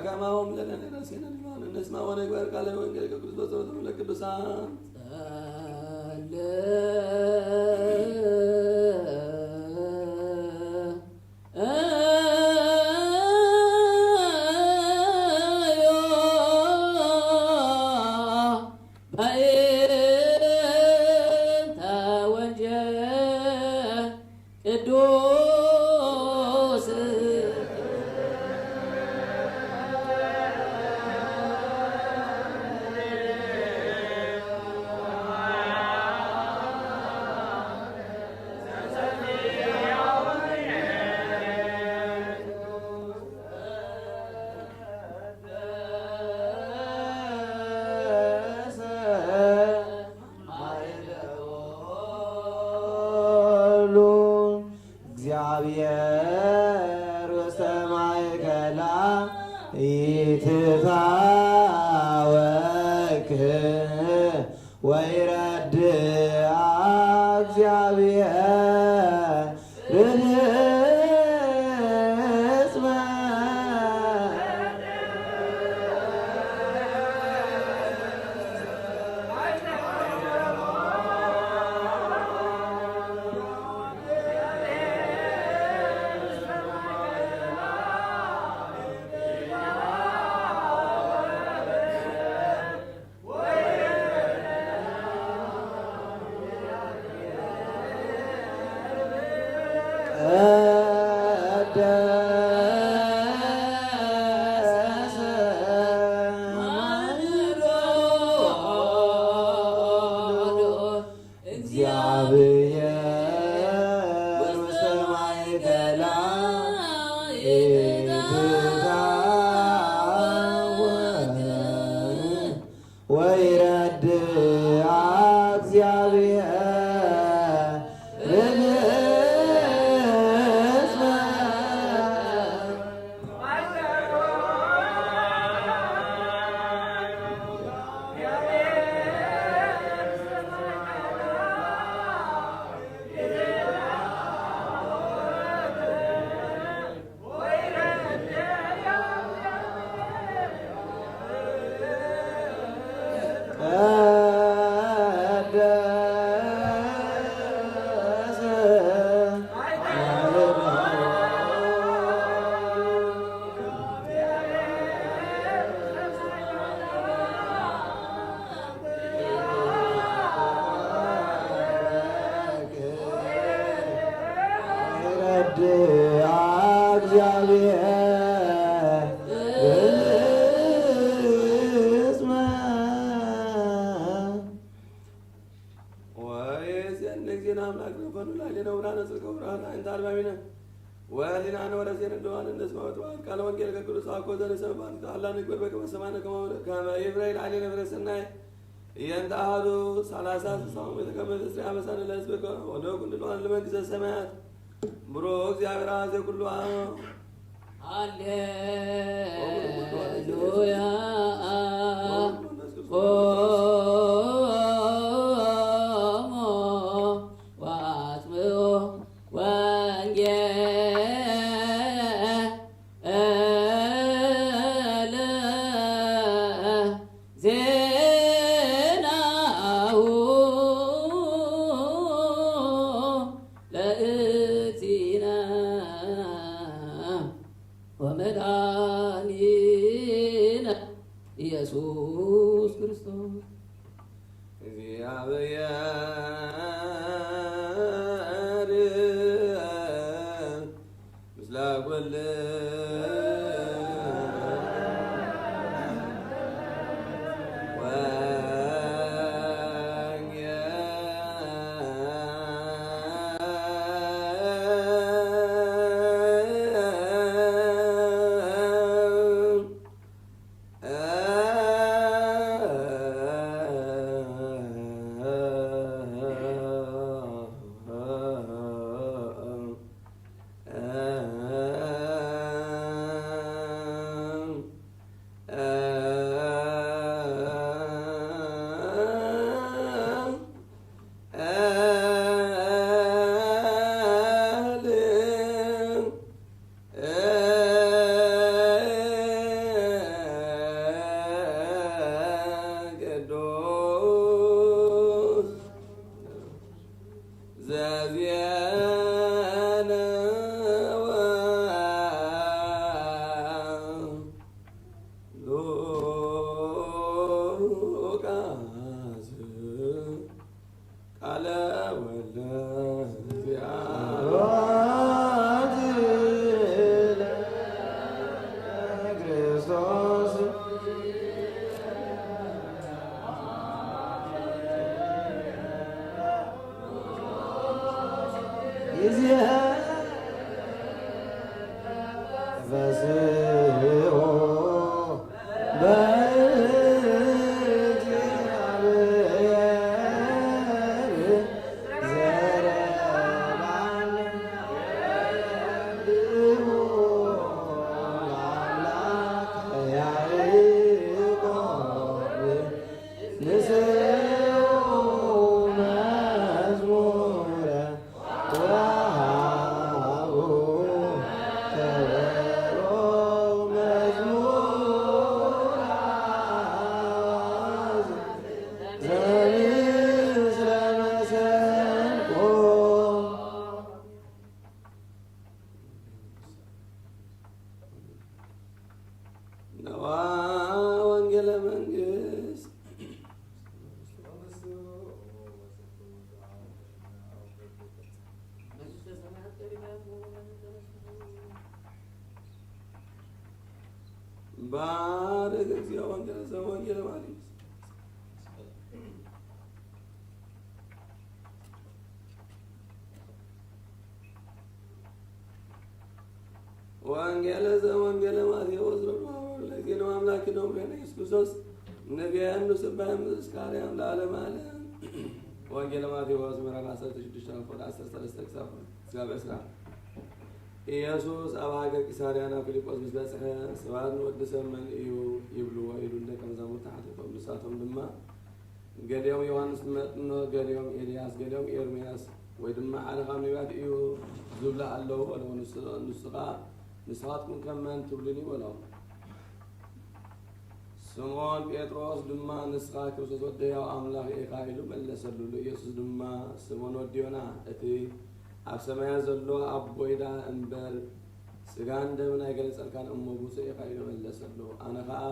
ከማሆም ለነነራሴነ ንማን እንስማ ወንግበር ቃለ ወንጌል ከቅዱስ በጸሎተ ለቅዱሳን። ጸልዩ በእንተ ወንጌል ቅዱስ እግዚአብሔር ውስተ ማእከላ ኢትትሃወክ ወይረድኣ እግዚአብሔር ርህጽመ። እግዚአብሔር ውስተ ማእከላ ኢትትሃወክ ወይረድኣ እግዚአብሔር ርህጽመ። ረድአ እግዚአብሔር እስመ። ወይእዜሰ እግዚእነ አምላክነ ፈኑ ላዕሌነ ውራነ ጽድቀ ወብርሃነ አዕይንተ አልባቢነ ወህሊናነ ወረሴነ ለዋለ እንስማ ወትባል ቃለ ወንጌል ከቅዱስ አኮ ዘንሰማ። ተአላ ንግበር በከመ ሰማዕነ ከመ ይፍረይ ላዕሌነ ፍረ ሰናይ። እየንተ አሐዱ ሠላሳ ስሳ ወምእተ ከመ ትስሪ አበሳነ ለሕዝብከ ወለኩሉ ለዋለ ለመንግሥተ ሰማያት። ብሩክ እግዚአብሔር አዜ ኩሉ ዓለም። ሃሌሉያ። ሆሞ ወአጽምዑ ወንጌል ዜናሁ ለእግዚእነ ወመድኃኒነ ኢየሱስ ክርስቶስ። ዜና ወሉቃስ ቃለ ወልደ ክርስቶስ ጊዜ ፈስሆ በእግዚአብሔር ዘረባን ለአምላከ ያዕቆብ ንስኡ መዝሙረ ወሃቡ ከበሮ መዝሙር አዋዝ ዘምስለ መሰንቆ። ነዋ ወንጌለ መንግስት። ባርክ እግዚኦ ወንጌለ ዘወንጌለ ማርቆስ። ወንጌለ ዘወንጌለ ማቴዎስ። ለእግዚእነ አምላክነ ወመድኃኒነ ኢየሱስ ክርስቶስ ንቤኑ ስብሐ ምስጋና ለዓለመ ዓለም። ወንጌለ ማቴዎስ ምዕራፍ ዐሰርተ ሽዱሽተ ቁጥር ዐሰርተ ሰለስተ ክሳብ ዒስራ። ኢየሱስ አብ ሀገር ቂሳርያ ናብ ፊልጶስ ምስ በጽሐ፣ ሰባት ንወዲ ሰብ መን እዩ ይብልዎ? ኢሉ ንደቀ መዛሙርቱ ሐተቶም። ንሳቶም ድማ፣ ገሊኦም ዮሐንስ መጥምቅ፣ ገሊኦም ኤልያስ፣ ገሊኦም ኤርምያስ ወይ ድማ ሓደ ካብ ነቢያት እዩ ዝብሉ ኣለዉ በልዎ። ንሱ፣ ንሱ ኸኣ፣ ንስኻትኩም ከ መን ትብሉኒ? በሎም። ስምዖን ጴጥሮስ ድማ፣ ንስኻ ክርስቶስ ወዲ ሕያው ኣምላኽ ኢኻ ኢሉ መለሰሉ። ኢየሱስ ድማ፣ ስምዖን ወዲ ዮና፣ እቲ ኣብ ሰማያት ዘሎ ኣቦይ ደኣ እምበር፣ ስጋን ደምን ኣይገለጸልካን እሞ ብፁዕ ኢኻ ኢሉ መለሰሉ። ኣነ ኸኣ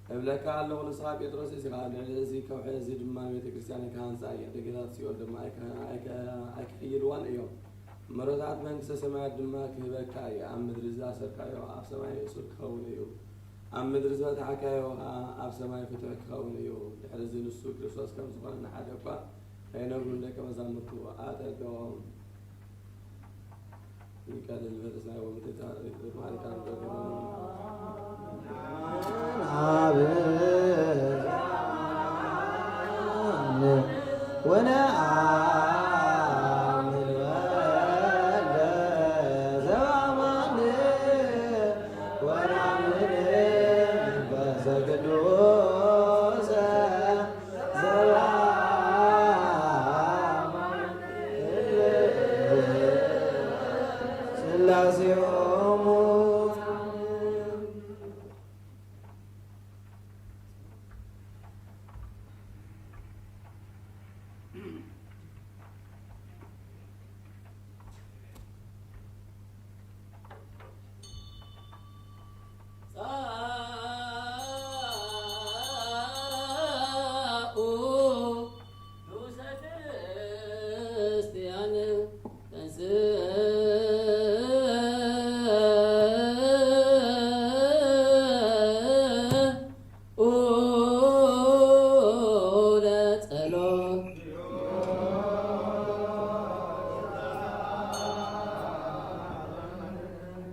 እብለካ ኣለኹ፣ ንስኻ ጴጥሮስ ኢኻ፣ ልዕሊ እዚ ከውሒ እዚ ድማ ቤተ ክርስቲያነይ ክሃንጻ እየ፣ ደገታት ሲኦል ድማ ኣይከ-፣ ኣይከ-፣ ኣይከሕይልዋን እዮም። መሮታት መንግስተ ሰማያት ድማ ክህበካ እየ። ኣብ ምድሪ ዝኣሰርካዮ ኣብ ሰማይ እሱር ክኸውን እዩ፣ ኣብ ምድሪ ዝበታሕካዮ ኸኣ ኣብ ሰማይ ፍትሕ ክኸውን እዩ። ድሕሪ እዚ ንሱ ክርስቶስ ከም ዝኾነ ንሓደ እኳ ከይነግሩ ንደቀ መዛሙርቱ ኣጠንቀቖም። ይቀልል በተስፋ ወምትእትታን ርትዕት ማዕሪካን በግብር አብ ወነአምን ወልደ ዘበአማን ወነአምን መንፈሰ ቅዱስ ስላሴሆሙ።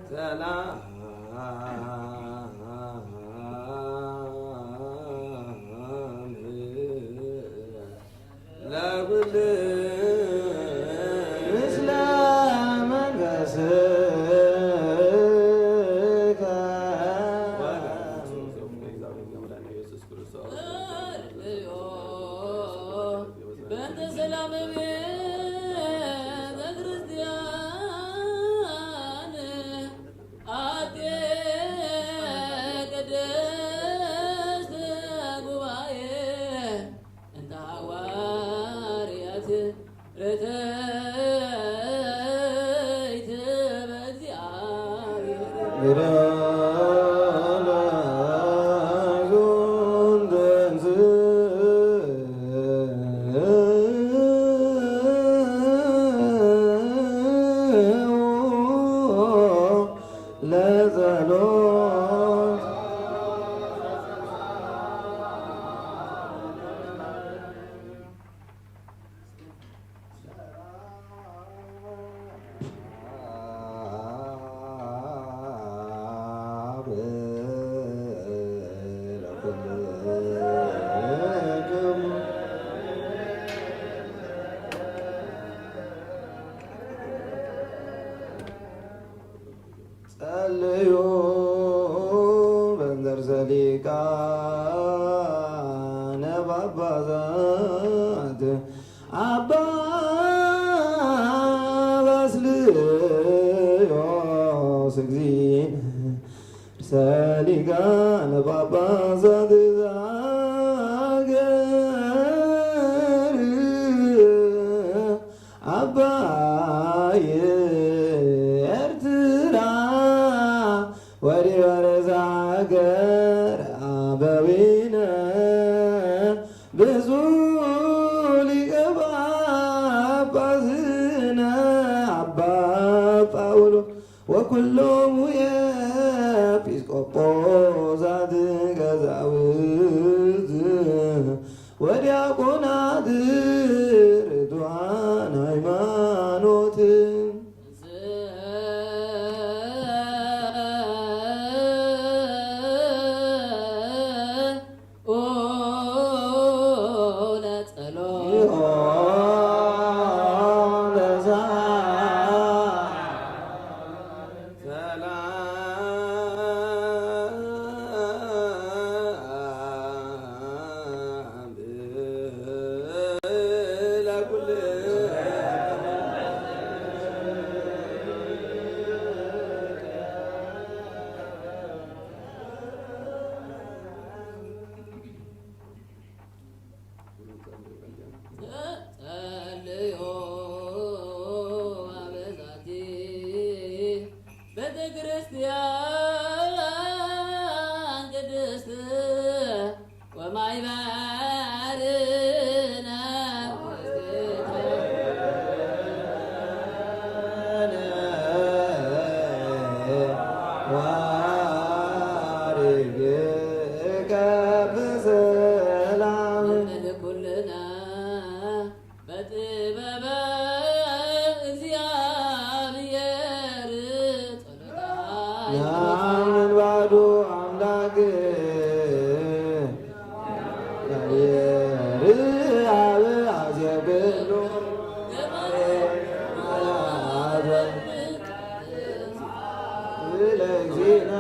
ሰላም ለኩል ምስለ መንፈስከ። በእንተ ሰላም ቤተ ክርስቲያን አቴ ቅድስት ጉባኤ እንተ ሐዋርያት ርትዕት በእግዚኣብሔር። ለጸሎት። ጸልዩ በእንተ ርእሰ ሊቃነ ጳጳሳት አባ ባስልዮስ እግዚእነ ርእሰ ሊቃነ ጳጳሳት ዘሀገር አባይ ኤርትራ ወዲበ ርእሰ ሀገር አበዊነ ብፁዕ ሊቀ ጳጳስነ አባ ጳውሎስ ወኩሎሙ ኤጲስቆጶሳት ቀሳውስት ወዲያቆናት ርቱዓን ሃይማኖት። ጸልዩ አበዛቲ ቤተ ክርስቲያን ቅድስት ወማይበርነ ዋርግ ከፍ ሰላም ለልኩልነ በጥበበ እግዚአብሔር ጸሎታ ናምን ባዶ አምላክ እግዚአብሔር አብ አዜ ኩሉ ለእግዚእነ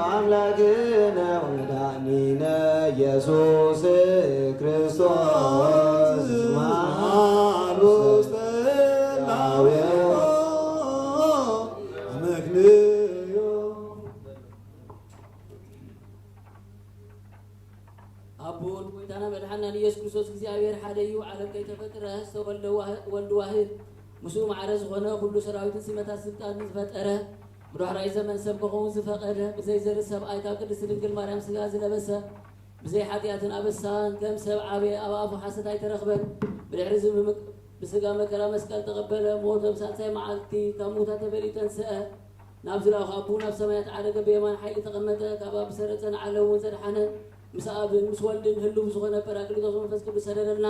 አምላክነ ወመድኃኒነ ኢየሱስ ክርስቶስ መሐር ውስተ ላውዮ አመክንዮ። አብ ወወልድ ጎይታና መድኃኒና ኢየሱስ ክርስቶስ እግዚአብሔር ሓደ እዩ። ዓለም ከይተፈጥረ ዝተወልደ ዋህ-፣ ወልድ ዋህድ፣ ምስኡ ማዕረ ዝኾነ፣ ኩሉ ሰራዊትን ሲመታት ስልጣንን ዝፈጠረ፣ ብዳሕራይ ዘመን ሰብ ክኸውን ዝፈቐደ፣ ብዘይ ዘርኢ ሰብኣይ ካብ ቅድስት ድንግል ማርያም ስጋ ዝለበሰ፣ ብዘይ ሓጢኣትን ኣበሳን ከም ሰብ ዓበየ፣ ኣብ ኣፉ ሓሰት ኣይተረኽበን። ብድሕሪ እዚ ብምቅ-፣ ብስጋ መከራ መስቀል ተቐበለ፣ ሞተ፣ ብሳልሳይ መዓልቲ ካብ ምዉታት ተፈልዩ ተንስአ። ናብ ዝለኣኾ ኣቦኡ ናብ ሰማያት ዓረገ፣ ብየማን ሓይሊ ተቐመጠ። ካብ ኣብ ዝሰረጸ ንዓለም እውን ዘድሓነ፣ ምስ ኣብን ምስ ወልድን ህሉው ዝኾነ ጳራቅሊጦስ መንፈስ ቅዱስ ሰደደልና።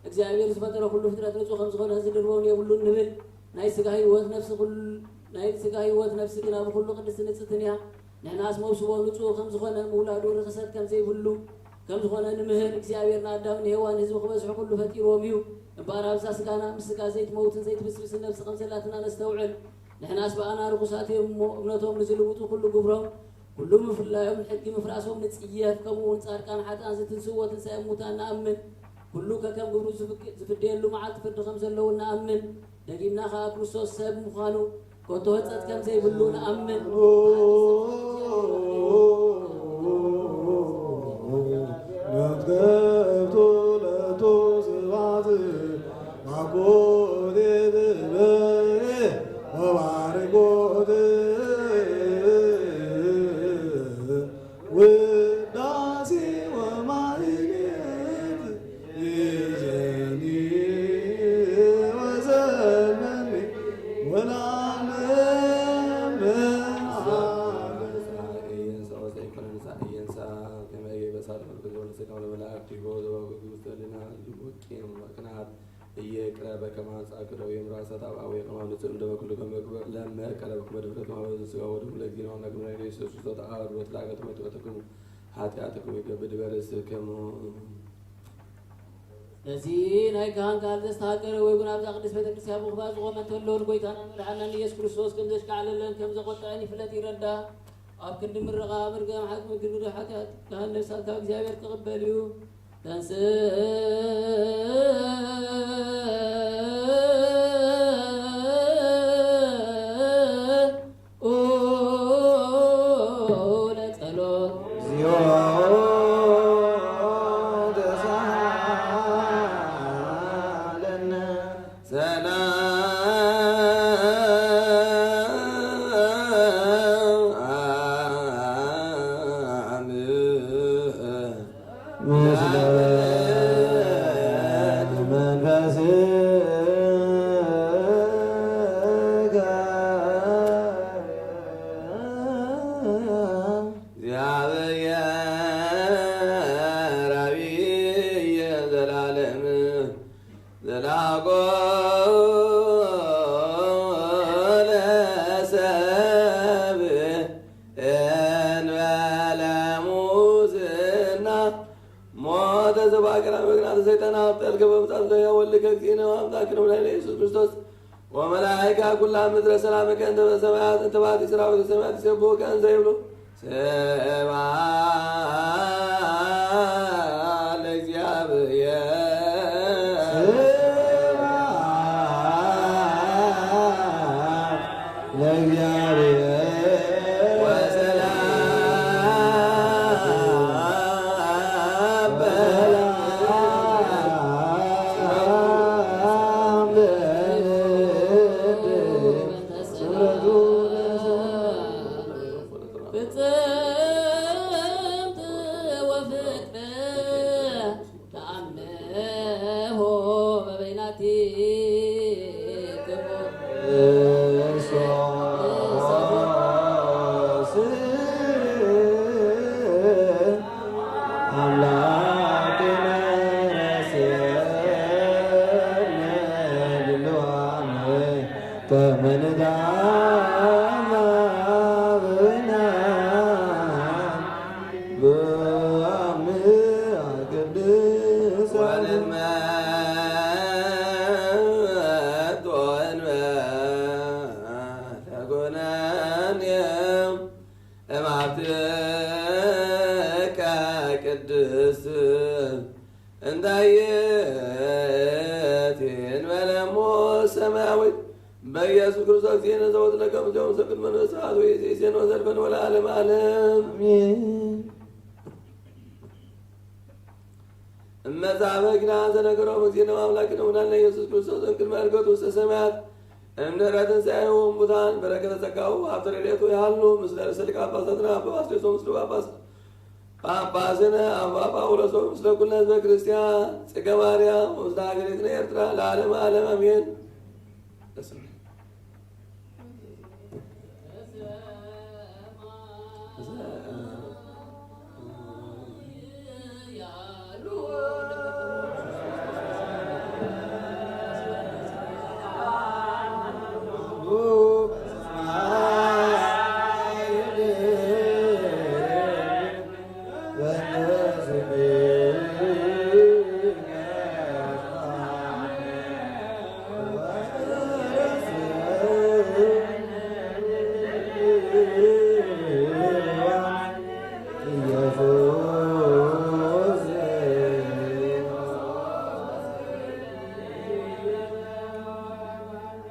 እግዚኣብሔር ዝፈጠሮ ኩሉ ፍጥረት ንጹሕ ከም ዝኾነ ዝድርበውን የብሉን ንብል። ናይ ስጋ ህይወት ነፍሲ ኩል-፣ ናይ ስጋ ህይወት ነፍሲ ግና ብኹሉ ቅድስትን ንጽሕትን እያ። ንሕናስ መውስቦ ንጹሕ ከም ዝኾነ ምውላዱ ርኽሰት ከም ዘይብሉ ከም ዝኾነ ንምህር። እግዚኣብሔር ንኣዳም ንሄዋን ህዝቢ ክበዝሑ ኩሉ ፈጢርዎም እዩ። እምበኣር ኣብዛ ስጋና ምስ ስጋ ዘይትመውትን ዘይትብስብስን ነፍሲ ከም ዘላትና ነስተውዕል። ንሕናስ ብኣና ርኹሳት እዮም እሞ፣ እምነቶም ንዝልውጡ ኩሉ ግብሮም፣ ኩሉ ምፍላዮም፣ ንሕጊ ምፍራሶም ንጽየፍ። ከምኡ እውን ጻድቃን ሓጥኣን ዝትንስእዎ ትንሳኤ ሙታን ንኣምን። ኩሉ ከከም ግብሩ ዝፍክ-፣ ዝፍደየሉ መዓልቲ ፍርዲ ከም ዘለውን ንኣምን። ደጊምና ኸኣ ክርስቶስ ሰብ ምዃኑ፣ ኮቶ ህንጸት ከም ዘይብሉ ንኣምን። ነትገቱ ለቱ ስብሐት ማጎ ወባርኮት ውዳሴ ወማህሌት ይእዜኒ ወዘልፈኒ ወለዓለመ ዓለም። ኢይቅረበ ከመ አንጻእኩ እደዊየ እምራሰ ተአብአዊ ከማሁ ንጹሕ እምደመ ኩልክሙ ለእመ ቀረብኩ በድፍረት ከማሁ በእንተ ሥጋ ወደሙ ለእግዚእነ ወአምላክነ ኢየሱስ ክርስቶስ ተአሐዱ በትላገ ተመጥወተክሙ ኃጢአትክሙ ይገብር በርእስክሙ። በዚ ናይ ካህን ቃል ዘስተሃቀረ ወይኩን ኣብዛ ቅድስት ቤተክርስቲያን ብኹፋ ዝቆመ እንተሎ ንጎይታናን መድሓናን ኢየሱስ ክርስቶስ ከም ዘሽካዕለለን ከም ዘቆጠዐን ይፍለጥ ይረዳ። ኣብ ክንዲ ምርቓ መርገም ሓጥእ ምግብር ኃጢአት ካህን ነፍሳት ካብ እግዚኣብሔር ክቕበል እዩ። ተንሥእ ለጸሎት። እግዚኦ ተሳሃለነ። ሰላም ምስለ መንፈስከ። እግዚአብሔር አብይ ዘላለም ዘላጎ ለሰብ እንበለ ሙስና ሞተ ዘባገራ መግናተ ሰይጣን አብጠልከ በምጻት ለያ ወልድከ እግዚእነ ወአምላክነ ወመድኃኒነ ኢየሱስ ክርስቶስ ወመላእክተ ኩላ ምድረ ሰላምከ እንተ በሰማያት እንተ ባቲ ሠራዊተ ሰማያት ይሴብሑከ እንዘ ይብሉ። ስብሐት ለእግዚአብሔር። ስብሐት ለእግዚአብሔር። ወሰላም ለእግዚአብሔር። ፍጽምት ወፍቅርት ተአምሆ በበይናቲክሙ። ክርስቶስ አምላክነ ረስየነ ድልዋነ ከመ ንትአማመን በአምአ ቅድስት ወንትመ ወንትመ ተኮነነ እምአትከ ቅድስት እንተ ይእቲ እንበለ እሞ ሰማያዊት በኢየሱስ ክርስቶስ እግዚእነ ዘወትነ ከመ ምስሌሁ ምስለ ኩሉ መንፈስ ስብሐት ወይእዜሰ ወዘልፈኒ ወለዓለመ ዓለም። አሜን። እመ ጻሕፈ ኪዳን ዘነገሮሙ እግዚእነ ወአምላክነ ወመድኃኒነ ኢየሱስ ክርስቶስ እምቅድመ ዕርገቱ ውስተ ሰማያት እምድኅረ ትንሣኤሁ እሙታን በረከተ ጸጋሁ ሀብተ ረድኤቱ ይሃሉ ምስለ ርእሰ ሊቃነ ጳጳሳት አባ ባስልዮስ ወምስለ ጳጳስ ጳጳስነ አባ ጳውሎስ ወምስለ ኩልነ ህዝበ ክርስቲያን ጽጌ ማርያም ወምስለ ሀገሪትነ ኤርትራ ለዓለመ ዓለም አሜን።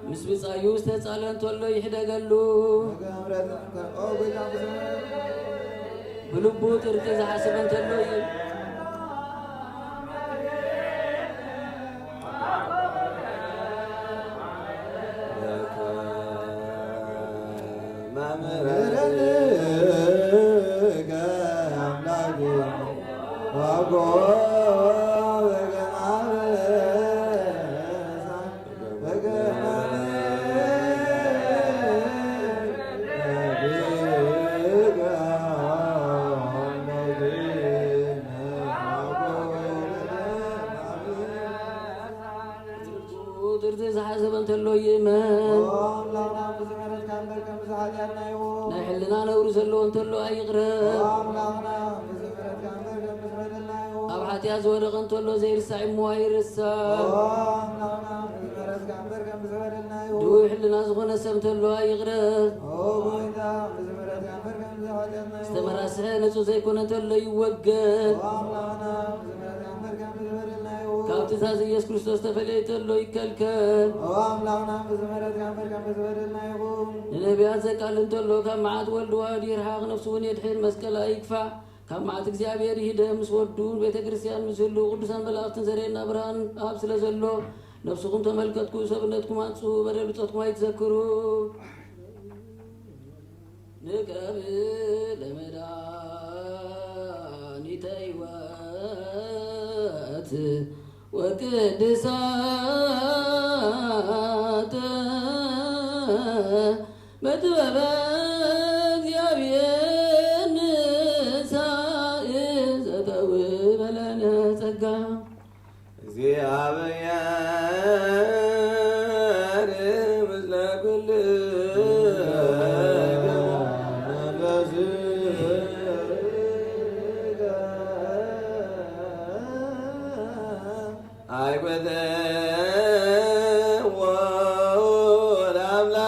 ምስ ብጻዩ ዝተጻለ እንተሎ ይሕደገሉ። ብልቡ ጥርጥር ዝሓስብ እንተሎ ይ- ጥርዚ ዝሓሰበ እንተሎ ይእመን። ኦ አምላክና፣ ብዚ ምሕረትካ እምበር ከም ብዚ ሓጢኣትና ይኹን። ናይ ሕልና ነውሪ ዘለዎ እንተሎ ኣይቕረ። ኦ አምላክና፣ ብዚ ምሕረትካ እምበር ከም ብዚ በደልና ይኹን። ኣብ ሓጢኣት ዝወደቐ እንተሎ ዘይርሳዕ እሞ ኣይርሳዕ። ኦ አምላክና፣ ብዚ ምሕረትካ እምበር ከም ብዚ በደልና ይኹን። ድውይ ሕልና ዝኾነ ሰብ እንተሎ ኣይቕረ። ኦ ጎይታ፣ ብዚ ምሕረትካ እምበር ከም ብዚ ሓጢኣትና ይኹን። ዝተመራስሐ ንጹህ ዘይኮነ እንተሎ ይወገድ። ኦ አምላክና፣ ብዚ ምሕረትካ እምበር ከም ብዚ በደልና ይኹን። ካብ ትእዛዝ ኢየሱስ ክርስቶስ ተፈልየ እንተሎ ይከልከል። ኦ አምላክና፣ ብዚ ምሕረትካ እምበር ከም ብዚ በደልና ይኹን። ንነቢያት ዘቃልል እንተሎ ካብ መዓት ወልድ ዋህድ ይርሓቕ፣ ነፍሱ እውን የድሕን፣ መስቀል ኣይግፋዕ። ካብ መዓት እግዚኣብሔር ይህደም፣ ምስ ወዱን ቤተ ክርስቲያን ምስ ህሉ ቅዱሳን መላእክትን ዘርእየና ብርሃን ኣብ ስለ ዘሎ፣ ነፍስኹም ተመልከትኩ፣ ሰብነትኩም አንጽሁ፣ በደል ብጾትኩም ኣይትዘክሩ። ንቅረብ ለመድኃኒተ ሕይወት ወቅድሳተ መጥበበ እግዚአብሔር ንሳእ ዘተውህበ ለነ ጸጋ። እግዚአብሔር ምስለ ኩልነ አይበደወ ለአምላክነ።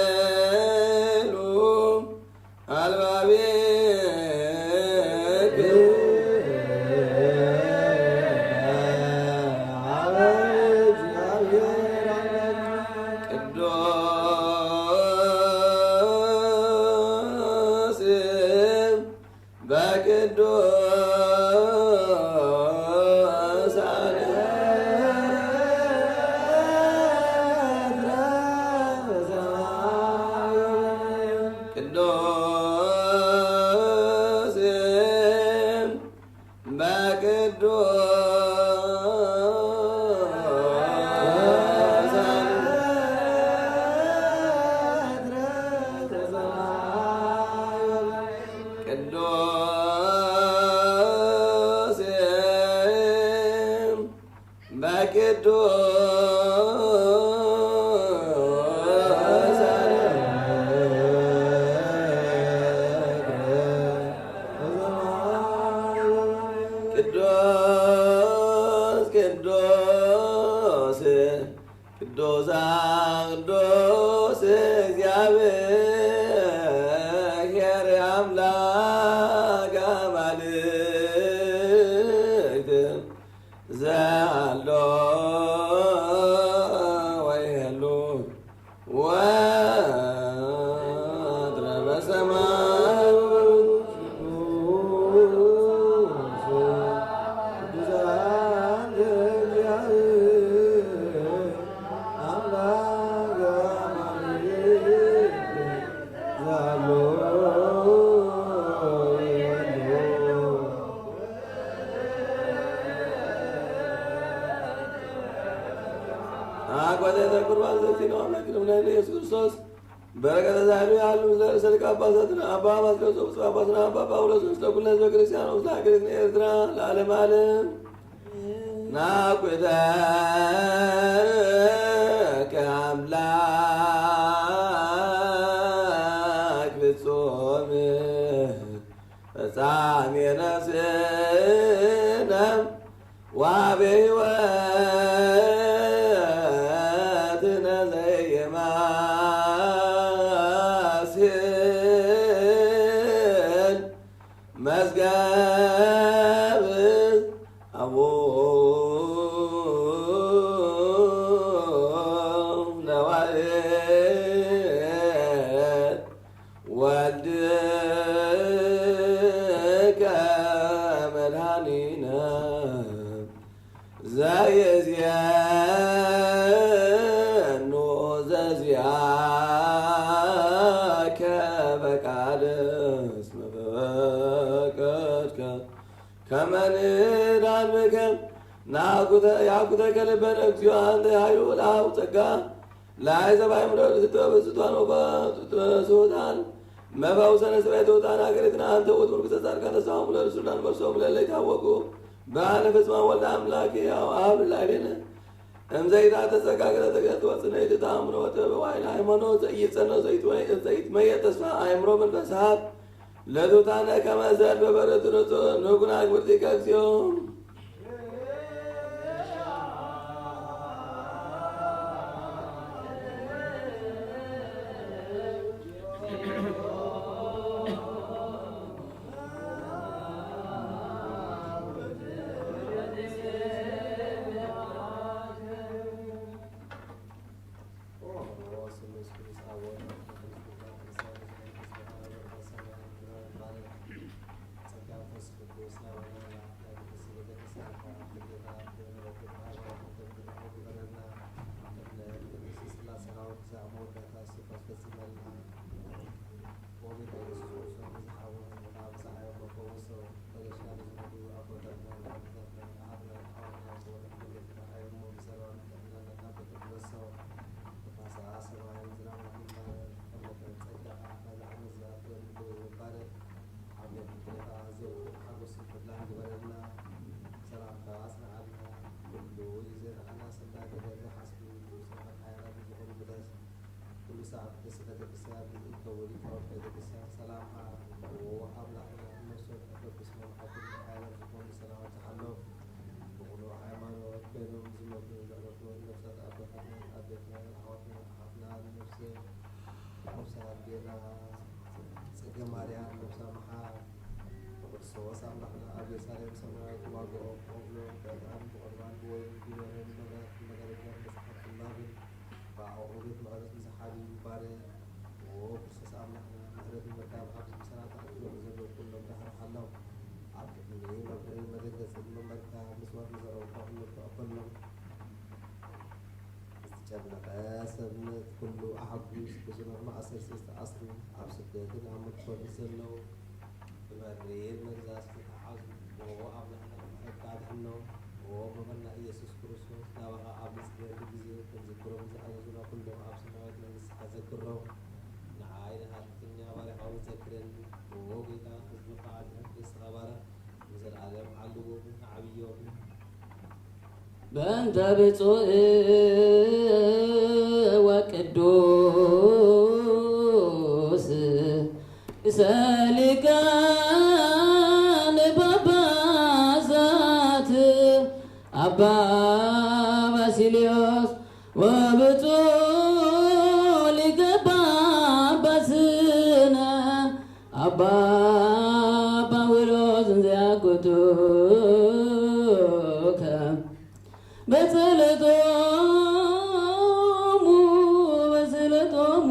አሌሉ አልባቤ ቅዱስ በቅዱሳን ቅዱስ በቅዱሳን ቅዱስ በቅዱሳን ቅዱስ ቅዱስ ቅዱስ ቅዱስ እግዚአብሔር አምላክ አማልክት ዘሃሎ ወይሃሉ ወትረ በሰማይ። አቆቴተ ቁርባን ዘእግዚእነ ወአምላክነ ኢየሱስ ክርስቶስ በረከተ ዛሉ ያሉ ምስለ ርእሰ ሊቀ ጳጳሳት አባ ባስልዮስ ወብፁዕ ጳጳስነ አባ ጳውሎስ ውስተ ኩሉ ህዝበ ክርስቲያን ወምስለ ሀገረ ኤርትራ ለዓለመ ዓለም። ናኩተከ አምላክ ፍጹም ፈጻሜ ነፍስነ ወሀበ ሕይወትነ ዘይማስን መዝገብ አቡነ ለዋሕድ ወልድከ ይእዜኑ ዘዚአከ በቃል እስመ ፈቀድከ ከመ ንዳን ብከ ናኩተ ያኩተከ ልበነ እግዚኦ አንተ ኃይሉ ለአብ ጸጋ ለአይዘ ባይምሮ ልትበ በስልጣን ወበስልጣን መፈውሰነ ስብዕት ውእታን አገሪትነ አንተ ውእቱ ንጉሠ ጻድቃን ተስፋሆሙ ለርሱላን በርሶሙ ለለ ይታወቁ በአነ ፍጽማ ወልደ አምላክ ያው አብ ላዕሌነ እምዘ ኢታተ ጸጋ ገለተ ገለተ ወጽነ ኢትታምኖ ወጥበብ ወኃይለ ሃይማኖት ዘኢይጸነ ዘይትመየጥ ተስፋ አእምሮ መንፈስ ሀብ ለትሑታነ ከመ ዘልፈ በርትዕ ንጹሕ ንኩን አግብርቲከ እግዚኦ። ኩሉ ሳዕ ቅድስት ቤተክርስቲያን ይእከቡ ሊቃውንት ቤተክርስቲያን ሰላምሃ ወአምላክና እነሱ ተፈቅስ መምሐኩል ኃይላት ዝኾኑ ሰላም ተሐሎ። በኩሉ ሃይማኖት ኮይኖም ዝመቱ ዘዕረፉ ነፍሳት አባታትና አዴትና አሕዋትና አሓትና ነፍሰ ነፍሳ አዴና ጽጌ ማርያም ነፍሳ መሓር በክርስቶስ አምላክና አብ ኢየሩሳሌም ሰማያዊት ዋጋኦም ቆብሎ በዕጣን ብቁርባን ብወይን ቢኖርን መብራት መጋረጃን መጽሐፍ ትንባብን በአውሬት መቅደስ ምሳሓቢ ባርያ ኦ ክርስቶስ አምላክና ምሕረት ምርካብ አብ ምሰላት አክሎ ዘሎ ኩሎም ዳህር ሓላው አብ ቅድሚ መብርህ መደንገጽን መመልካ ምጽዋት መዘረውታ ኩሎም ተቀበሎም። ዝተጨነቀ ሰብነት ኩሉ አሐጉስ፣ ብጽኑዕ ማእሰር ዝተአስሩ፣ አብ ስደትን አብ ምርኮን ዘለዉ፣ ብመሪር መግዛእት ዝተተሓዙ፣ ኦ አምላክና ብፍቃድ ሕኖ፣ ኦ መምህርና ኢየሱስ ክርስቶስ፣ ናባኻ ኣብ ንጽልየሉ ግዜ ክንዝክሮም ዝኣዘዙና ኩሎም ኣብ ሰማያዊት መንግስትኻ ዘክሮም። ንዓይ ንኃጢአተኛ ባርያኻ እውን ዘክረኒ። ኦ ጌታ፣ ህዝብኻ ኣድሕን፣ ርእስኻ ባርኽ። ንዘለዓለም ዓልዎም ዓብዮም። በእንተ ብፁዕ ወቅዱስ ርእሰ ሊቃነ ጳጳሳት አባ ባሲልዮስ ወብፁዕ ሊቀ ጳጳስነ አባ ጳውሎስ እንዘ ያጎቱከ በጸሎቶሙ፣ በጸሎቶሙ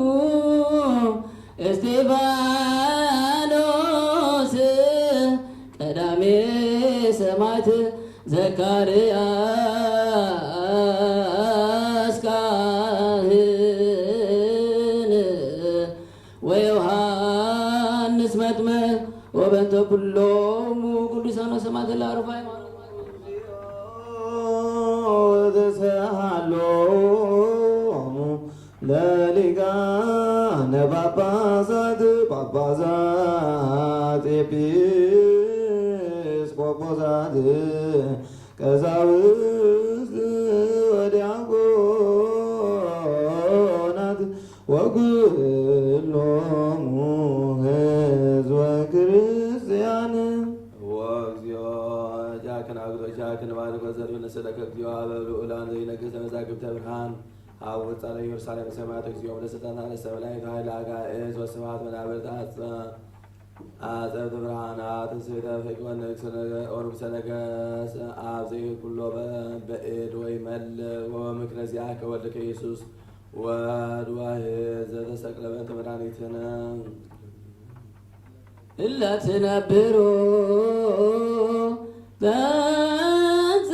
እስጢፋኖስ ቀዳሜ ሰማዕት ዘካርያስ ካህን ወዮሐንስ መጥምቅ ወበእንተ ኩሎሙ ቅዱሳን ወሰማዕት ለዐረፉ ሃይማኖት ወተስሃሎሙ ለሊቃነ ጳጳሳት ጳጳሳት ኤጲስቆጶሳት ቀሳውስት ወዲያቆናት ወኩሎሙ ሕዝበ ክርስቲያን። ወእግዚኦ ጃክን አግዶ ጃክን ባርኮ ዘርብነ ስለከ እግዚኦ አበ ልዑላን ዘይነግስ ለመዛግብተ ብርሃን ሀብ ወጻለ ኢየሩሳሌም ሰማያት እግዚኦ ለስልጣን አነሰ መላእክት ኃይለ አጋእዝ ወስብሐት መናብርት አጸ አጸብት ብርሃናት ስሕተ ፍቅ ወንግስ ነገ-፣ ወንጉሰ ነገስ አብ ዘይኩሎ በ-፣ በእድ ወይ መል ወምክነ ዚአከ ወልድከ ኢየሱስ ወድ ዋሕድ ዘተሰቅለ በእንተ መድኃኒትነ። እለ ትነብሮ በእንተ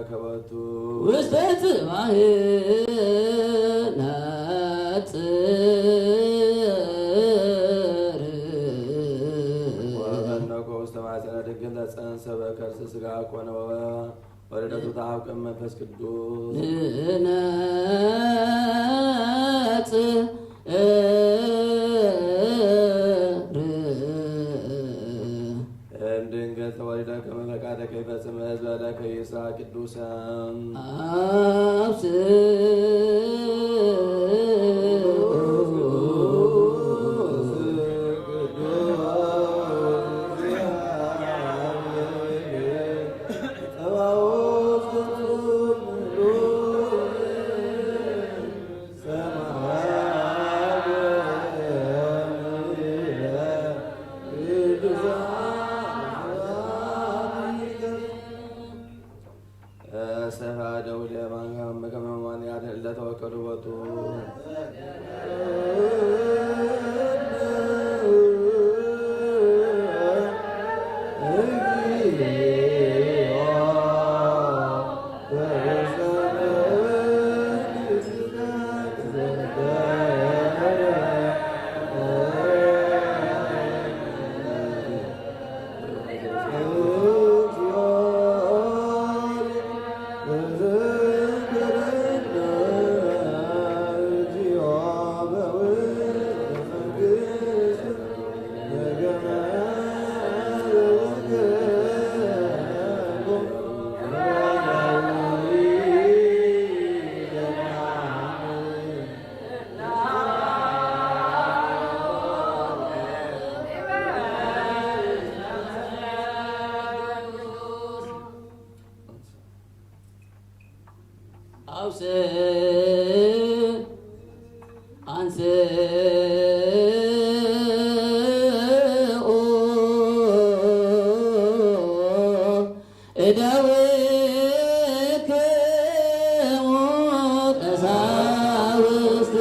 ከበቱ ውስተ ጽባሕ ናጽር። ወፈነኮ ውስተ ማሕፀነ ድንግል ተጸንሰ በከርሰ ሥጋ ኮነ ወወልደቱ ተአብ ቅድመ መንፈስ ቅዱስ። እምድንግል ተወልደ ከመ ፈቃደ ከይፈጽም ህዝበ ለከ ይስራ ቅዱሰ። አብስ ሰፋ ደውለ ማንጋም ከመማን ያደለ ተወከሉ ወጡ። አውስእ አንስኡ እደዊክሙ ቀሳውስት።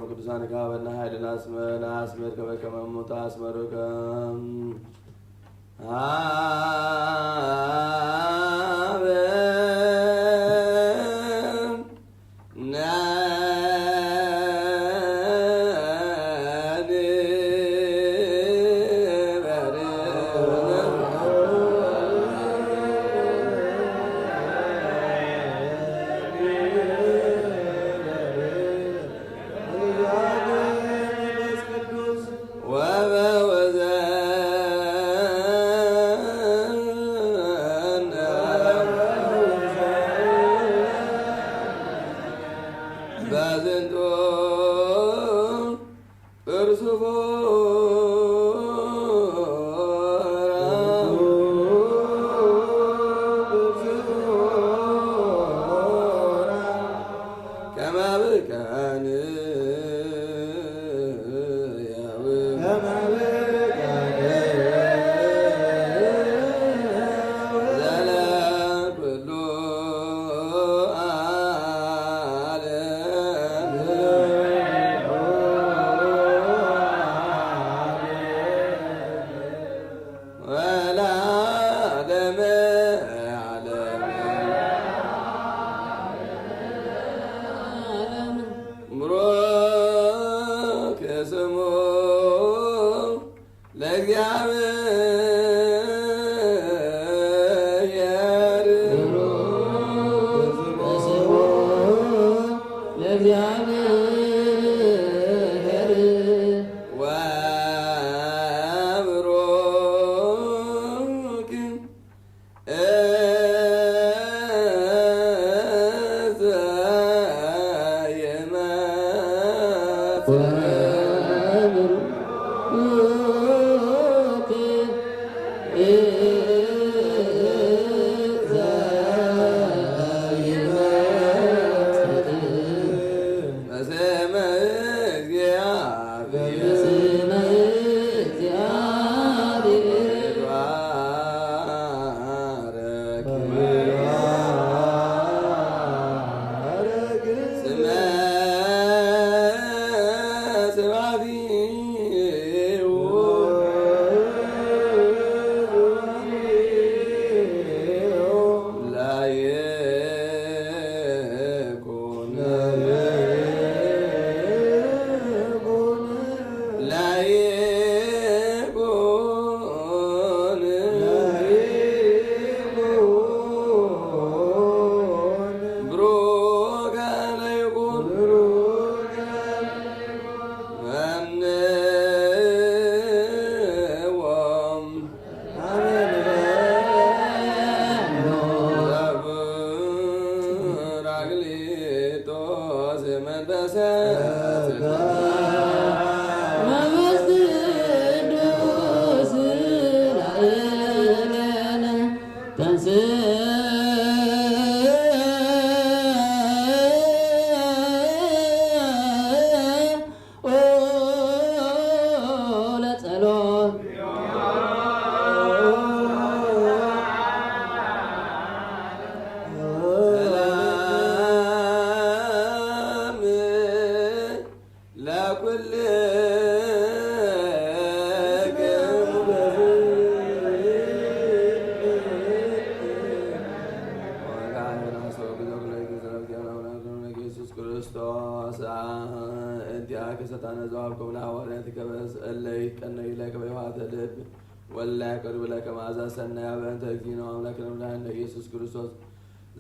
ቅዱሳንከ ሀበነ ኃይልን አስምረነ አስምር ከመ ከመ እሙንቱ አስመሩከ። ቡሩክ ስሙ ለእግዚአብሔር። ስሙ ለእግዚአብሔር። ወብሩክ ኢየሱስ ክርስቶስ እንቲአከ ሰልጣነ ዘወሀብከ ለሐዋርያትከ እለ ይትቀነዩ ለከ በየውሃተ ልብ ወእለ ያቀርቡ ለከ መዓዛ ሰናያ በእንተ እግዚእነ ወአምላክነ ወመድኃኒነ ኢየሱስ ክርስቶስ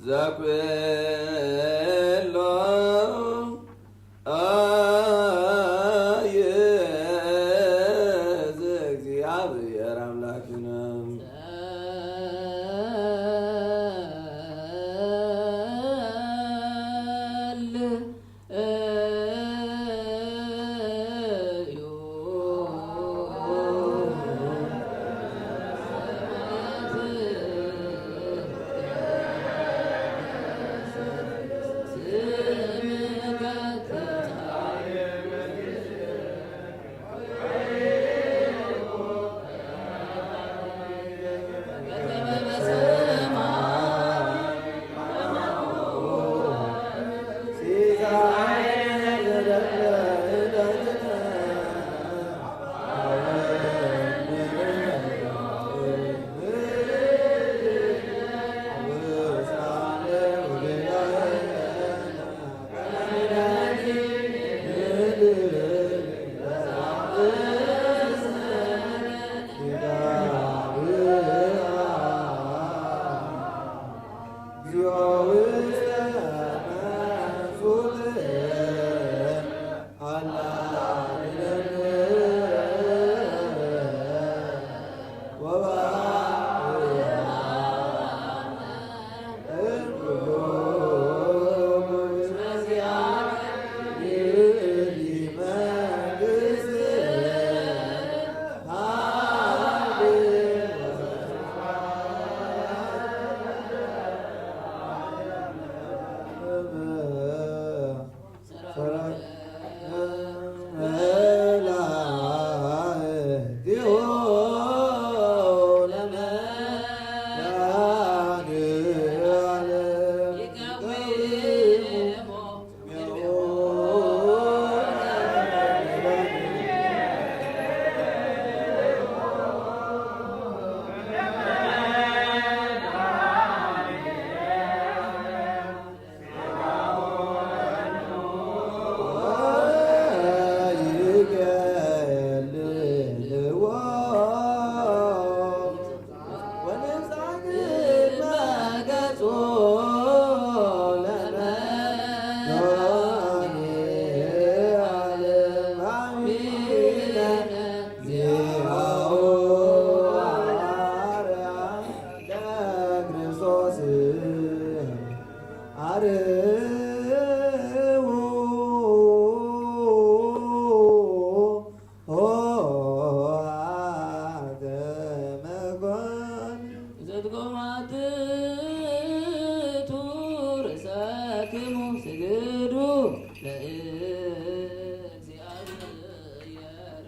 ዘኩሎ አየ ዘእግዚአብሔር አምላክነ። ዘትቆማትቱ ርእሰክሙ ስግዱ ለእግዚአብሔር።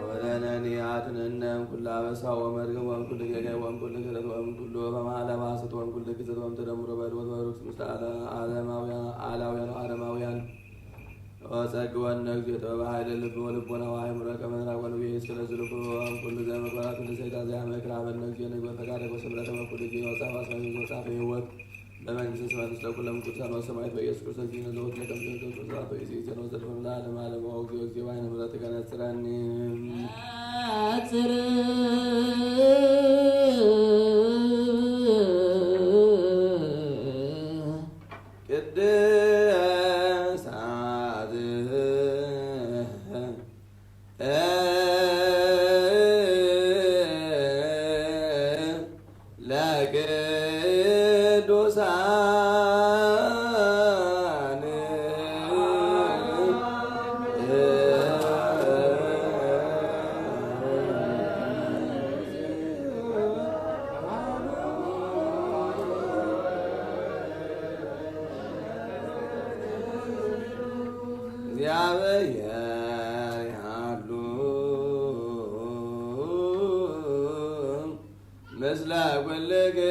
ወለነኒ አድነነ እምኩሉ አበሳ ወመርገም ወእምኩሉ ጌጋይ ወእምኩሉ ክህደት ወእምኩሉ በማለ ባሰት ወእምኩሉ ክዘት ወእምተደምሮ በድወት ወርኩስ ምስለ አለ-፣ አለማውያን፣ አላውያን ወአረማውያን። ወጸግወነ እግዚኦ ጥበበ ኃይለ ልብ ወልቦና ወአእምሮ ከመ ንራብ ወንቤ እስከ ለዝልቁ ወእምኩሉ ዘምግባራት ለሰይጣን ዘያመክር ሀበነ እግዚኦ ንግበር ፈቃደከ ወስምረተ በኩሉ ጊዜ ወጻፍ አስፋፊ ወጻፍ ህይወት በመንግስተ ሰማያት ምስለ ኩሎሙ ቅዱሳን ወሰማዕት በኢየሱስ ክርስቶስ ጊዜ ዘወትር ለከምሰ ክርስቶስ ወስብሐት ወኢይእዜሰ ወዘልፈ ለዓለመ ዓለም። ወእግዚኦ እግዚኦ በአይነ ምሕረትከ ነጽረኒ። ነጽር። ቅድሳት ለቅዱሳን እግዚአብሔር ያሉ ምስለ ኩልክሙ።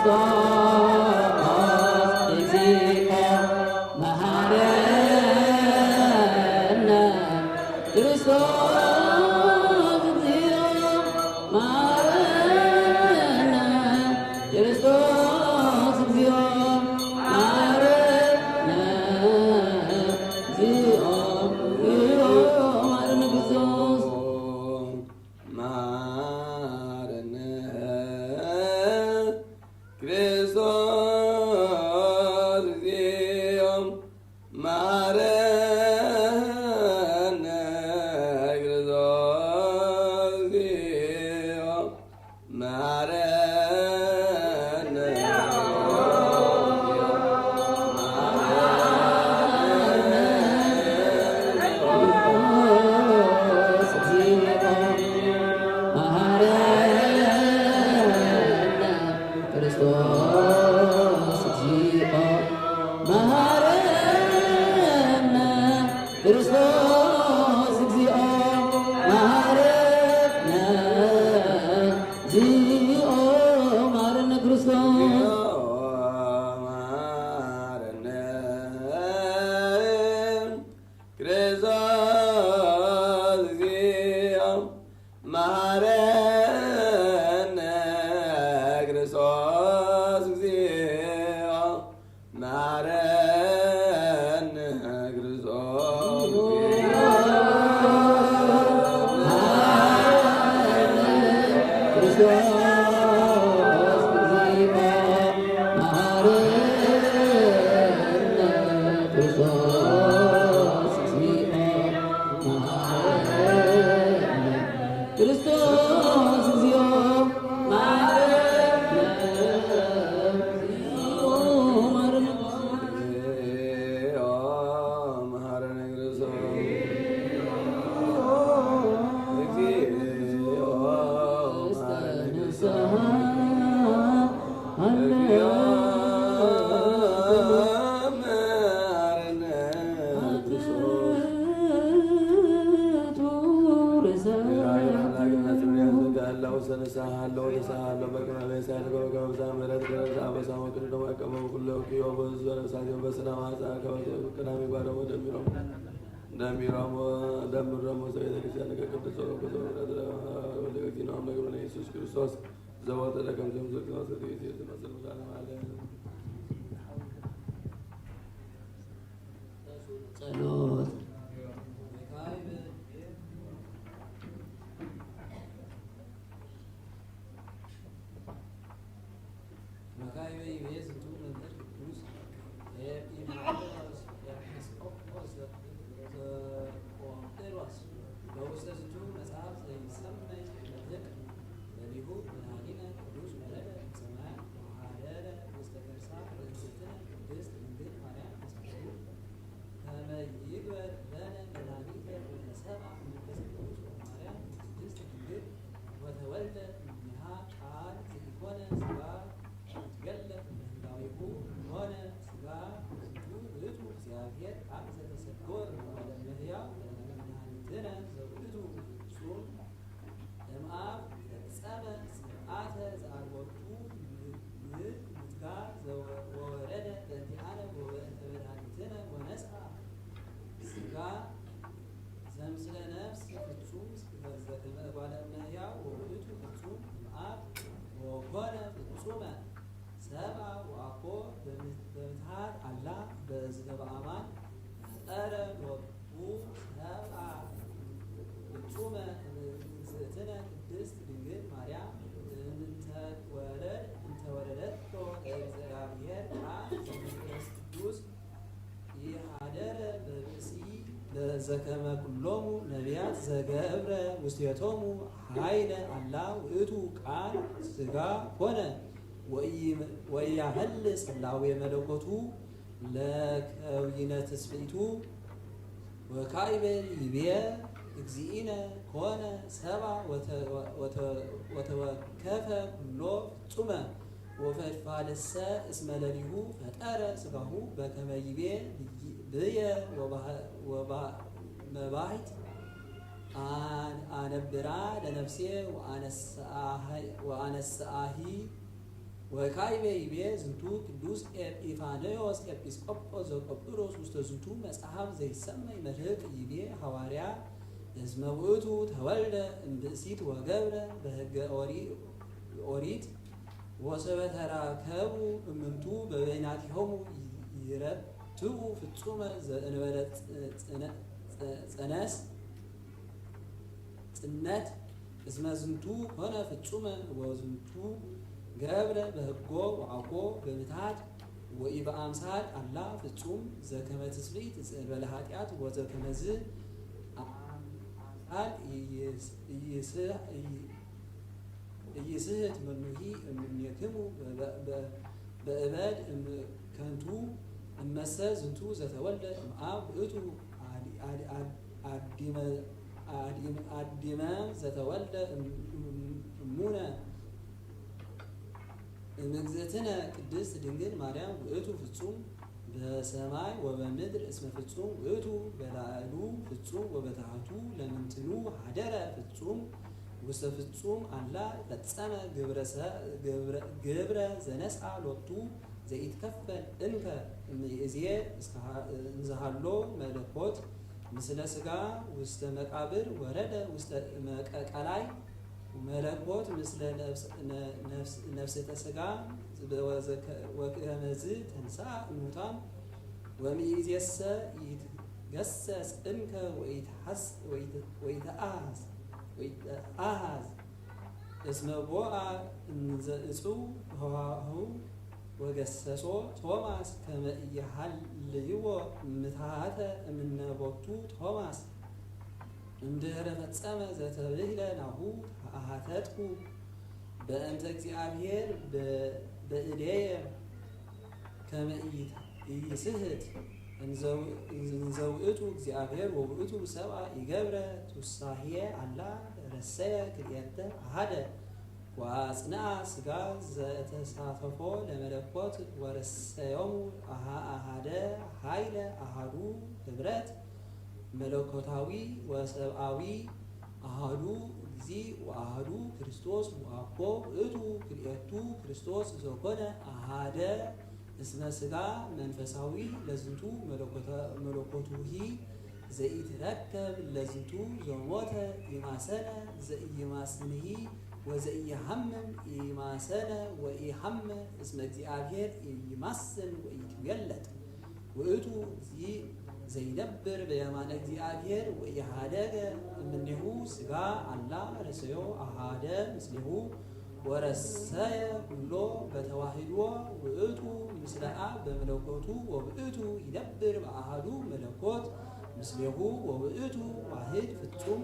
ክርስቶስ እግዚኦ መሐረነ። ክርስቶስ እግዚኦ መሐረነ። ክርስቶስ እግዚኦ መሐረነ። እግዚኦ፣ እግዚኦ መሐረነ ክርስቶስ። መሐረነ ክርስቶስ እግዚኦ መሐረነ። ክርስቶስ እግዚኦ መሐረነ። ክርስቶስ እግዚኦ መሐረነ። ክርስቶስ እግዚኦ መሐረነ። እግዚኦ መሐረነ ክርስቶስ። መሐረነ ክርስቶስ እግዚኦ መሐረነ። ክርስቶስ እግዚኦ መሐረነ። ክርስቶስ ደሚሮም፣ ደሚሮም ሰው ቤተክርስቲያን ከቅዱስ ጸሎት ወደ እግዚእነ አምላክ ኢየሱስ ክርስቶስ ዘወትረ ከመ ትምስል ትመስል ትመስል ለዓለመ ዓለም። ጸሎት። መካይበ ይቤ ዝንቱ መምህር ቅዱስ ኤጲፋንዮስ ኤጲስቆጶስ ዘቆንጠንጢኖስ በውስተ ዝንቱ መጽሐፍ ዘይሰመይ መድህቅ ለሊሁ መድኃኒነ ቅዱስ ወረደ እምሰማያት ወሐደረ ውስተ ከርሳ ለእግዝእትነ ቅድስት ድንግል ማርያም ተሰቅሎ ከመ ይግበር ለነ መድኃኒተ ወተሰብአ መንፈስ ቅዱስ ወማርያም ቅድስት ድንግል ወተወልደ እምኔሃ ቃል ዘኢኮነ ሥጋ ወትገለጥ በህላዌሁ ሆነ ሥጋ ዝንቱ ውእቱ እግዚአብሔር ቃል ዘተሰገወ እምነ እለ እመሕያው ለመድኃኒትነ ዘውእቱ ፍጹም እምአብ ፈጸመ ስርዓተ ዘአልቦቱ ምትጋር ወወረደ በእንቲአነ ወበእንተ መድኃኒትነ ወነስአ ሥጋ ዘምስለ ነፍስ ፍጹም ዘከመ እጓለ እመሕያው ወውእቱ ፍጹም እምአብ ወኮነ ፍጹመ ሰብአ ወአኮ በምትሃት አላ በዝንተ በአማን ፈጠረ ሎቱ ሰብአ ፍጹመ እግዝእትነ ቅድስት ድንግል ማርያም እንተ ወረድ-፣ እንተ ወረደቶ ለእግዚአብሔር ቃል ዘመንፈስ ቅዱስ ኢሐደረ በብእሲ ዘከመ ኩሎሙ ነቢያት ዘገብረ ውስቴቶሙ ኃይለ አላ ውእቱ ቃል ሥጋ ኮነ ወኢያሀልጽ ህላዌ መለኮቱ ለከዊነ ትስብእቱ። ወካዕበ ይቤ እግዚእነ ኮነ ሰብአ ወተ-፣ ወተ-፣ ወተወከፈ ኩሎ ፍጹመ ወፈድፋድሰ እስመ ለሊሁ ፈጠረ ሥጋሁ በከመ ይቤ ብየ ወባህ-፣ ወባ-፣ መባሕት አን-፣ አነብራ ለነፍሴ ወአነስአህ-፣ ወአነስአሂ ወካዕበ ይቤ ዝንቱ ቅዱስ ኤጲፋንዮስ ኤጲስቆጶስ ዘቆጵሮስ ውስተ ዝንቱ መጽሐፍ ዘይሰመይ መልሕቅ ይቤ ሐዋርያ እስመ ውእቱ ተወልደ እምብእሲት ወገብረ በሕገ ኦሪ-፣ ኦሪት ወሰበ ተራከቡ እምንቱ በበይናቲሆሙ ይረትኡ ፍጹመ ዘእንበለ ጽነ-፣ ጽነ-፣ ጽነስ ጽነት እስመ ዝንቱ ኮነ ፍጹመ ወዝንቱ ገብረ በሕጎ ወአኮ በምትሃት ወኢበአምሳል አላ ፍጹም ዘከመ ትስብእት ዘእንበለ ኃጢአት ወዘከመዝ አምሳል ኢይስ-፣ ኢይስ-፣ ኢይስሕት መኑሂ እምኔክሙ በ-፣ በ-፣ በእበድ እምከንቱ እመሰ ዝንቱ ዘተወልደ እምአብ ውእቱ አዲ-፣ አዲ-፣ አድ-፣ አዲመ-፣ አዲም-፣ አዲመ ዘተወልደ እም-፣ እም-፣ እሙነ እምእግዝእትነ ቅድስት ድንግል ማርያም ውእቱ ፍጹም በሰማይ ወበምድር እስመ ፍጹም ውእቱ በላዕሉ ፍጹም ወበታሕቱ ለምንትኑ ሀደረ ፍጹም ውስተ ፍጹም አላ ፈጸመ ግብረ ሰ-፣ ግብረ፣ ግብረ ዘነስአ ሎቱ ዘኢትከፈል እንከ እምይእዜ እስከ ሀ-፣ እንዘሃሎ መለኮት ምስለ ሥጋ ውስተ መቃብር ወረደ ውስተ መቀቀላይ መለኮት ምስለ ነፍስ-፣ ነ-፣ ነፍስ-፣ ነፍስተ ሥጋ ወዘከ-፣ ወከመዝ ተንሥአ እሙታን ወምይእዜሰ ይትገሰስ እንከ ወይትሐስ-፣ ወይት-፣ ወይትአሐዝ፣ ወይትአሐዝ እስመ ቦአ እንዘ እጹ ኆኃሁ ወገሰጾ ቶማስ ከመ ኢይሃልይዎ ምትሃተ እምነ ቦቱ ቶማስ። እምድህረ ፈጸመ ዘተብህለ ናሁ ተአሐተትኩ በእንተ እግዚአብሔር በ-፣ በእዴየ ከመ ኢይት-፣ ኢይስሕት እንዘው-፣ እንዘውእቱ እግዚአብሔር ወውእቱ ሰብአ ኢገብረ ቱሳሄ አላ ረሰየ ክልኤተ አሐደ ወአጽንዐ ሥጋ ዘተሳተፎ ለመለኮት ወረሰዮሙ አሃ-፣ አሃደ ኃይለ አሃዱ ህብረት መለኮታዊ ወሰብአዊ አሃዱ እግዚእ ወአሃዱ ክርስቶስ ወአኮ ውእቱ ክልኤቱ ክርስቶስ ዘኮነ አሃደ እስመ ሥጋ መንፈሳዊ ለዝንቱ መለኮተ-፣ መለኮቱሂ ዘኢትረከብ ለዝንቱ ዘሞተ ኢማሰነ ዘኢይማስንሂ ወዘኢይሐምም ኢማሰነ ወኢሐመ እስመ እግዚአብሔር ኢይማስን ወኢይትዌለድ። ውእቱ እግዚእ ዘይነብር በየማነ እግዚአብሔር ወኢሃደገ እምኔሁ ሥጋ አላ ረሰዮ አሃደ ምስሌሁ ወረሰየ ኩሎ በተዋህዶ ውእቱ ምስለ አብ በመለኮቱ ወውእቱ ይነብር በአሃዱ መለኮት ምስሌሁ ወውእቱ ዋህድ ፍጹም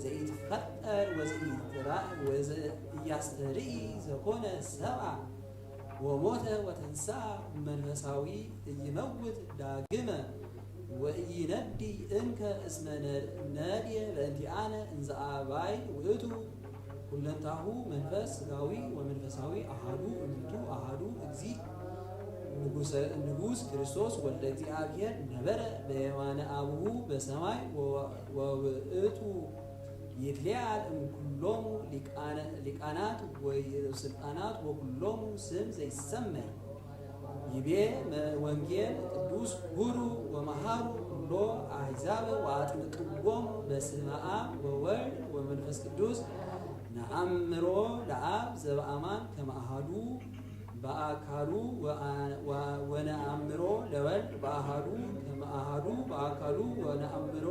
ዘኢትፈጠር ወዘኢትራ-፣ ወዘኢያስተርኢ ዘኮነ ሰብአ ወሞተ ወተንሥአ መንፈሳዊ ኢይመውት ዳግመ ወኢይነዲ እንከ እስመ ነ-፣ ነድየ በእንቲአነ እንዘ አባይ ውእቱ ኩለንታሁ መንፈስ ሥጋዊ ወመንፈሳዊ አሃዱ እምንቱ አሃዱ እግዚእ ንጉሰ-፣ ንጉስ ክርስቶስ ወልደ እግዚአብሔር ነበረ በየማነ አቡሁ በሰማይ ወ-፣ ወውእቱ ይትለዓል እምኩሎሙ ሊቃነ-፣ ሊቃናት ወስልጣናት ወኩሎሙ ስም ዘይሰመይ። ይቤ መ-፣ ወንጌል ቅዱስ ሁሩ ወመሃሩ ኩሎ አሕዛብ ወአጥምቅዎሙ በስመ አብ ወወልድ ወመንፈስ ቅዱስ ነአምሮ ለአብ ዘበአማን ከመ አሃዱ በአካሉ ወአ-፣ ወ-፣ ወነአምሮ ለወልድ በአሃዱ ከመ አሃዱ በአካሉ ወነአምሮ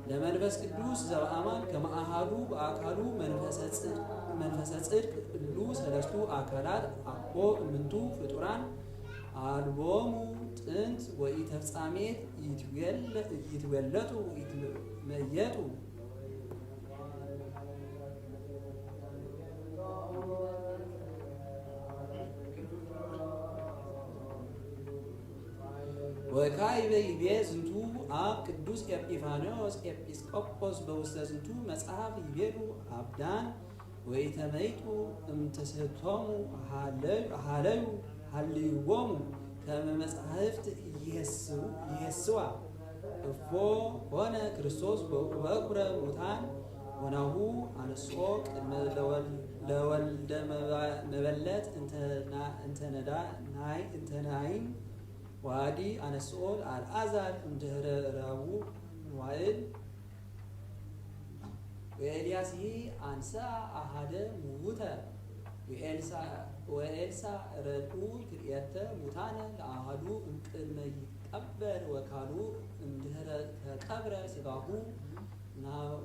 ለመንፈስ ቅዱስ ዘበአማን ከመ አሃዱ በአካሉ መንፈሰ ጽድቅ፣ መንፈሰ ጽድቅ እሉ ሰለስቱ አካላት አኮ እምንቱ ፍጡራን አልቦሙ ጥንት ወኢተፍጻሜት ይትዌለ-፣ ይትወለጡ ወይትመየጡ። ወካዕበ ይቤ ዝንቱ አብ ቅዱስ ኤጲፋንዮስ ኤጲስቆጶስ በውስተ ዝንቱ መጽሐፍ ይቤሉ አብዳን ወኢተመይጡ እምትስሕቶሙ ሀለዩ፣ ሀለዩ ሀልይዎሙ ከመ መጻሕፍት ይሄስው-፣ ይሄስዋ። እፎ ኮነ ክርስቶስ በኩረ ሙታን ወናሁ አነስኦ ቅድመ ለወል-፣ ለወልደ መባ-፣ መበለት እንተ ና-፣ እንተ ነዳ ናይ፣ እንተ ናይን ወአዲ አነስኦ ለአልዓዛር እምድህረ ራቡ መዋእል። ወኤልያስሂ አንሰአ አሐደ ምውተ ወኤልሳ-፣ ወኤልሳእ ረድኡ ክልኤተ ሙታነ ለአሐዱ እምቅድመ ይትቀበር ወካልኡ እምድህረ ተቀብረ ሥጋሁ ና-፣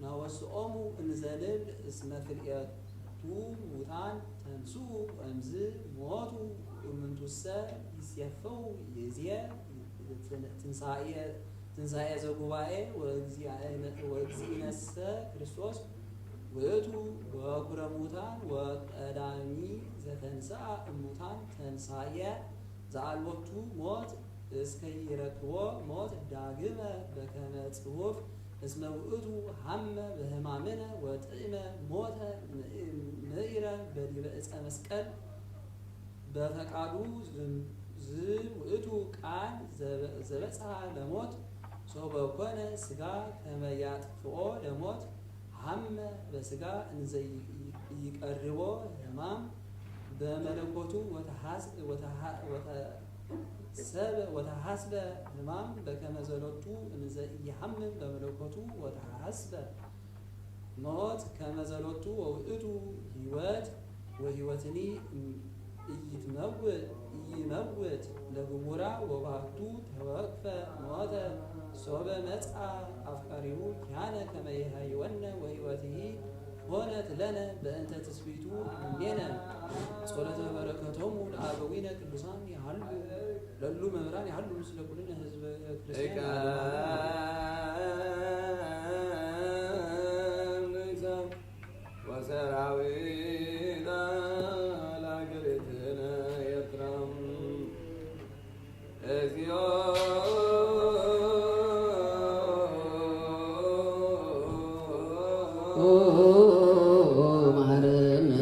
ናወስኦሙ እንዘ ንብል እስመ ክልኤቱ ሙታን ተንስኡ ወእምዝ ሞቱ እምንቱሰ ይሴፈው ይዜ ትንሳኤ ትንሳኤ ዘጉባኤ ወእግዚአነ-፣ ወእግዚእነሰ ክርስቶስ ውእቱ በኩረ ሙታን ወቀዳሚ ዘተንስአ እሙታን ተንሳኤ ዘአልቦቱ ሞት እስከ ይረክቦ ሞት ዳግመ በከመ ጽሑፍ እስመ ውእቱ ሐመ በሕማምነ ወጥዕመ ሞተ ምኢረ በዲበ ዕፀ መስቀል በፈቃዱ ዝም-፣ ዝውእቱ ቃል ዘበ-፣ ዘበጽሐ ለሞት ሶበ ኮነ ሥጋ ከመ ያጥፍኦ ለሞት ሐመ በሥጋ እንዘ ይ-፣ ይ-፣ ይቀርቦ ሕማም በመለኮቱ ወተሐስ-፣ ወተሐ-፣ ወተሰበ ወተሐስበ ሕማም በከመ ዘሎቱ እንዘ ኢሐምም በመለኮቱ ወተሐስበ ሞት ከመ ዘሎቱ ወውእቱ ሕይወት ወሕይወትኒ ኢይትመው-፣ ኢይመውት ለግሙራ ወባሕቱ ተወክፈ ሞተ ሶበ መጽአ አፍቃሪሁ ኪያነ ከመ ይሃይወነ ወሕይወትሂ ኮነት ለነ በእንተ ትስብእቱ እምኔነ። ጸሎተ በረከቶሙ ለአበዊነ ቅዱሳን ይሃሉ ለሉ መምህራን ያህሉ ምስለ ኩልነ ህዝበ ክርስቲያን። ወሰራዊት ለሀገሪትነ ኤርትራ። እግዚኦ መሐረነ።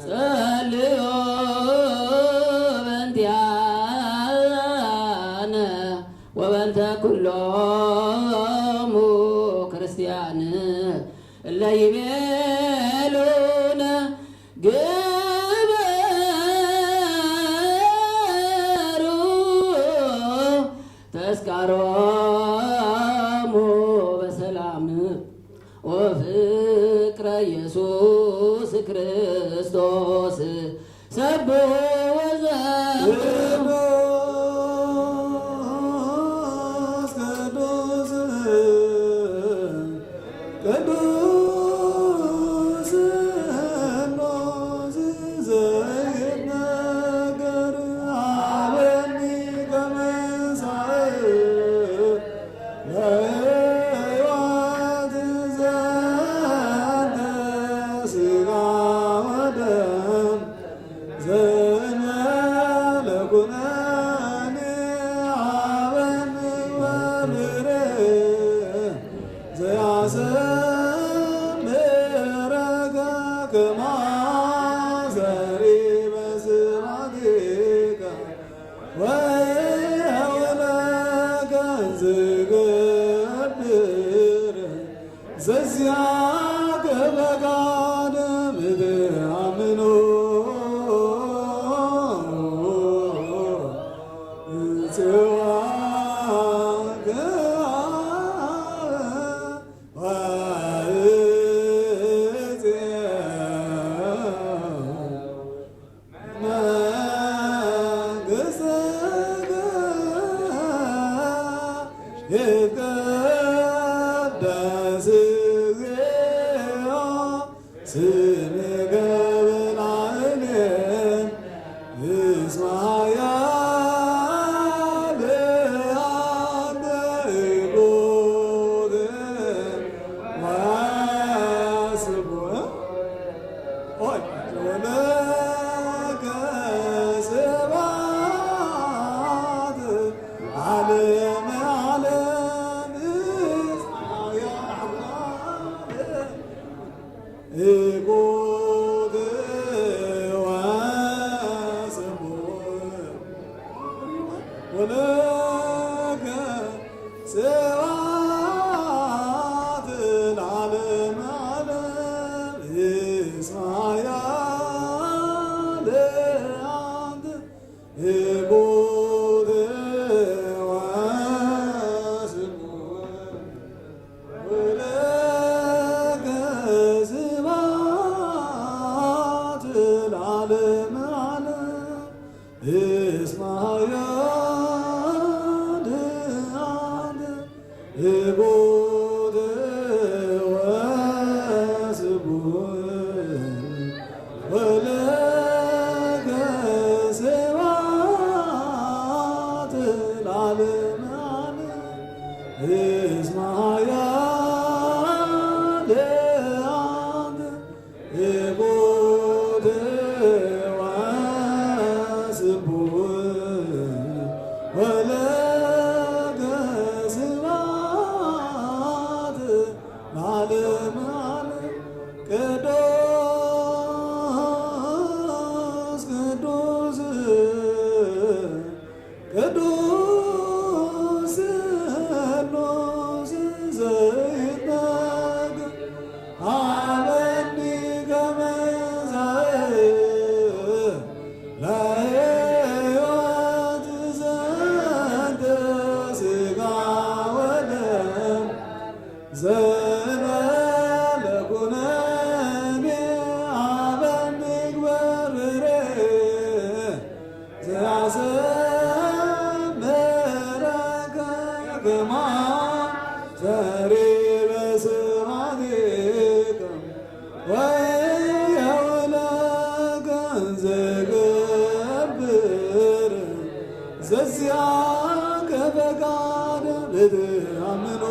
ጸልዩ በእንቲአነ ወበእንተ ኩሎሙ ክርስቲያን እለ ይቤሉነ ግበሩ ተስካሮሙ በሰላም ወፍቅረ ኢየሱስ ክርስቶስ ሰብሖ ወዘምሮ። ቅዱስ፣ ቅዱስ፣ ቅዱስ ነው ዘይትነገር አበኒ ከመንሳእ ለሕይወት ዘንተ ሥጋ ወደም ዘ- ወወልድ ወመንፈስ ቅዱስ። ዘዚአከ ፈቃድ ብትአምኖ እጽዋከ ወእጽዋ መንግሥትከ ይትቀደስ እግዚኦ ስምከ በላዕሌነ እስመ ኃያል አንተ ኢኮን ወስቡሕ። ኦይ፣ ወለከ ስብሐት ዓለመ ዓለም። ኢኮን ወስቡሕ። ወለከ ስብሐት ለዓለመ ዓለም እስመ ኃያል አንተ ኢኮን ወስቡሕ። ወለከ ስብሐት ለዓለመ ዓለም እስመ ኃያል አንተ ኢኮን ወስቡሕ። ወለከ ስብሐት ለዓለመ ዓለም እስመ ኃያል አንተ ኢኮን ወስቡሕ። ወለከ ስብሐት ለዓለመ ዓለም። ቅዱስ ቅዱስ ቅዱስ ስሉስ ዘይትናገር ሀበኒ ከመ ዘይ ለሕይወት ዘንተ ሥጋ ወደም ዘእንበለ ኩነኔ ሀበኒ ግበር ርትዕ ዘያስተምረከ ከመ አስተምር በስብሐቲከ ወእየውለከ እንዘ እገብር ዘዚአከ ፈቃድ ብትአምኖ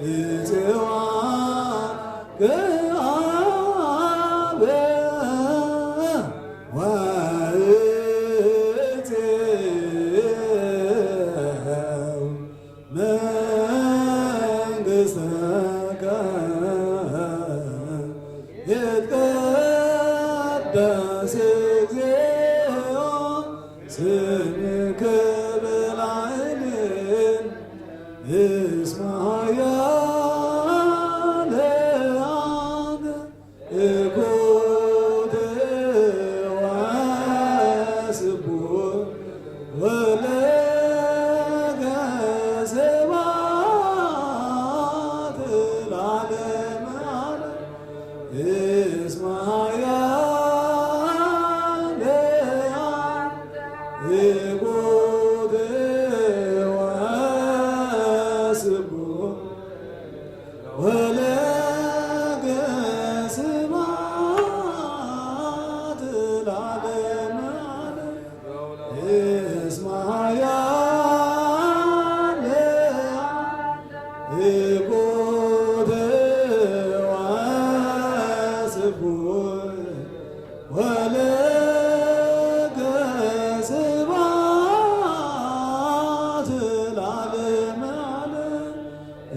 እጽዋ ገአበ ወእጽው መንግሥትከ ይትቀደስ እግዚኦ ስምከ በላዕሌነ እስመ ኃያል አንተ ኢኮን ወስቡሕ። ወለከ ስብሐት ለዓለመ ዓለም እስመ ኃያል አንተ ኢኮን ወስቡሕ። ወለከ ስብሐት ለዓለመ ዓለም እስመ ኃያል አንተ ኢኮን ወስቡሕ። ወለከ ስብሐት ለዓለመ ዓለም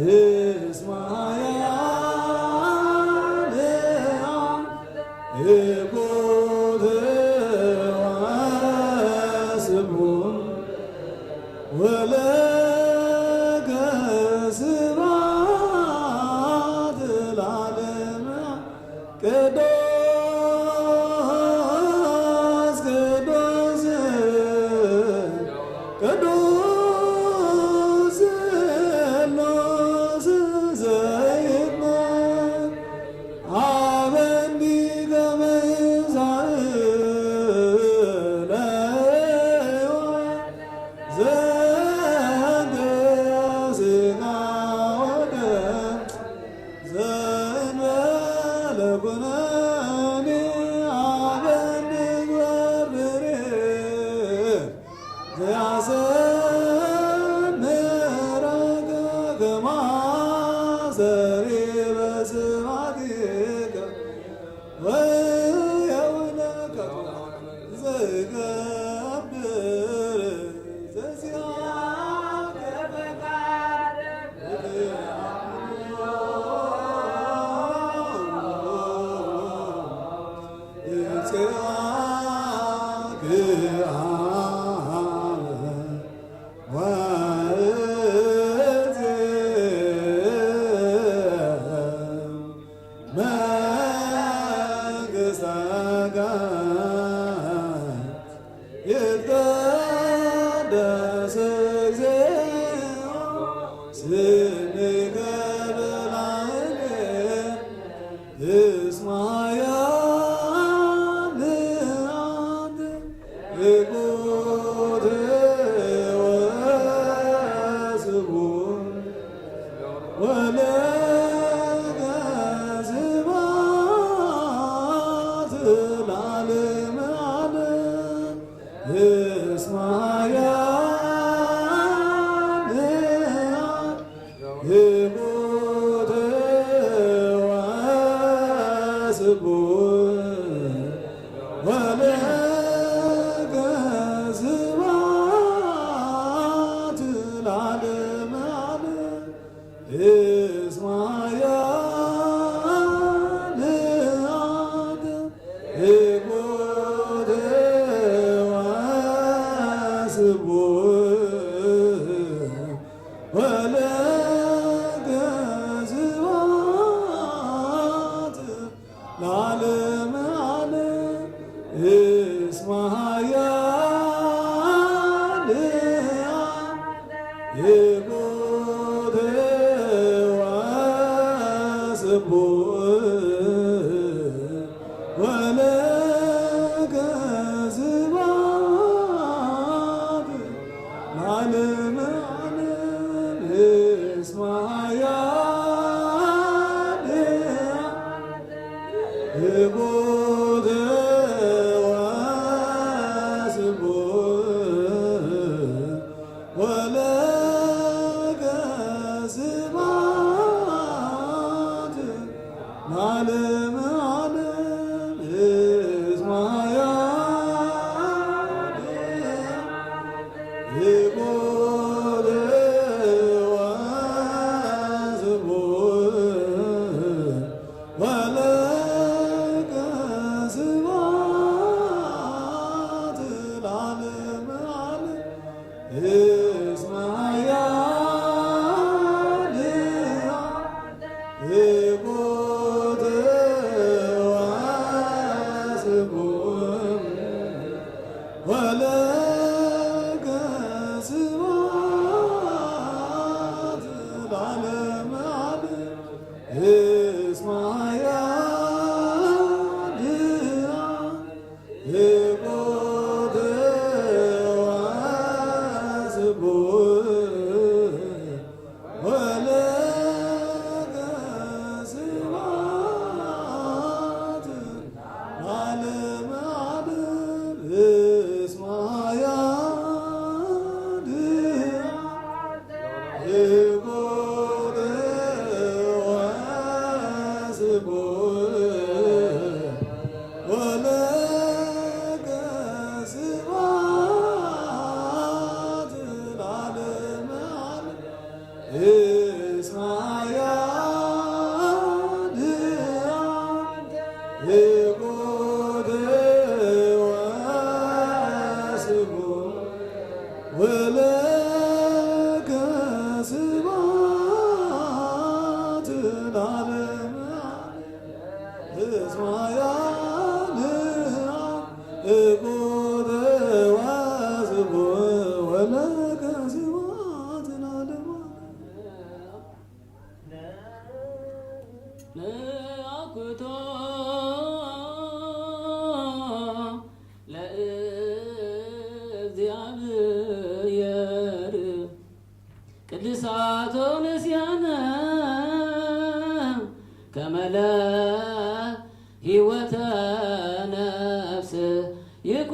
እስመ ኃያል አንተ ኢኮን ወስብሐት ወለከ ስብሐት ለዓለመ ቅዱስ ቅዱስ ቅዱስ ስሉስ ዘይትነ ሀበኒ ከመ ይንሳእ ለሕይወት ዘንተ ሥጋ ወደም ዘእንበለ ኩነኔ ሀበ ንግበር ብርክ ዘያሰምረከ ከመ አሰሪ በስብሐቲከ ወሕየውነ ከመ ዘይገብር ዘዚአከ ፈቃድ ይትቀደስ እግዚኦ ስምከ በላዕሌነ እስመ ኃያል አንተ። ይኩን ወስቡሕ ወለከ ስብሐት ለዓለመ ዓለም። እስመ ኃያል ይኩን ወስቡሕ ወለከ ስብሐት ለዓለመ ዓለም። እስመ ኃያል አንተ። ይኩን ወስቡሕ ወለከ ስብሐት ለዓለመ ዓለም። እስመ ኃያል አንተ። ይኩን ወስቡሕ ወለከ ስብሐት ለዓለመ ዓለም። እስመ ኃያል አንተ። ይኩን ወስቡሕ ወለከ ስብሐት ለዓለመ ዓለም። እስመ ኃያል ይኩን ወስቡሕ ወለከ ስብሐት ለዓለመ ዓለም። እስመ ኃያል ይኩን ወስቡሕ ወለከ ስብሐት ለዓለመ ዓለም። እስመ ኃያል ይኩን ወስቡሕ ወለከ ስብሐት ለዓለመ ዓለም። እስመ ኃያል ይኩን ወስቡሕ ወለከ ስብሐት ለዓለመ ዓለም። እስመ ኃያል አንተ። ይኩን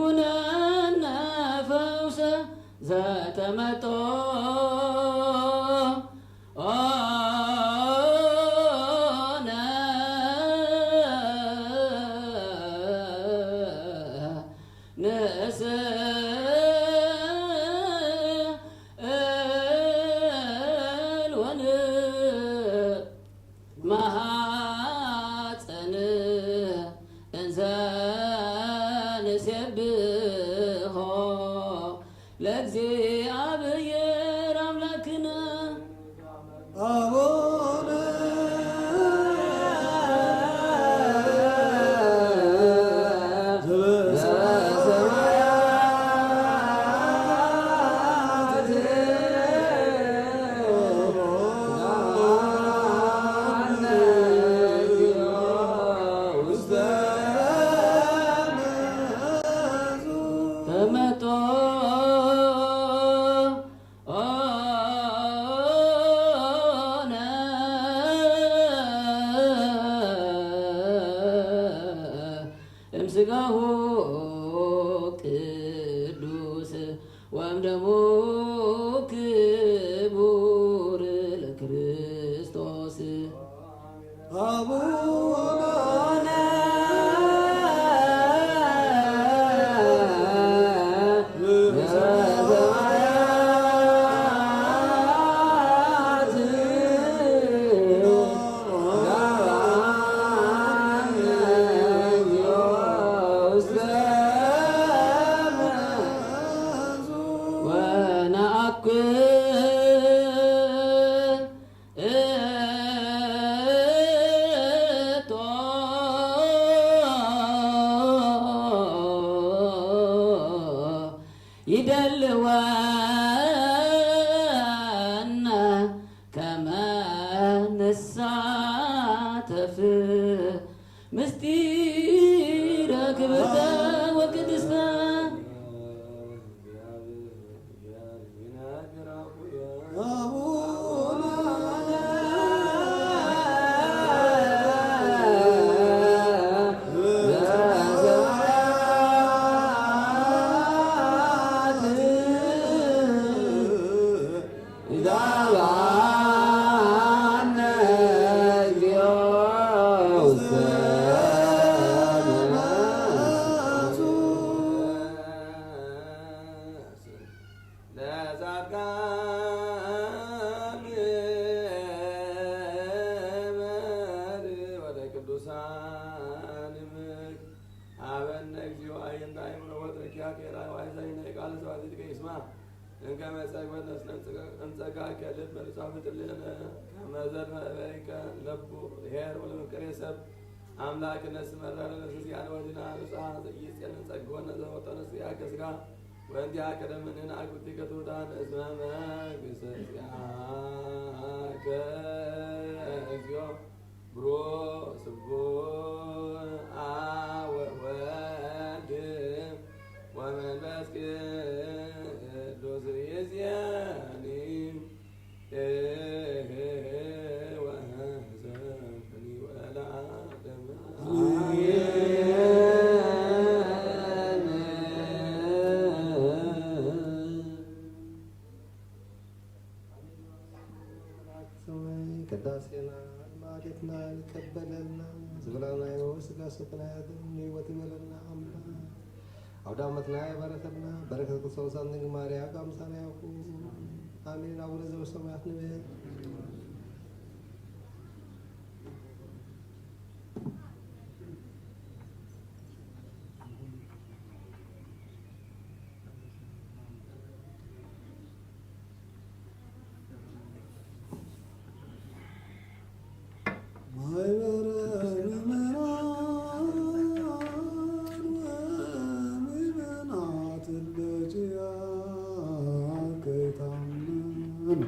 ኩነነ ፈውሰ ዘተመጦነ ንስእል ወንመሃጸን እንዘ ንሴብሖ ለእግዚኣብሔር አምላክነ አቡነ ተመጦነ እምሥጋሁ ቅዱስ ወእምደሙ ክቡር ለክርስቶስ አቡነ ወነአኩቶ ይደልወነ ከመ ንሳተፍ ምስጢረ ክብርተ ወቅድስተ ለጻድቃን እምር ወለቅዱሳን እምር ሀበነ እግዚኦ አዕይንተ አእምሮ ወትረኪያ ኬራ ዋይዛይነ ቃለ ሰባዚት ከይስማ እንከ መጸግበነ ስነ እንጸጋ ከልብ መልጻ ፍጥልነ ከመዘር መእበይከ ለቡ ሄር ወለመፍቀሬ ሰብ አምላክ ነስመራ ለነፍስ ያለ ወዲና ንጹሐ ዘኢይጼንን ጸግወነ ዘወጠነ ስጋ ከስጋ ወእንቲአከ ደምንን አግብቲ ከትውዳን እስመ መንግስተ ዚአከ እግዚኦ ብሩክ ስቡሕ አብ ወወልድ ወመንፈስ ቅዱስ ይእዜኒ ወዘልፈኒ ወለዓለመ አሜን። ሰማይ ቅዳሴና ማለትና ልቀበለልና ዝብላና ስጋ ሰጥና ያድን ህይወት ይበለና አምላክ አውደ ዓመትና ይባርከልና በረከት ክርስቶስ አንድግ ማርያ ጋምሳና ያኩ አሜን። አቡነ ዘበሰማያት ንቤ ማይበረ ምእመናን ወምእመናት እለ ኪያከ ይታመኑ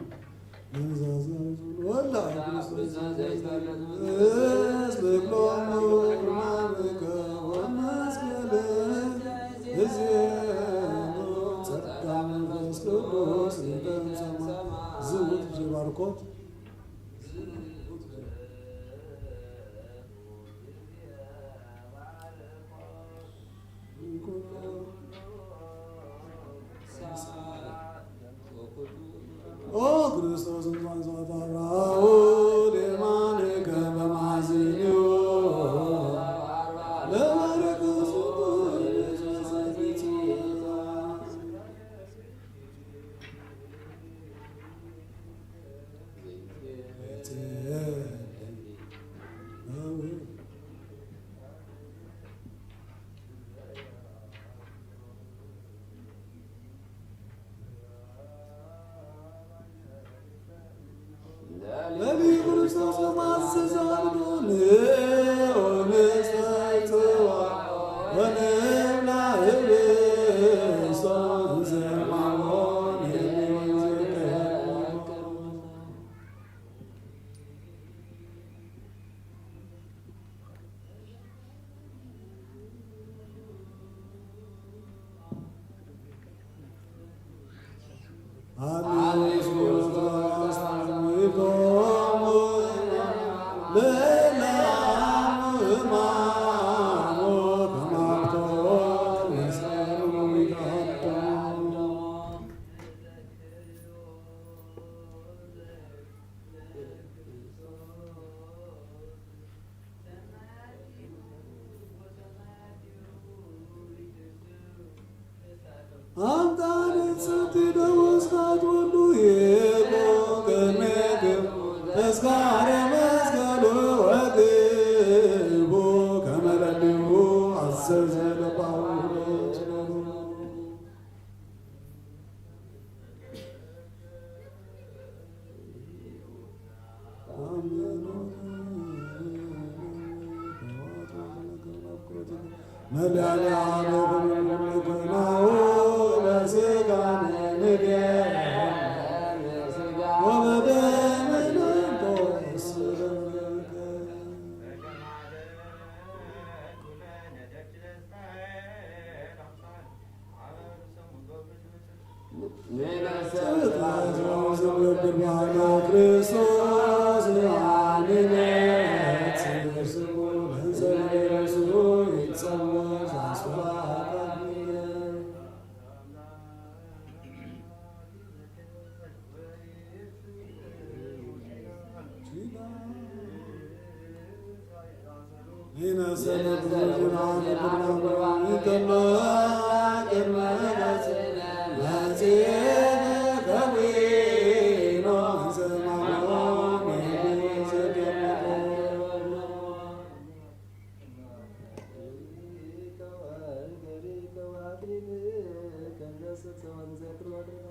አምጣነ ጽድቅ ደወስካት ወሉ ይኩን ቅድሜክሙ ተስካረ መስቀሉ ወግቡ ከመ ለሊሁ አዘዘ ለጳውሎስ።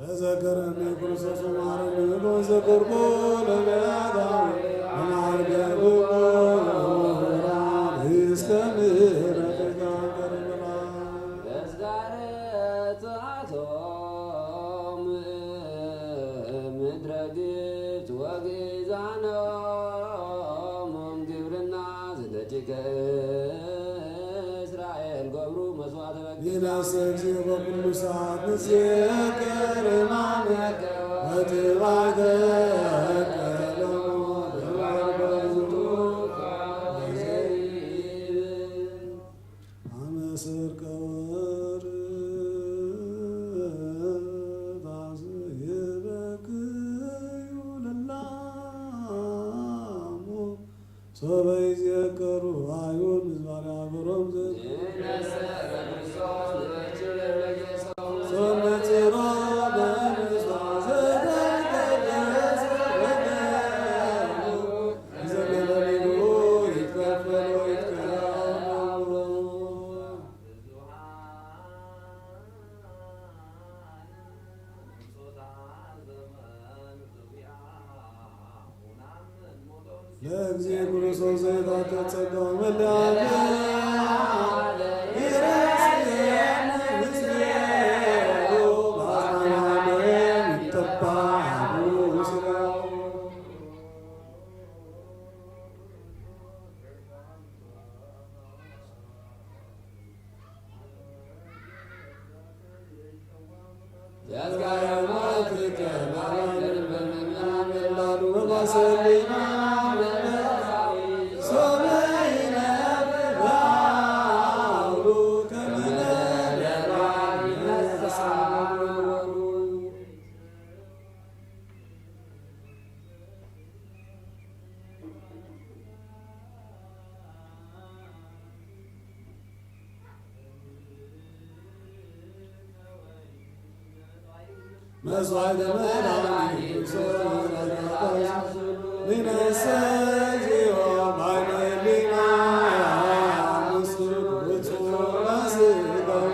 ተዘከረኒ ክርስቶስ ወመሐረኒ በዘከርኩ ለነዳይ ወማርገ ብኩራ እስከ ምሕረትከ ከርበላ። ተዝካረ ጸአቶም ምድረ ግብጽ ወግእዛኖም ግብርና ዘደቂቀ እስራኤል ገብሩ መስዋዕተ በግ። ይናሰ እግዚኦ በኩሉ ሰዓት ንዜክር ሕማመከ ወጥባይከ ለሞት ወበዝቱ ዘይብል። አመ ሰርቀ ወርታስ ይበክዩ ለላሙ ሶበ ይዜከሩ አይሁድ ምዝባረ ሀገሮም ዘ ሶበ ጽሮ በምጽዋ ዘተቀደሰ በደሙ ዘገበሪሁ ይትከፈል ወይትከፈል። ለእግዚእ ክርስቶስ ዘይታተ ጸጋው መላለ ይረስየነ ምስሌሁ ባጽናነ ይጠባቡ ስጋው። መስዋዕተ መድኃኒት ንነሰዝዮ ባይነ ህሊና ምስሉ ውጹእ ስጋዌ።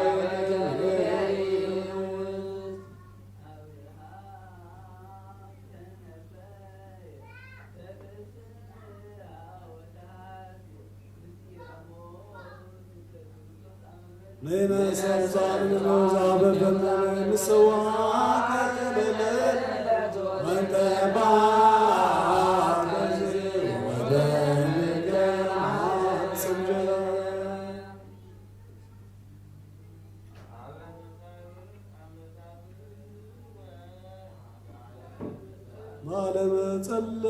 ማለም ጸለት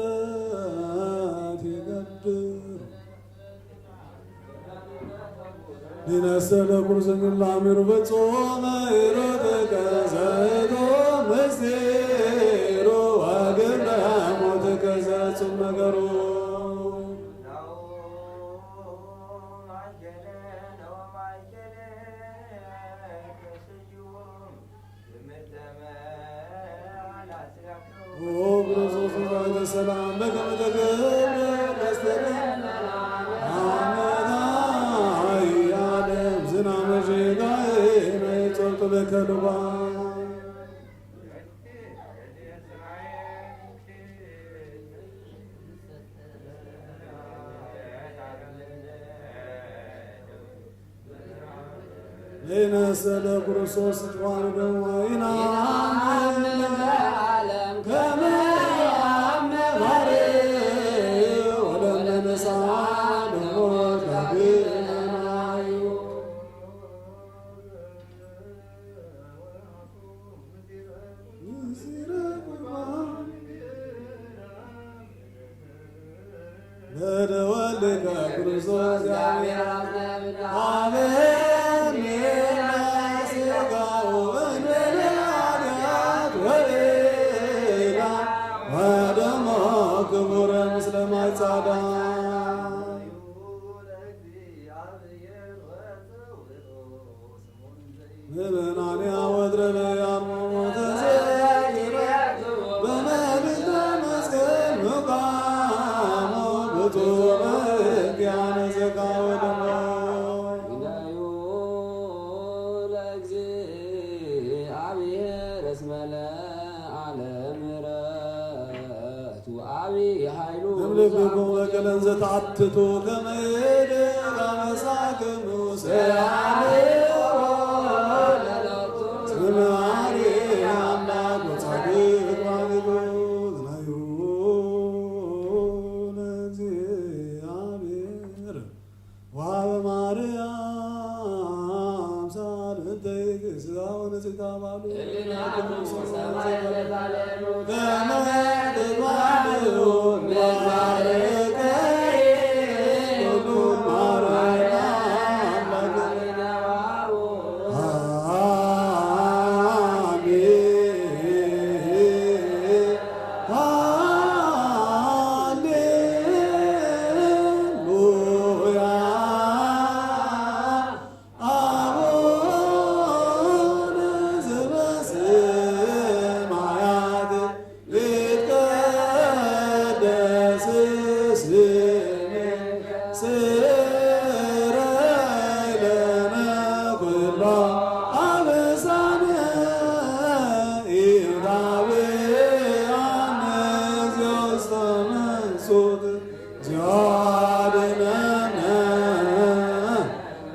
ይገብር። ንነሰ ለኩርስ ላሚሩ በጾመ ሮትከ ዘጾም ምስጢሩ ወግብረ ሞትከ ዘጾም ነገሩ። ኦ ክርስቶስ ሆይ በሰላም በከመ ተገብር ለስተነ አመና። አይ ዓለም ዝናመ ጌጋዬ መይጾጥ በከልባ። ንነሰ ለክርስቶስ ተዋልዶ ወኢናምን ለዓለም ከመ ያምን ባሕርይ ወለነሳ ለሞት ዳግመ ናዩ። በደወልከ ክርስቶስ እግዚአብሔር አብ አብን ስጋው እንበለ ኃጢአት ወሌላ ወደሞ ክቡር ምስለ ማይ ጻድቃን። ምእመናን ያወድረነ ያርሞሞ ተዘኪረ በመልዕልተ መስቀል ምቃሞ ብጡዕ በእንቲአነ ዘካ ወደሞ። ግናዩ ለእግዚአብሔር እስመ ለዓለም ምሕረቱ አቢ ኃይሉ። እምልብኩም ወቀለን ዘተአትቱ ከመ ይድግ አበሳክሙ ሰአሊ። እስመ መሐሪ አምላክ ወጻድቅ ባሕቱ። ግናዩ ለእግዚአብሔር ወሀበ ማርያም ሳልንተ ይእቲ ስጋ ወንጽሕተ አባሉ። ከመ ትባሉ ምግባርከ ኩሉ ማርያም አምላክ። አሜን። ሃሌሉያ። አቡነ ዘበሰማያት ይትቀደስ ስምከ። ስረይ ለነ ኩሎ አበሳነ ኢታብአነ እግዚኦ ውስተ መንሱት። እግዚኦ አድነነ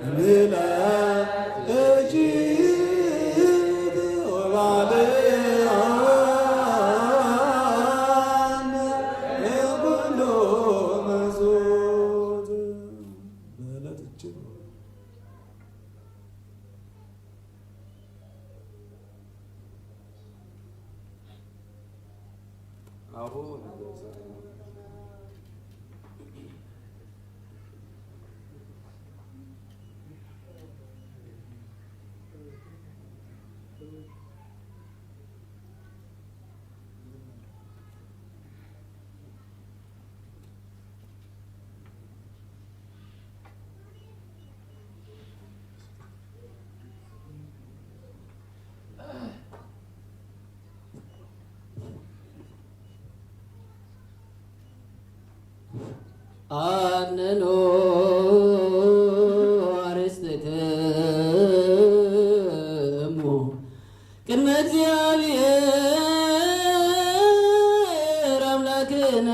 እምነ እኪት ወባልዓነ እምኩሉ መንሱት። በዕለት እችል አቡነ ዘበሰማያት። አነኑ አርስትክሙ ቅድመ እግዚአብሔር አምላክነ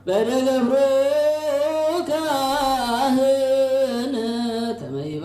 በደገብሩ ካህን ከመ ይባ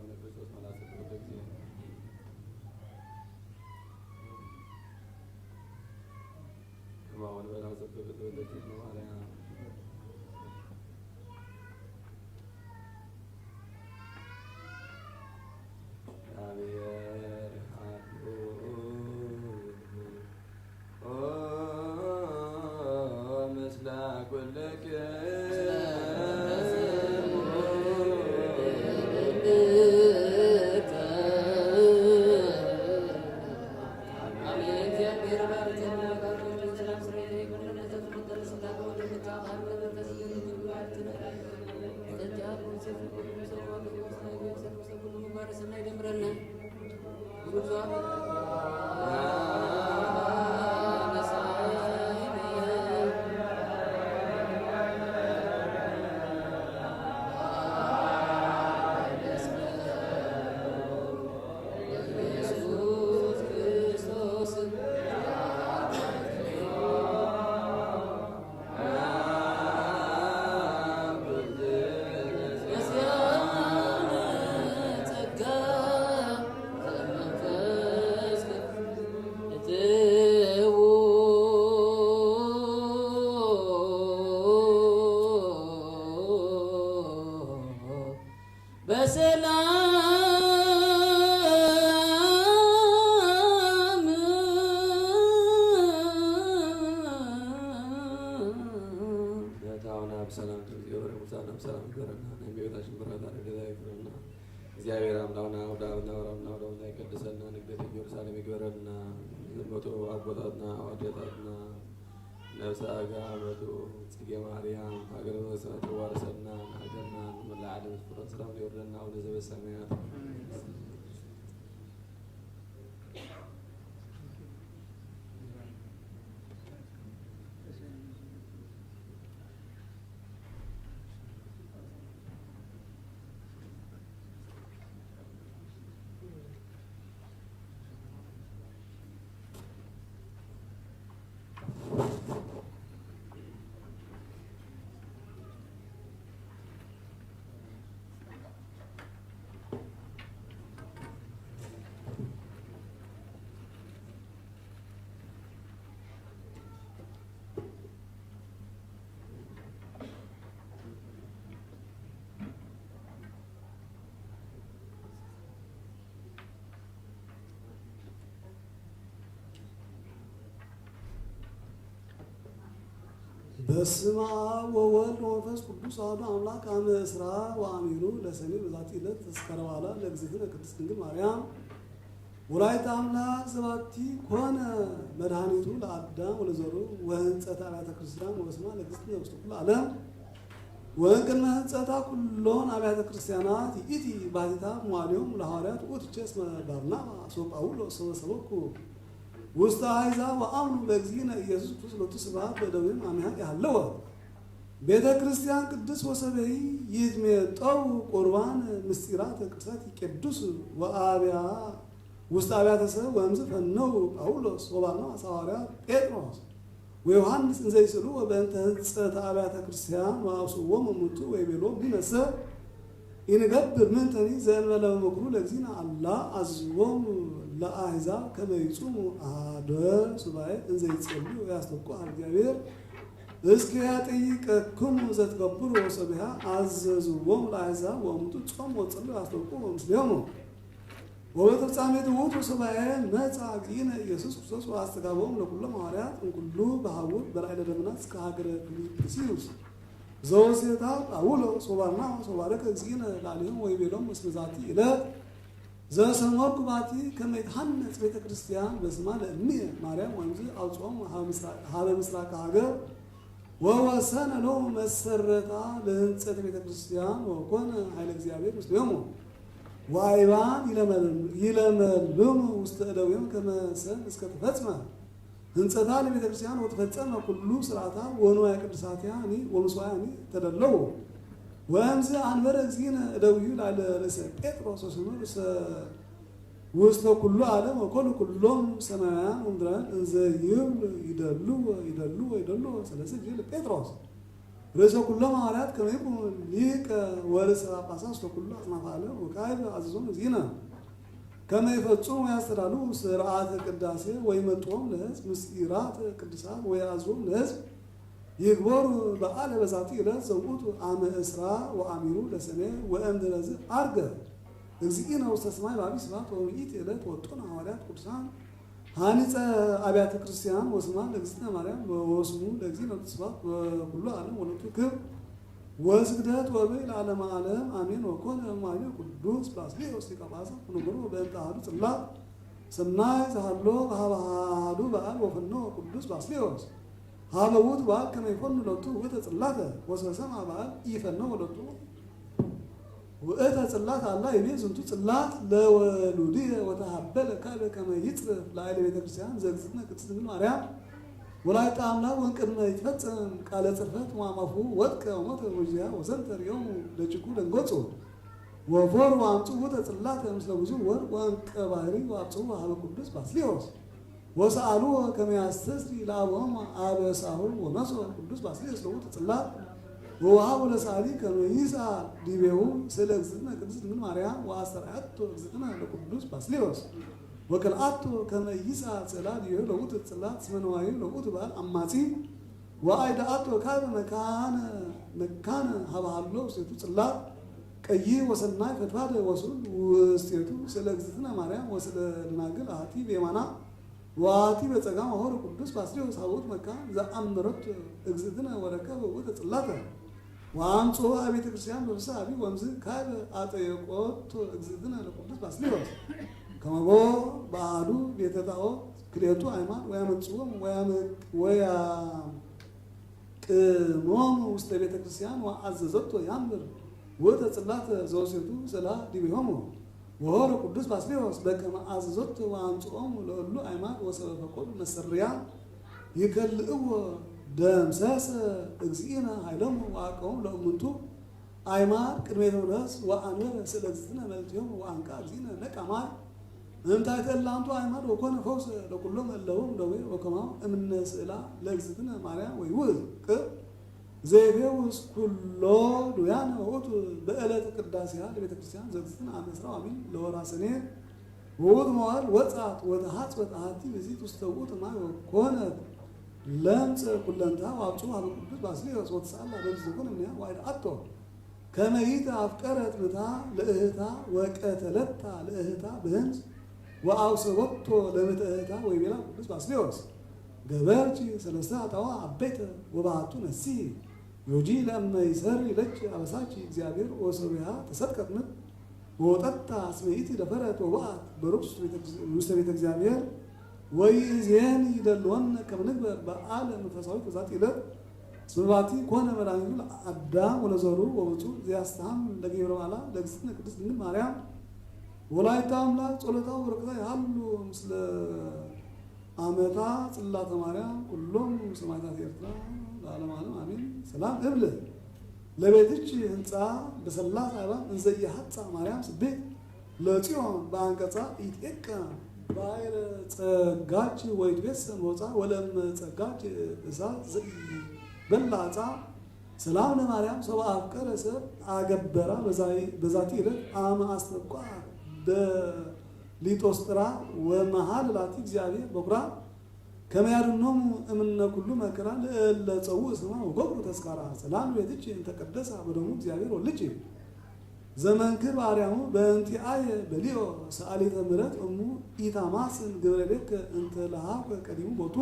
አቡነ ክርስቶስ መላሰ ጊዜ ከማሁን በላሰ በሰላም ያታውና በሰላም ከዚህ ወረ ሙሳና በሰላም ይገረና። እመቤታችን በረከታ ረድኤታ ይክፈልና። እግዚአብሔር አምላክና ወደ አብና ወራምና ወደ ወልዳ ይቀድሰና። ንግደት ኢየሩሳሌም ይግበረልና። ዘመቶ አቦታትና አዋዴታትና ነፍስ አጋ መቱ ጽጌ ማርያም ሀገረ መንግስትና ተዋርሰና። ሀገርና መላ ዓለም ፍቅር ሰላም ይወርደና። አቡነ ዘበሰማያት። በስመ አብ ወወልድ ወመንፈስ ቅዱስ አሐዱ አምላክ። አመ እስራ ወአሚሩ ለሰኔ በዛቲ ዕለት ተስከረ በዓላ ለእግዝእትነ ቅድስት ድንግል ማርያም ወላዲተ አምላክ ዘባቲ ኮነ መድኃኒቱ ለአዳም ወለዘሩ ወህንጸተ አብያተ ክርስቲያን ወበስማ ለእግዝእትነ ውስተ ኩሉ ዓለም። ወእንቅድመ ህንጸታ ኩሎን አብያተ ክርስቲያናት ይእቲ ባሕቲታ እምአሌሁ ለሐዋርያት ውእቱ። እስመ በርናባስ ወጳውሎስ ሰበሰበኩ ውስተ አሕዛብ ወአምኑ በእግዚእነ ኢየሱስ ክርስቶስ ሎቱ ስብሐት በእደዊሆም አሚሃ የሃለወ ቤተ ክርስቲያን ቅድስት ወሰበሂ ይትሜጠው ቁርባን ምስጢራት ቅዱሳት ይቄድሱ ወአብያ ውስተ አብያተ ሰብ። ወእምዝ ፈነው ጳውሎስ ወበርናባስ ሐዋርያ ጴጥሮስ ወዮሐንስ እንዘ ይስእሉ ወበእንተ ህንጸተ አብያተ ክርስቲያን ወአውስእዎም እሙንቱ ወይቤሎም ንሕነሰ ኢንገብር ምንተኒ ዘእንበለ መክሩ ለእግዚእነ አላ አዝዝዎም ለአሕዛብ ከመ ይጹሙ አሐደ ሱባኤ እንዘ ይጸልዩ ወያስተብቁ ሀበ እግዚአብሔር። እስኪ ያጠይቀክሙ ዘትገብሩ ወሰቢሃ አዘዝዎሙ ለአሕዛብ ወእሙንቱ ጾም ወጸሎት አስተብቁ ምስሌሆሙ። ወበተፍጻሜቱ ውእቱ ሱባኤ መጻ እግዚእነ ኢየሱስ ክርስቶስ ወአስተጋብኦም ለኩሎም ሐዋርያት እምኩሉ በሃውር በላዕለ ደመና እስከ ሀገረ ፊልጵስዩስ። ዘወሴታ ጳውሎስ ወባርናባስ ወባረከ እግዚእነ ላዕሌሆሙ ወይቤሎሙ እስመ ዛቲ ዕለት ዘሰመርኩ ባቲ ከመ ይትሐነጽ ቤተ ክርስቲያን በስማ ለእምየ ማርያም ወእምዝ አውጽኦም ሀበ ምስራቅ ሀገር ወወሰነ ሎሙ መሰረታ ለህንጸት ቤተ ክርስቲያን ወኮነ ኃይለ እግዚአብሔር ምስሌሆሙ። ወአይባን ይለመልሙ ውስተ እደዊሆሙ ከመ ሰም እስከ ተፈጽመ ህንጸታ ለቤተ ክርስቲያን ወተፈጸመ ኩሉ ስርዓታ ወንዋየ ቅድሳቲሃኒ ወምስዋያኒ ተደለዉ። ወእምዝ አንበረ እግዚእነ እደዊሁ ላዕለ ርእሰ ጴጥሮስ ወስሙ ርእሰ ውስተ ኩሉ ዓለም ወኮኑ ኩሎም ሰማያውያን ወምድራውያን እንዘ ይብል ይደሉ ይደሉ ይደሉ። ስለዚህ ጊዜ ለጴጥሮስ ርእሰ ኩሎም ሐዋርያት ከመ ይኩን ሊቀ ወርእሰ ጳጳሳት ውስተ ኩሉ አጽናፈ ዓለም ወካዕበ አዘዞሙ እግዚእነ ከመ ይፈጽሙ ወያስተዳሉ ስርዓተ ቅዳሴ ወይመጥዎም ለሕዝብ ምስጢራተ ቅዱሳት ወያአዝዞሙ ለሕዝብ ይግበሩ በዓለ በዛቲ ዕለት ዘውእቱ አመ እስራ ወአሚሩ ለሰኔ ወእምድረዝ አርገ እግዚእነ ውስተ ሰማይ ባቢ ስብሐት ወውእቲ ዕለት ወጦነ ሐዋርያት ቅዱሳን ሐኒጸ አብያተ ክርስቲያን ወስማ ለእግዝእትነ ማርያም ወስሙ ለእግዚእነ ውእቱ ስብሐት በኩሉ ዓለም ወለቱ ክብር ወስግደት ወበይ ለዓለመ ዓለም አሜን። ወኮነ እምአሚሁ ቅዱስ ባስልዮስ ሊቀ ጳጳሳት ወነገሮ በእንተ አሐዱ ጽላት ሰናይ ዘሃሎ ሀበ አሐዱ በዓል ወፈኖ ቅዱስ ባስልዮስ ሀበ ውእቱ በዓል ከመ ይፈኑ ሎቱ ውእተ ጽላተ ወሰበሰማ በዓል ኢፈነወ ሎቱ ውእተ ጽላት አላ ይቤ ዝንቱ ጽላት ለወሉድየ ወተሀበለ ካልእ ከመ ይጽርፍ ለአይለ ቤተ ክርስቲያን ዘእግዝእትነ ቅድስት ድንግል ማርያም ወላዲተ አምላክ ወእንቅድመ ይትፈጸም ቃለ ጽርፈት ወአማፉ ወጥቀ ወሞተ ወዚያ ወሰንተር ዮሙ ለጭቁ ደንገጹ ወፎር ወአምጽኡ ውእተ ጽላተ ምስለ ብዙ ወርቅ ወእንቀ ባህሪ ወአብጽኡ ሀበ ቅዱስ ባስልዮስ ወሰአልዎ ከመ ያስተስሪ ለአበሆሙ አበሳሁ ወነስኦ ቅዱስ ባስልዮስ ለውእቱ ጽላት ወወሀቦ ለሰአሊ ከመ ይስአል ዲቤሁ ስእለ እግዝእትነ ቅድስት ድንግል ማርያም ወአስተርአየቶ እግዝእትነ ለቅዱስ ባስልዮስ ወከልአቶ ከመ ይስአል ስእላ ዲቤሁ ለውእቱ ጽላት እስመ ንዋዩ ለውእቱ በዓል አማጺ ወአይደአቶ ካልእ መካነ መካነ ሀበ ሀሎ ውስቴቱ ጽላት ቀይሕ ወሰናይ ፈድፋደ ወስኡል ውስቴቱ ስእለ እግዝእትነ ማርያም ወስእለ ደናግል አሐቲ በየማና ወአሐቲ በጸጋም ወሆረ ቅዱስ ባስልዮስ ሀበ ውእቱ መካን ዘአምረቶ እግዝእትነ ወረከበ ውእተ ጽላተ ወአምጽኦ አቤተ ክርስቲያን በፍስሐ አቢይ ወእምዝ ካልእ አጠየቆቶ እግዝእትነ ለቅዱስ ባስልዮስ ከመቦ በአሐዱ ቤተ ጣዖት ክልኤቱ አዕማድ ወያመጽእዎሙ ወያመ- ወያ ቅሞሙ ውስተ ቤተ ክርስቲያን ወአዘዘቶ ያንብር ውእተ ጽላተ ዘወሴቱ ስእላ ዲቤሆሙ ወሆረ ቅዱስ ባስልዮስ በከመ አዘዘቶ ወአምጽኦሙ ለእሉ አዕማድ ወሰበ ፈቀዱ መሰሪያ ይከልእዎ ደምሰሰ እግዚእነ ኃይሎሙ ወአቀሞሙ ለእሙንቱ አዕማድ ቅድሜ ተውለስ ወአንበረ ስእለ እግዝእትነ መለልቲሆሙ ወአንቃ እግዚእነ ነቃ ማይ እምታይተ እላንቱ አዕማድ ወኮነ ፈውሰ ለኩሎም እለሆሙ ደዌ ወከማሁ እምነ ስእላ ለእግዝእትነ ማርያም ወይውእ ቅብ ዘይፌውስ ኩሎ ዱያነ ውእቱ በዕለተ ቅዳሴሃ ለቤተ ክርስቲያን ዘእግዝእትነ አመ እስራ ወአሚን ለወርሃ ሰኔ ውእቱ መዋዕል ወጻት ወተሐጽበት አሐቲ ብእሲት ውስተ ውእቱ ማይ ወኮነት ለምጸ ኩለንታ ወአብጽሑ ሀበ ቅዱስ ባስልዮስ ወተሳላ በእንተ ዘኮነ እምኔሃ ወአይድአቶ ከመ ይእቲ አፍቀረት ምታ ለእህታ ወቀተለታ ለእህታ በህምዝ ወአውሰበቶ ለምትእህታ ወይቤላ ቅዱስ ባስልዮስ ገበርኪ ሰለስተ ኃጣውእ አበይተ ወበአሐዱ ነስሒ ዮጂ ለእመ ይሰሪ ለኪ አበሳኪ እግዚአብሔር ወሶቢሃ ተሰጥቀት ምድር ወወጠታ እስመ ይእቲ ደፈረት ወበአት በርኩስ ውስተ ቤተ እግዚአብሔር ወይእዜኒ ይደልወነ ከመ ንግበር በዓለ መንፈሳዊ በዛቲ ዕለት እስመ ባቲ ኮነ መድኃኒቱ ለአዳም ወለዘሩ ወብፁዕ ዘያስተሃም ለገቢረ በዓላ ለእግዝእትነ ቅድስት ድንግል ማርያም ወላዲተ አምላክ ጸሎታ ወበረከታ ይሃሉ ምስለ አመታ ጽላተ ማርያም ኩሎም ሰማዕታት ኤርትራ ለዓለመ ዓለም አሜን። ሰላም እብል ለቤትኪ ህንጻ በሰላስ አእባን እንዘ ኢይሐጻ ማርያም ስቤት ለጽዮን በአንቀጻ ኢትዔቀ ባሕረ ጸጋኪ ወኢትቤሰ መውጽዓ ወለእመ ጸጋኪ እሳት ዘኢይበላ ዕጻ ሰላም ለማርያም ሰብአ አፍቀረ ሰብ አገበራ በዛቲ ዕለት አመ አስተብቅዓ በሊጦስጥራ ወመሐለ ላቲ እግዚአብሔር በኩራ ከመ ያድኅኖሙ እምነ ኩሉ መከራ ለእለ ጸውኡ ስማ ወገብሩ ተስካራ። ሰላም ቤትኪ እንተ ቀደሳ በደሙ እግዚአብሔር ወልድኪ። ዘመንክር በአርያሙ በእንቲአየ በሊኦ። ሰአሊተ ምሕረት እሙ ኢታማስን ግብረ ሌከ እንተ ለሃኮ ቀዲሙ ቦቱ።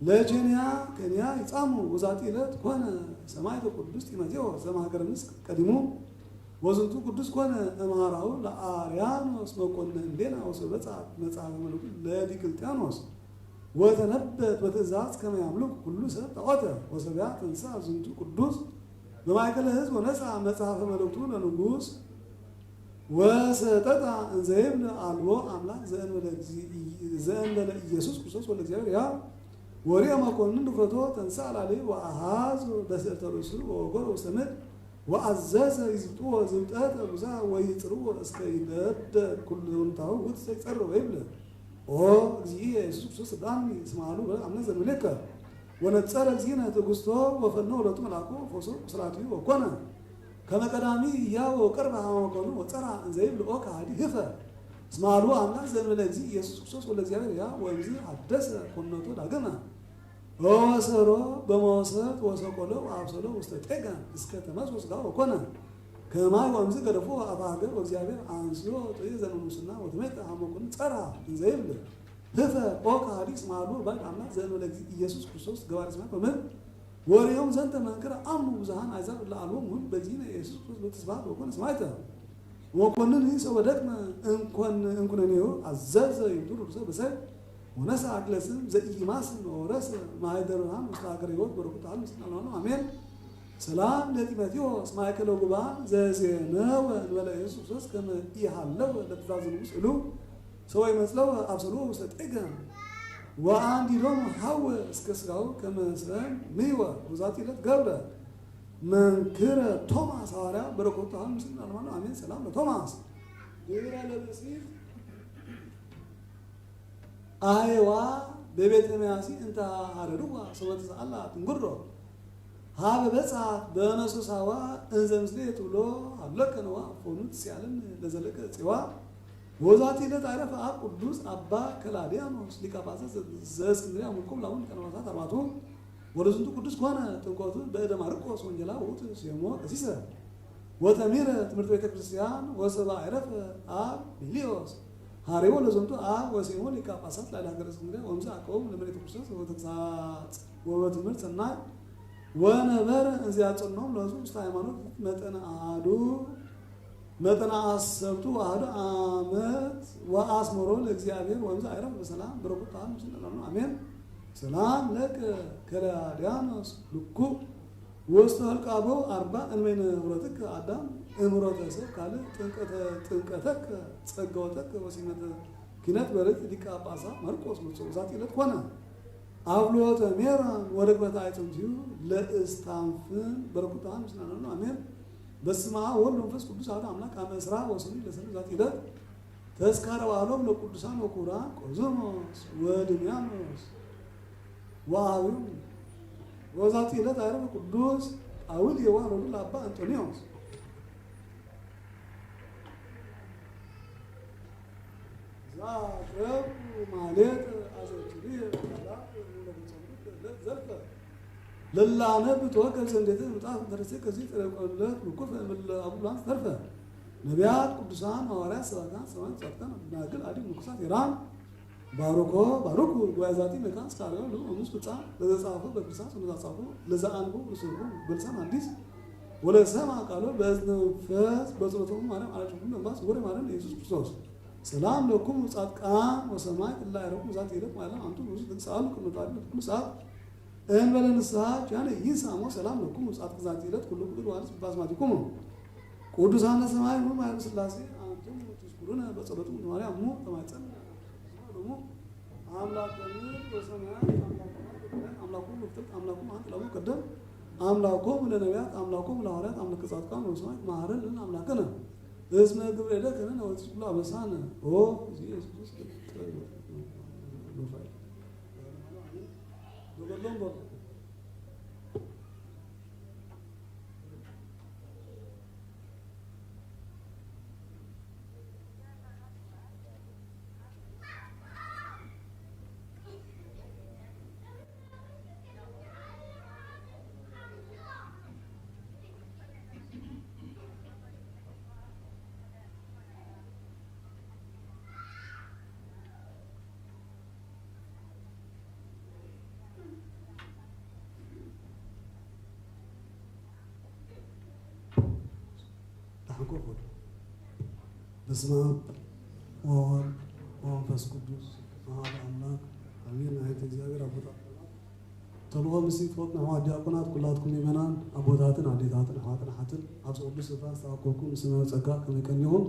ለኬንያ ከንያ ይጻሙ። ወዛቲ ዕለት ኮነ ሰማዕተ ቅዱስ ጢሞቴዎስ ዘማገረ ምስክ ቀዲሙ። ወዝንቱ ቅዱስ ኮነ እምሃራሁ ለአርያኖስ መኮንነ እንዴና ወሰበጻ መጽሐፈ መልእክቱ ለዲቅልጥያኖስ። ወተነበየት በትእዛዝ ከመ ያምልኩ ኩሉ ሰብ ጣዖተ። ወሰብያ ተንሳ ዝንቱ ቅዱስ በማእከለ ሕዝብ ወነሳ መጽሐፈ መልእክቱ ለንጉስ። ወሰጠጣ እንዘ ይብል አልቦ አምላክ ዘእንበለ እግዚ-፣ ዘእንበለ ኢየሱስ ክርስቶስ ወልደ እግዚአብሔር ሕያው። ወሪኦ መኮንን ድፍረቶ ተንሳ ላሌ ወአሃዞ በስዕርተ ርእሱ ወወገሮ ውስተ ምድር። ወአዘዘ ይዝብጥዎ ዝብጠተ ብዙኃ ወይጽርዎ እስከ ይደደ ኩልንታሁ ውእቱ ዘይጸር ወይብል ኦ እግዚእ ኢየሱስ ክርስቶስ ዳኒ እስመ አልቦ አምላክ ዘእንበሌከ። ወነጸረ እግዚእነ ትዕግስቶ ወፈነወ ሎቱ መልአኮ ፈውሶ ቁስላቲሁ ወኮነ ከመ ቀዳሚ ሕያው ወቀርበ ሀመ መኮንን ወጸርሐ እንዘ ይብል ኦ ከሃዲ ህፈ እስመ አልቦ አምላክ ዘእንበለ እግዚእ ኢየሱስ ክርስቶስ ወልደ እግዚአብሔር ሕያው። ወእምዝ ሐደሰ ኮንነቶ ዳግመ ወወሰሮ በመወሰት ወሰቆሎ ወአብሰሎ ውስተ ጤጋን እስከ ተመስወ ሥጋሁ ወኮነ ከማይ። ወእምዝ ገደፎ አፈ ሀገር ወእግዚአብሔር አንስዮ ጥሪ ዘመንሙስና ወተሜጠ ሀመ መኮንን ጸርሐ እንዘ ይብል ህፈ ኦ ከሃዲ እስመ አልቦ ባዕድ አምላክ ዘእንበለ እግዚእ ኢየሱስ ክርስቶስ ገባሬ ሰማያት ወምድር። ወሪኦም ዘንተ መንክር አምኑ ብዙኃን አሕዛብ እለ አልቦሙ በእግዚእነ ኢየሱስ ክርስቶስ ሎቱ ስብሐት ወኮነ ሰማዕተ። ወመኮንን ሰው በደክመ እንኮን-፣ እንኩነኔሁ አዘዘ ይምቱ ርኩሰ በሰይፍ ወነሳ አክለ ስም ዘኢይማስን ወወረሰ ማህደረ ብርሃን ውስተ ሀገረ ሕይወት በረከቱ ለዓለመ ዓለም አሜን። ሰላም ለጢሞቴዎስ ማእከለ ጉባኤ ዘዜነወ እንበለ ኢየሱስ ክርስቶስ ከመ ኢሃለወ ለትእዛዝ ንጉሥ እሉ ሰው ይመጽለው አብሰሎ ውስተ ጤጋን ወአንዲዶም ሀወ እስከ ሥጋሁ ከመ ሰም ምይወ። ወዛቲ ዕለት ገብረ መንክረ ቶማስ ሐዋርያ በረከቱ ለዓለመ ዓለም አሜን። ሰላም ለቶማስ ድህረ ለብእሲት አህየዋ በቤተ መያሲ እንተ ሐረድዋ ሰበ ተሰአላ ትንግሮ ሀበ በጽሐት በነሱሳዋ እንዘ ምስሌ ትብሎ ሀሎከ ነዋ እፎኑ ትስአልን ለዘለከ ጽዋ። ወዛቲ ዕለት አረፈ አብ ቅዱስ አባ ከላዲያኖስ ሊቀ ጳጳሳት ዘእስክንድርያ። ወምልኮሙ ለአቡነ ሊቃነ ጳጳሳት አርባቱ። ወለዝንቱ ቅዱስ ኮነ ጥምቀቱ በእደ ማርቆስ ወንጌላዊ ውእቱ ሴሞ ቀሲሰ ወተምሂረ ትምህርተ ቤተ ክርስቲያን። ወሰባ አረፈ አብ ቤሊዮስ ሐሬዎ ለዝንቱ አብ ወሴሞ ሊቀ ጳጳሳት ላዕለ ሀገረ እስክንድርያ። ወእምዝ አቀቦሙ ለምልዕተ ክርስቶስ ወበተግሳጽ ወበትምህርት ሰናይ ወነበረ እንዘ ያጸንዖሙ ለሕዝቡ ውስተ ሃይማኖት መጠነ አሐዱ መጠነ አሰርቱ ወአሐዱ ዓመት ወአስመሮ ለእግዚአብሔር ወእምዝ አይረፍ በሰላም። በረከቱ ለዓለመ ዓለም አሜን። ሰላም ለከ ከላዲያኖስ ልኩ ወስተ ህልቃቦ አርባ እንበይነ ሆረትከ አዳም እምሮተ ሰብ ካልእ ጥምቀተ-፣ ጥምቀተከ ጸጋወተከ ወሲመተ ኪነት በርት ሊቀ ጳጳሳት ማርቆስ መጾ ዛቲ ዕለት ኮነ። አብሎተ ሜሮን ወርግበተ አይጽምቲሁ ለእስታንፍን። በረከቱ ለዓለመ ዓለም አሜን። በስመ አብ ወወልድ ወመንፈስ ቅዱስ አሐዱ አምላክ። አመ እስራ ወሰኑይ ለሰኑይ ዛቲ ዕለት ተስካረ በዓሎም ለቅዱሳን ወክቡራን ቆዝሞስ ወድሚያኖስ ወአቢሁ። ወዛቲ ዕለት አይረፈ ቅዱስ ጳውሊ የዋህ ወልዱ ለአባ እንጦንዮስ። ዛቅረብኩ ማሌት አዘኪሪ ለዘልፈ ለላነብ ተወከብ ዘንዴተ ምጣፍ ተረሴ ከዚህ ተረቆለት ምኩፍ እምለ አቡላን ተርፈ ነቢያት፣ ቅዱሳን፣ ሐዋርያት፣ ሰባክያን፣ ሰማዕታት፣ ጻድቃን፣ ደናግል፣ አዲ ምንኩሳት ሄራን ባርኮ ባርኩ ጉባኤ ዛቲ መካን እስከ አርያም ለአምስት ፍጻ ለዘጻፉ በክርስቲያን ለዘጻፉ ለዘአንቡ ለሰርጉ በልሳን አዲስ ወለሰማ ቃሎ በእዝነ መንፈስ በጸሎተሙ ማርያም አራጭ ሁሉ መንባስ ወደ ማርያም ኢየሱስ ክርስቶስ። ሰላም ለኩም ጻድቃን ወሰማዕት እለ አይረኩም ዛቲ ዕለት ማለም አንቱ ብዙ ትንሳሉ ቅዱሳት በኩሉ ሰዓት እንበለ ንስሐ ጃነ ይንሳሞ። ሰላም ለኩም ጻድቅ ዛቲ ዕለት ኩሉ ቅዱስ ዋልስ ባስማቲኩም ቅዱሳነ ሰማይ ሁሉ ማይም ስላሴ አንቱም ትዝኩሩነ በጸሎቱ ማርያም ሙ ተማጸን። አምላኮሙ በሰማያት አምላኮሙ በሰማያት አምላኮሙ በፍጥረት አምላኮሙ አንተ ለሙ ቀደም አምላኮሙ ለነቢያት አምላኮሙ ለሐዋርያት አምላከ ጻድቃን ወሰማዕት መሐረነ ለነ አምላክነ እስመ ግብረ እደከ ነወጽእ ኩሉ አበሳነ። ኦ ኢየሱስ ክርስቶስ በገድሎም በሉ። በስመ አብ ወወልድ ወመንፈስ ቅዱስ አሐዱ አምላክ አሜን። አየት እግዚአብሔር አቦታት፣ ተልእኮ ምስል ትፈጽሙ ኣሕዋት ዲያቆናት፣ ኩላትኩም ምእመናን፣ ኣቦታትን ኣዴታትን ኣሕዋትን ኣሓትን፣ ኣብዚ ቅዱስ ስፍራ ዝተኣከብኩም ብሰማያዊ ጸጋ ከመይ ቀኒኹም?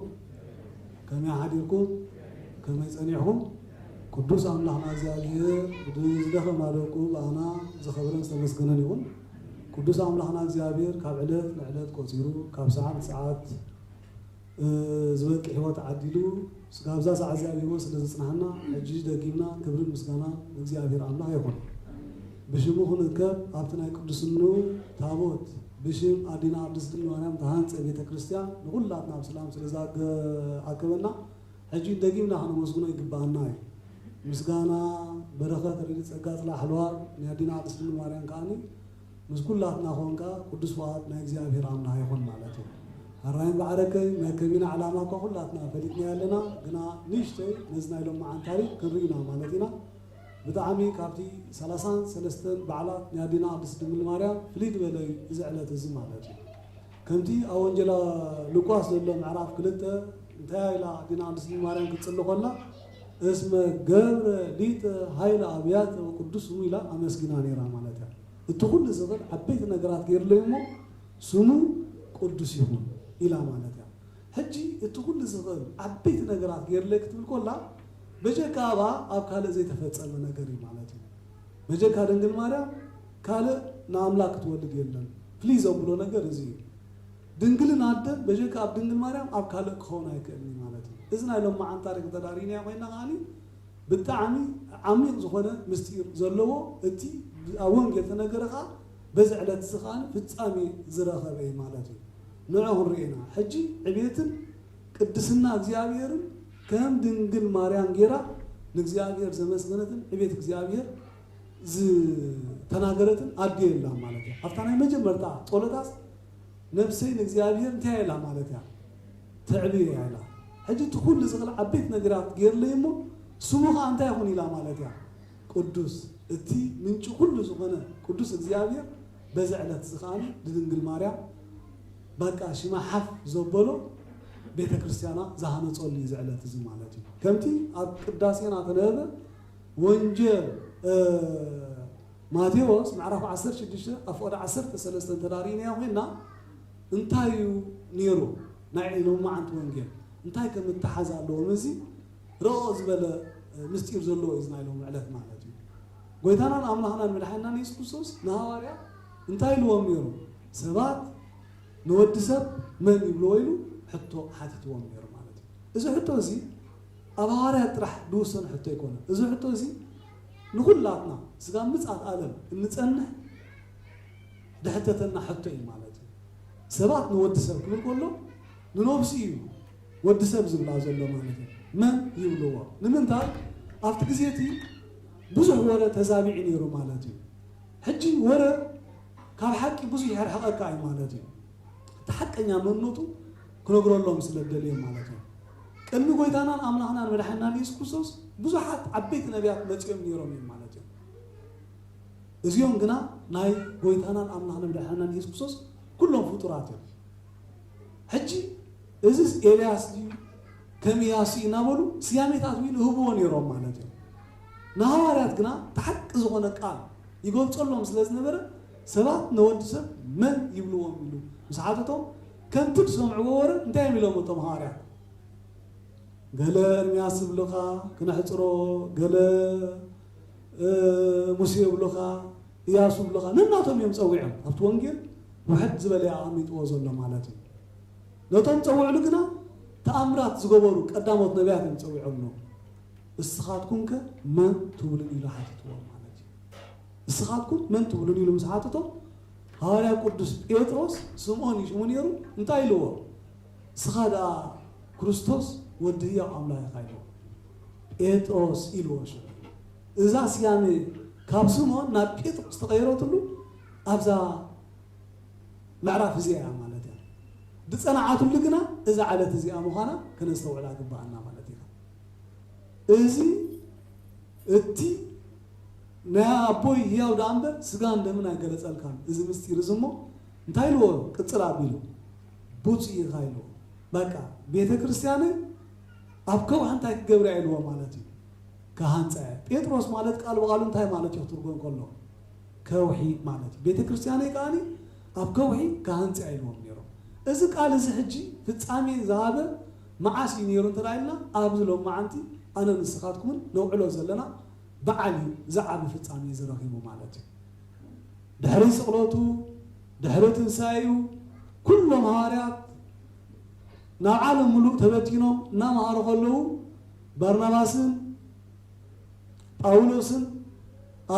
ከመይ ሓዲርኩም? ከመይ ጸኒሕኩም? ቅዱስ ኣምላኽና እግዚኣብሔር ብዝደኸማ ደቁ ብኣና ዝኸበረን ዝተመስገነን ይኹን። ቅዱስ ኣምላኽና እግዚኣብሔር ካብ ዕለት ንዕለት ቆጺሩ፣ ካብ ሰዓት ንሰዓት እ፣ ዝበቅዕ ህይወት ዓዲሉ፣ ስጋብ እዛ ሰዓት እዚኣ ኣብ ህይወት ስለ ዘጽንሓና፣ ሕጂ ደጊምና ክብርን ምስጋናን ንእግዚኣብሔር ኣምላኽ ይኹን። ብሽሙ ክንእከብ ኣብቲ ናይ ቅድስንኡ ታቦት፣ ብሽም ኣዴና ቅድስት ድንግል ማርያም ተሃንጸ ቤተ ክርስቲያን ንኹላትና ብሰላም ስለ ዝኣከበና፣ ሕጂ ደጊምና ከነመስግኖ ይግብኣና እዩ። ምስጋና፣ በረኸት፣ ረድኤት፣ ጸጋ፣ ጽላሕ፣ ሕልዋ ናይ ኣዴና ቅድስት ድንግል ማርያም ከኣኒ ምስ ኩላትና ኾንካ ቅዱስ ፍቓድ ናይ እግዚኣብሔር ኣምላኽ ይኹን ማለት እዩ። ኣራይን ባዕረከይ መከሚና ዓላማ እኳ ኩላትና ፈሊጥና ኣለና፣ ግና ንእሽተይ ነዚ ናይ ሎማዓን ታሪኽ ክንርኢ ኢና ማለት ኢና። ብጣዕሚ ካብቲ ሰላሳን ሰለስተን በዓላት ናይ ኣዴና ቅድስት ድንግል ማርያም ፍልይ ዝበለ እዩ እዚ ዕለት እዚ ማለት እዩ። ከምቲ ኣብ ወንጌል ሉቃስ ዘሎ ምዕራፍ ክልተ እንታይ ኢላ ኣዴና ቅድስት ድንግል ማርያም ክትጽሊ ኮላ፣ እስመ ገብረ ሊተ ኃይለ አብያተ ወቅዱስ ስሙ ኢላ ኣመስጊና ነይራ ማለት እያ። እቲ ኩሉ ዝኽእል ዓበይቲ ነገራት ገይርለይ እሞ ስሙ ቅዱስ ይኹን ኢላ ማለት እያ። ሕጂ እቲ ኩሉ ዝኽእል ዓበይቲ ነገራት ገይርለይ ክትብል ኮላ፣ በጀካ ኣብኣ ኣብ ካልእ ዘይተፈጸመ ነገር እዩ ማለት እዩ። በጀካ ድንግል ማርያም ካልእ ንኣምላክ ክትወልድ የለን። ፍልይ ዘብሎ ነገር እዚ እዩ። ድንግልን ኣደን በጀካ ኣብ ድንግል ማርያም ኣብ ካልእ ክኸውን ኣይክእልን እዩ ማለት እዩ። እዚ ናይ ሎማዓንቲ ታሪኽ ተዳሪና ኮይና ከኣኒ ብጣዕሚ ዓሚቕ ዝኾነ ምስጢር ዘለዎ፣ እቲ ኣብ ወንጌል ተነገረ ከኣ በዚ ዕለት እዚ ከኣ ፍጻሜ ዝረኸበ እዩ ማለት እዩ። ንዑ ክንርኢ ኢና። ሕጂ ዕቤትን ቅድስና እግዚኣብሔርን ከም ድንግል ማርያም ጌራ ንእግዚኣብሔር ዘመስገነትን ዕቤት እግዚኣብሔር ዝተናገረትን ኣዴ የላን ማለት እዩ። ኣብታ ናይ መጀመርታ ጸሎታስ ነፍሰይ ንእግዚኣብሔር እንታይ ኢላ ማለት እያ? ተዕብዮ ኢላ። ሕጂ እቲ ኩሉ ዝኽእል ዓበይቲ ነገራት ገይርለይ እሞ ስሙ ኸኣ እንታይ ይኹን ኢላ ማለት እያ? ቅዱስ። እቲ ምንጪ ኩሉ ዝኾነ ቅዱስ እግዚኣብሔር በዚ ዕለት እዚ ኸኣ ንድንግል ማርያም በቃ ሽማ ሓፍ ዘበሎ ቤተ ክርስቲያና ዝሃነጸሉ እዩ እዚ ዕለት እዚ ማለት እዩ። ከምቲ ኣብ ቅዳሴና ተነበበ ወንጌል፣ እ፣ ማቴዎስ ምዕራፍ ዓሰርተ ሽዱሽተ ኣብ ፍቕዲ ዓሰርተ ሰለስተ እንተዳሪእናዮ ኮይና እንታይ እዩ ነይሩ? ናይ ሎማዓንቲ ወንጌል እንታይ ከም እተሓዝ ኣለዎ ምስዚ ርቕቕ ዝበለ ምስጢር ዘለዎ እዩ እዚ ናይ ሎሚ ዕለት ማለት እዩ። ጎይታናን ኣምላኽናን መድሓኒናን የሱስ ክርስቶስ ንሃዋርያት እንታይ ኢልዎም ነይሩ? ሰባት ንወዲ ሰብ መን ይብልዎ ኢሉ ሕቶ ሓቲትዎም ነይሩ ማለት እዩ። እዚ ሕቶ እዚ ኣብ ሃዋርያት ጥራሕ ዝውሰን ሕቶ ኣይኮነን። እዚ ሕቶ እዚ ንኹላትና ስጋብ ምጽኣት ዓለም እንጸንሕ ድሕተተና ሕቶ እዩ ማለት እዩ። ሰባት ንወዲ ሰብ ክብል ከሎ ንነብሱ እዩ ወዲ ሰብ ዝብላ ዘሎ ማለት እዩ። መን ይብልዎ? ንምንታይ? ኣብቲ ግዜ እቲ ብዙሕ ወረ ተዛቢዑ ነይሩ ማለት እዩ። ሕጂ ወረ ካብ ሓቂ ብዙሕ የርሕቐካ እዩ ማለት እዩ። እቲ ሓቀኛ መንነቱ ክነግረሎም ስለ ዝደለየ ማለት እዩ። ቅድሚ ጎይታናን ኣምላኽናን መድሓኒናን የሱስ ክርስቶስ ብዙሓት ዓበይቲ ነቢያት መጺኦም ነይሮም እዮም ማለት እዩ። እዚኦም ግና ናይ ጎይታናን ኣምላኽናን መድሓኒናን የሱስ ክርስቶስ ኩሎም ፍጡራት እዮም። ሕጂ እዚስ ኤልያስ ድዩ ከም ኢያሱ እዩ እናበሉ ስያሜታት እውን ይህብዎ ነይሮም ማለት እዩ። ንሃዋርያት ግና እቲ ሓቂ ዝኾነ ቃል ይገልጸሎም ስለ ዝነበረ ሰባት ንወዲ ሰብ መን ይብልዎም ኢሉ ምስ ሓተቶም ከምቲ ዝሰምዕዎ ወረ እንታይ እዮም ኢሎም እቶም ሃዋርያት? ገለ ኤርምያስ ይብሉኻ ክነሕጽሮ፣ ገለ፣ እ፣ ሙሴ ይብሉኻ፣ ኢያሱ ይብሉኻ፣ ነናቶም እዮም ጸዊዖም። ኣብቲ ወንጌል ውሕድ ዝበለ እዩ ኣቐሚጥዎ ዘሎ ማለት እዩ። ነቶም ጸውዕሉ ግና ተኣምራት ዝገበሩ ቀዳሞት ነቢያት እዮም ጸዊዖም ነው። እስኻትኩምከ መን ትብሉኒ ኢሉ ሓቲትዎም ማለት እዩ። እስኻትኩም መን ትብሉኒ ኢሉ ምስ ሓተቶም፣ ሃዋርያ ቅዱስ ጴጥሮስ፣ ስምዖን እዩ ሽሙ ነይሩ፣ እንታይ ኢልዎ? እስኻ ደኣ ክርስቶስ ወዲ ህያው ኣምላኽ ኢኻ ኢልዎ። ጴጥሮስ ኢልዎ ሽሙ። እዛ ስያሜ ካብ ስምዖን ናብ ጴጥሮስ ተቐይረትሉ ኣብዛ ምዕራፍ እዚኣ እያ ማለት እያ። ዝጸናዓትሉ ግና እዛ ዕለት እዚኣ ምዃና ከነስተውዕላ ግባኣና ማለት እዩ። እዚ እቲ ናይ ኣቦይ ህያው ደኣ እምበር ስጋን ደምን ኣይገለጸልካን። እዚ ምስጢር እዚ እሞ እንታይ ኢልዎ ቅጽል ኣቢሉ? ብፁዕ ኢኻ ኢልዎ። በቃ ቤተ ክርስቲያነይ ኣብ ከውሒ እንታይ ክገብር እየ ኢልዎ ማለት እዩ? ክሃንጻ እየ። ጴጥሮስ ማለት ቃል ብቓሉ እንታይ ማለት እዩ ክትርጎም ከሎ? ከውሒ ማለት እዩ። ቤተክርስቲያነይ ከኣኒ ኣብ ከውሒ ክሃንጻ እየ ኢልዎም ነይሮም። እዚ ቃል እዚ ሕጂ ፍጻሜ ዝሃበ መዓስ እዩ ነይሩ እንተ ኢልና፣ ኣብዚ ሎማዓንቲ ኣነ ንስኻትኩምን ነውዕሎ ዘለና በዓል እዩ ዝዓቢ ፍጻሜ ዝረኺቡ ማለት እዩ። ድሕሪ ስቕለቱ፣ ድሕሪ ትንሳኤኡ፣ ኩሎም ሃዋርያት ናብ ዓለም ምሉእ ተበቲኖም እናመሃሩ ከለዉ፣ ባርናባስን ጳውሎስን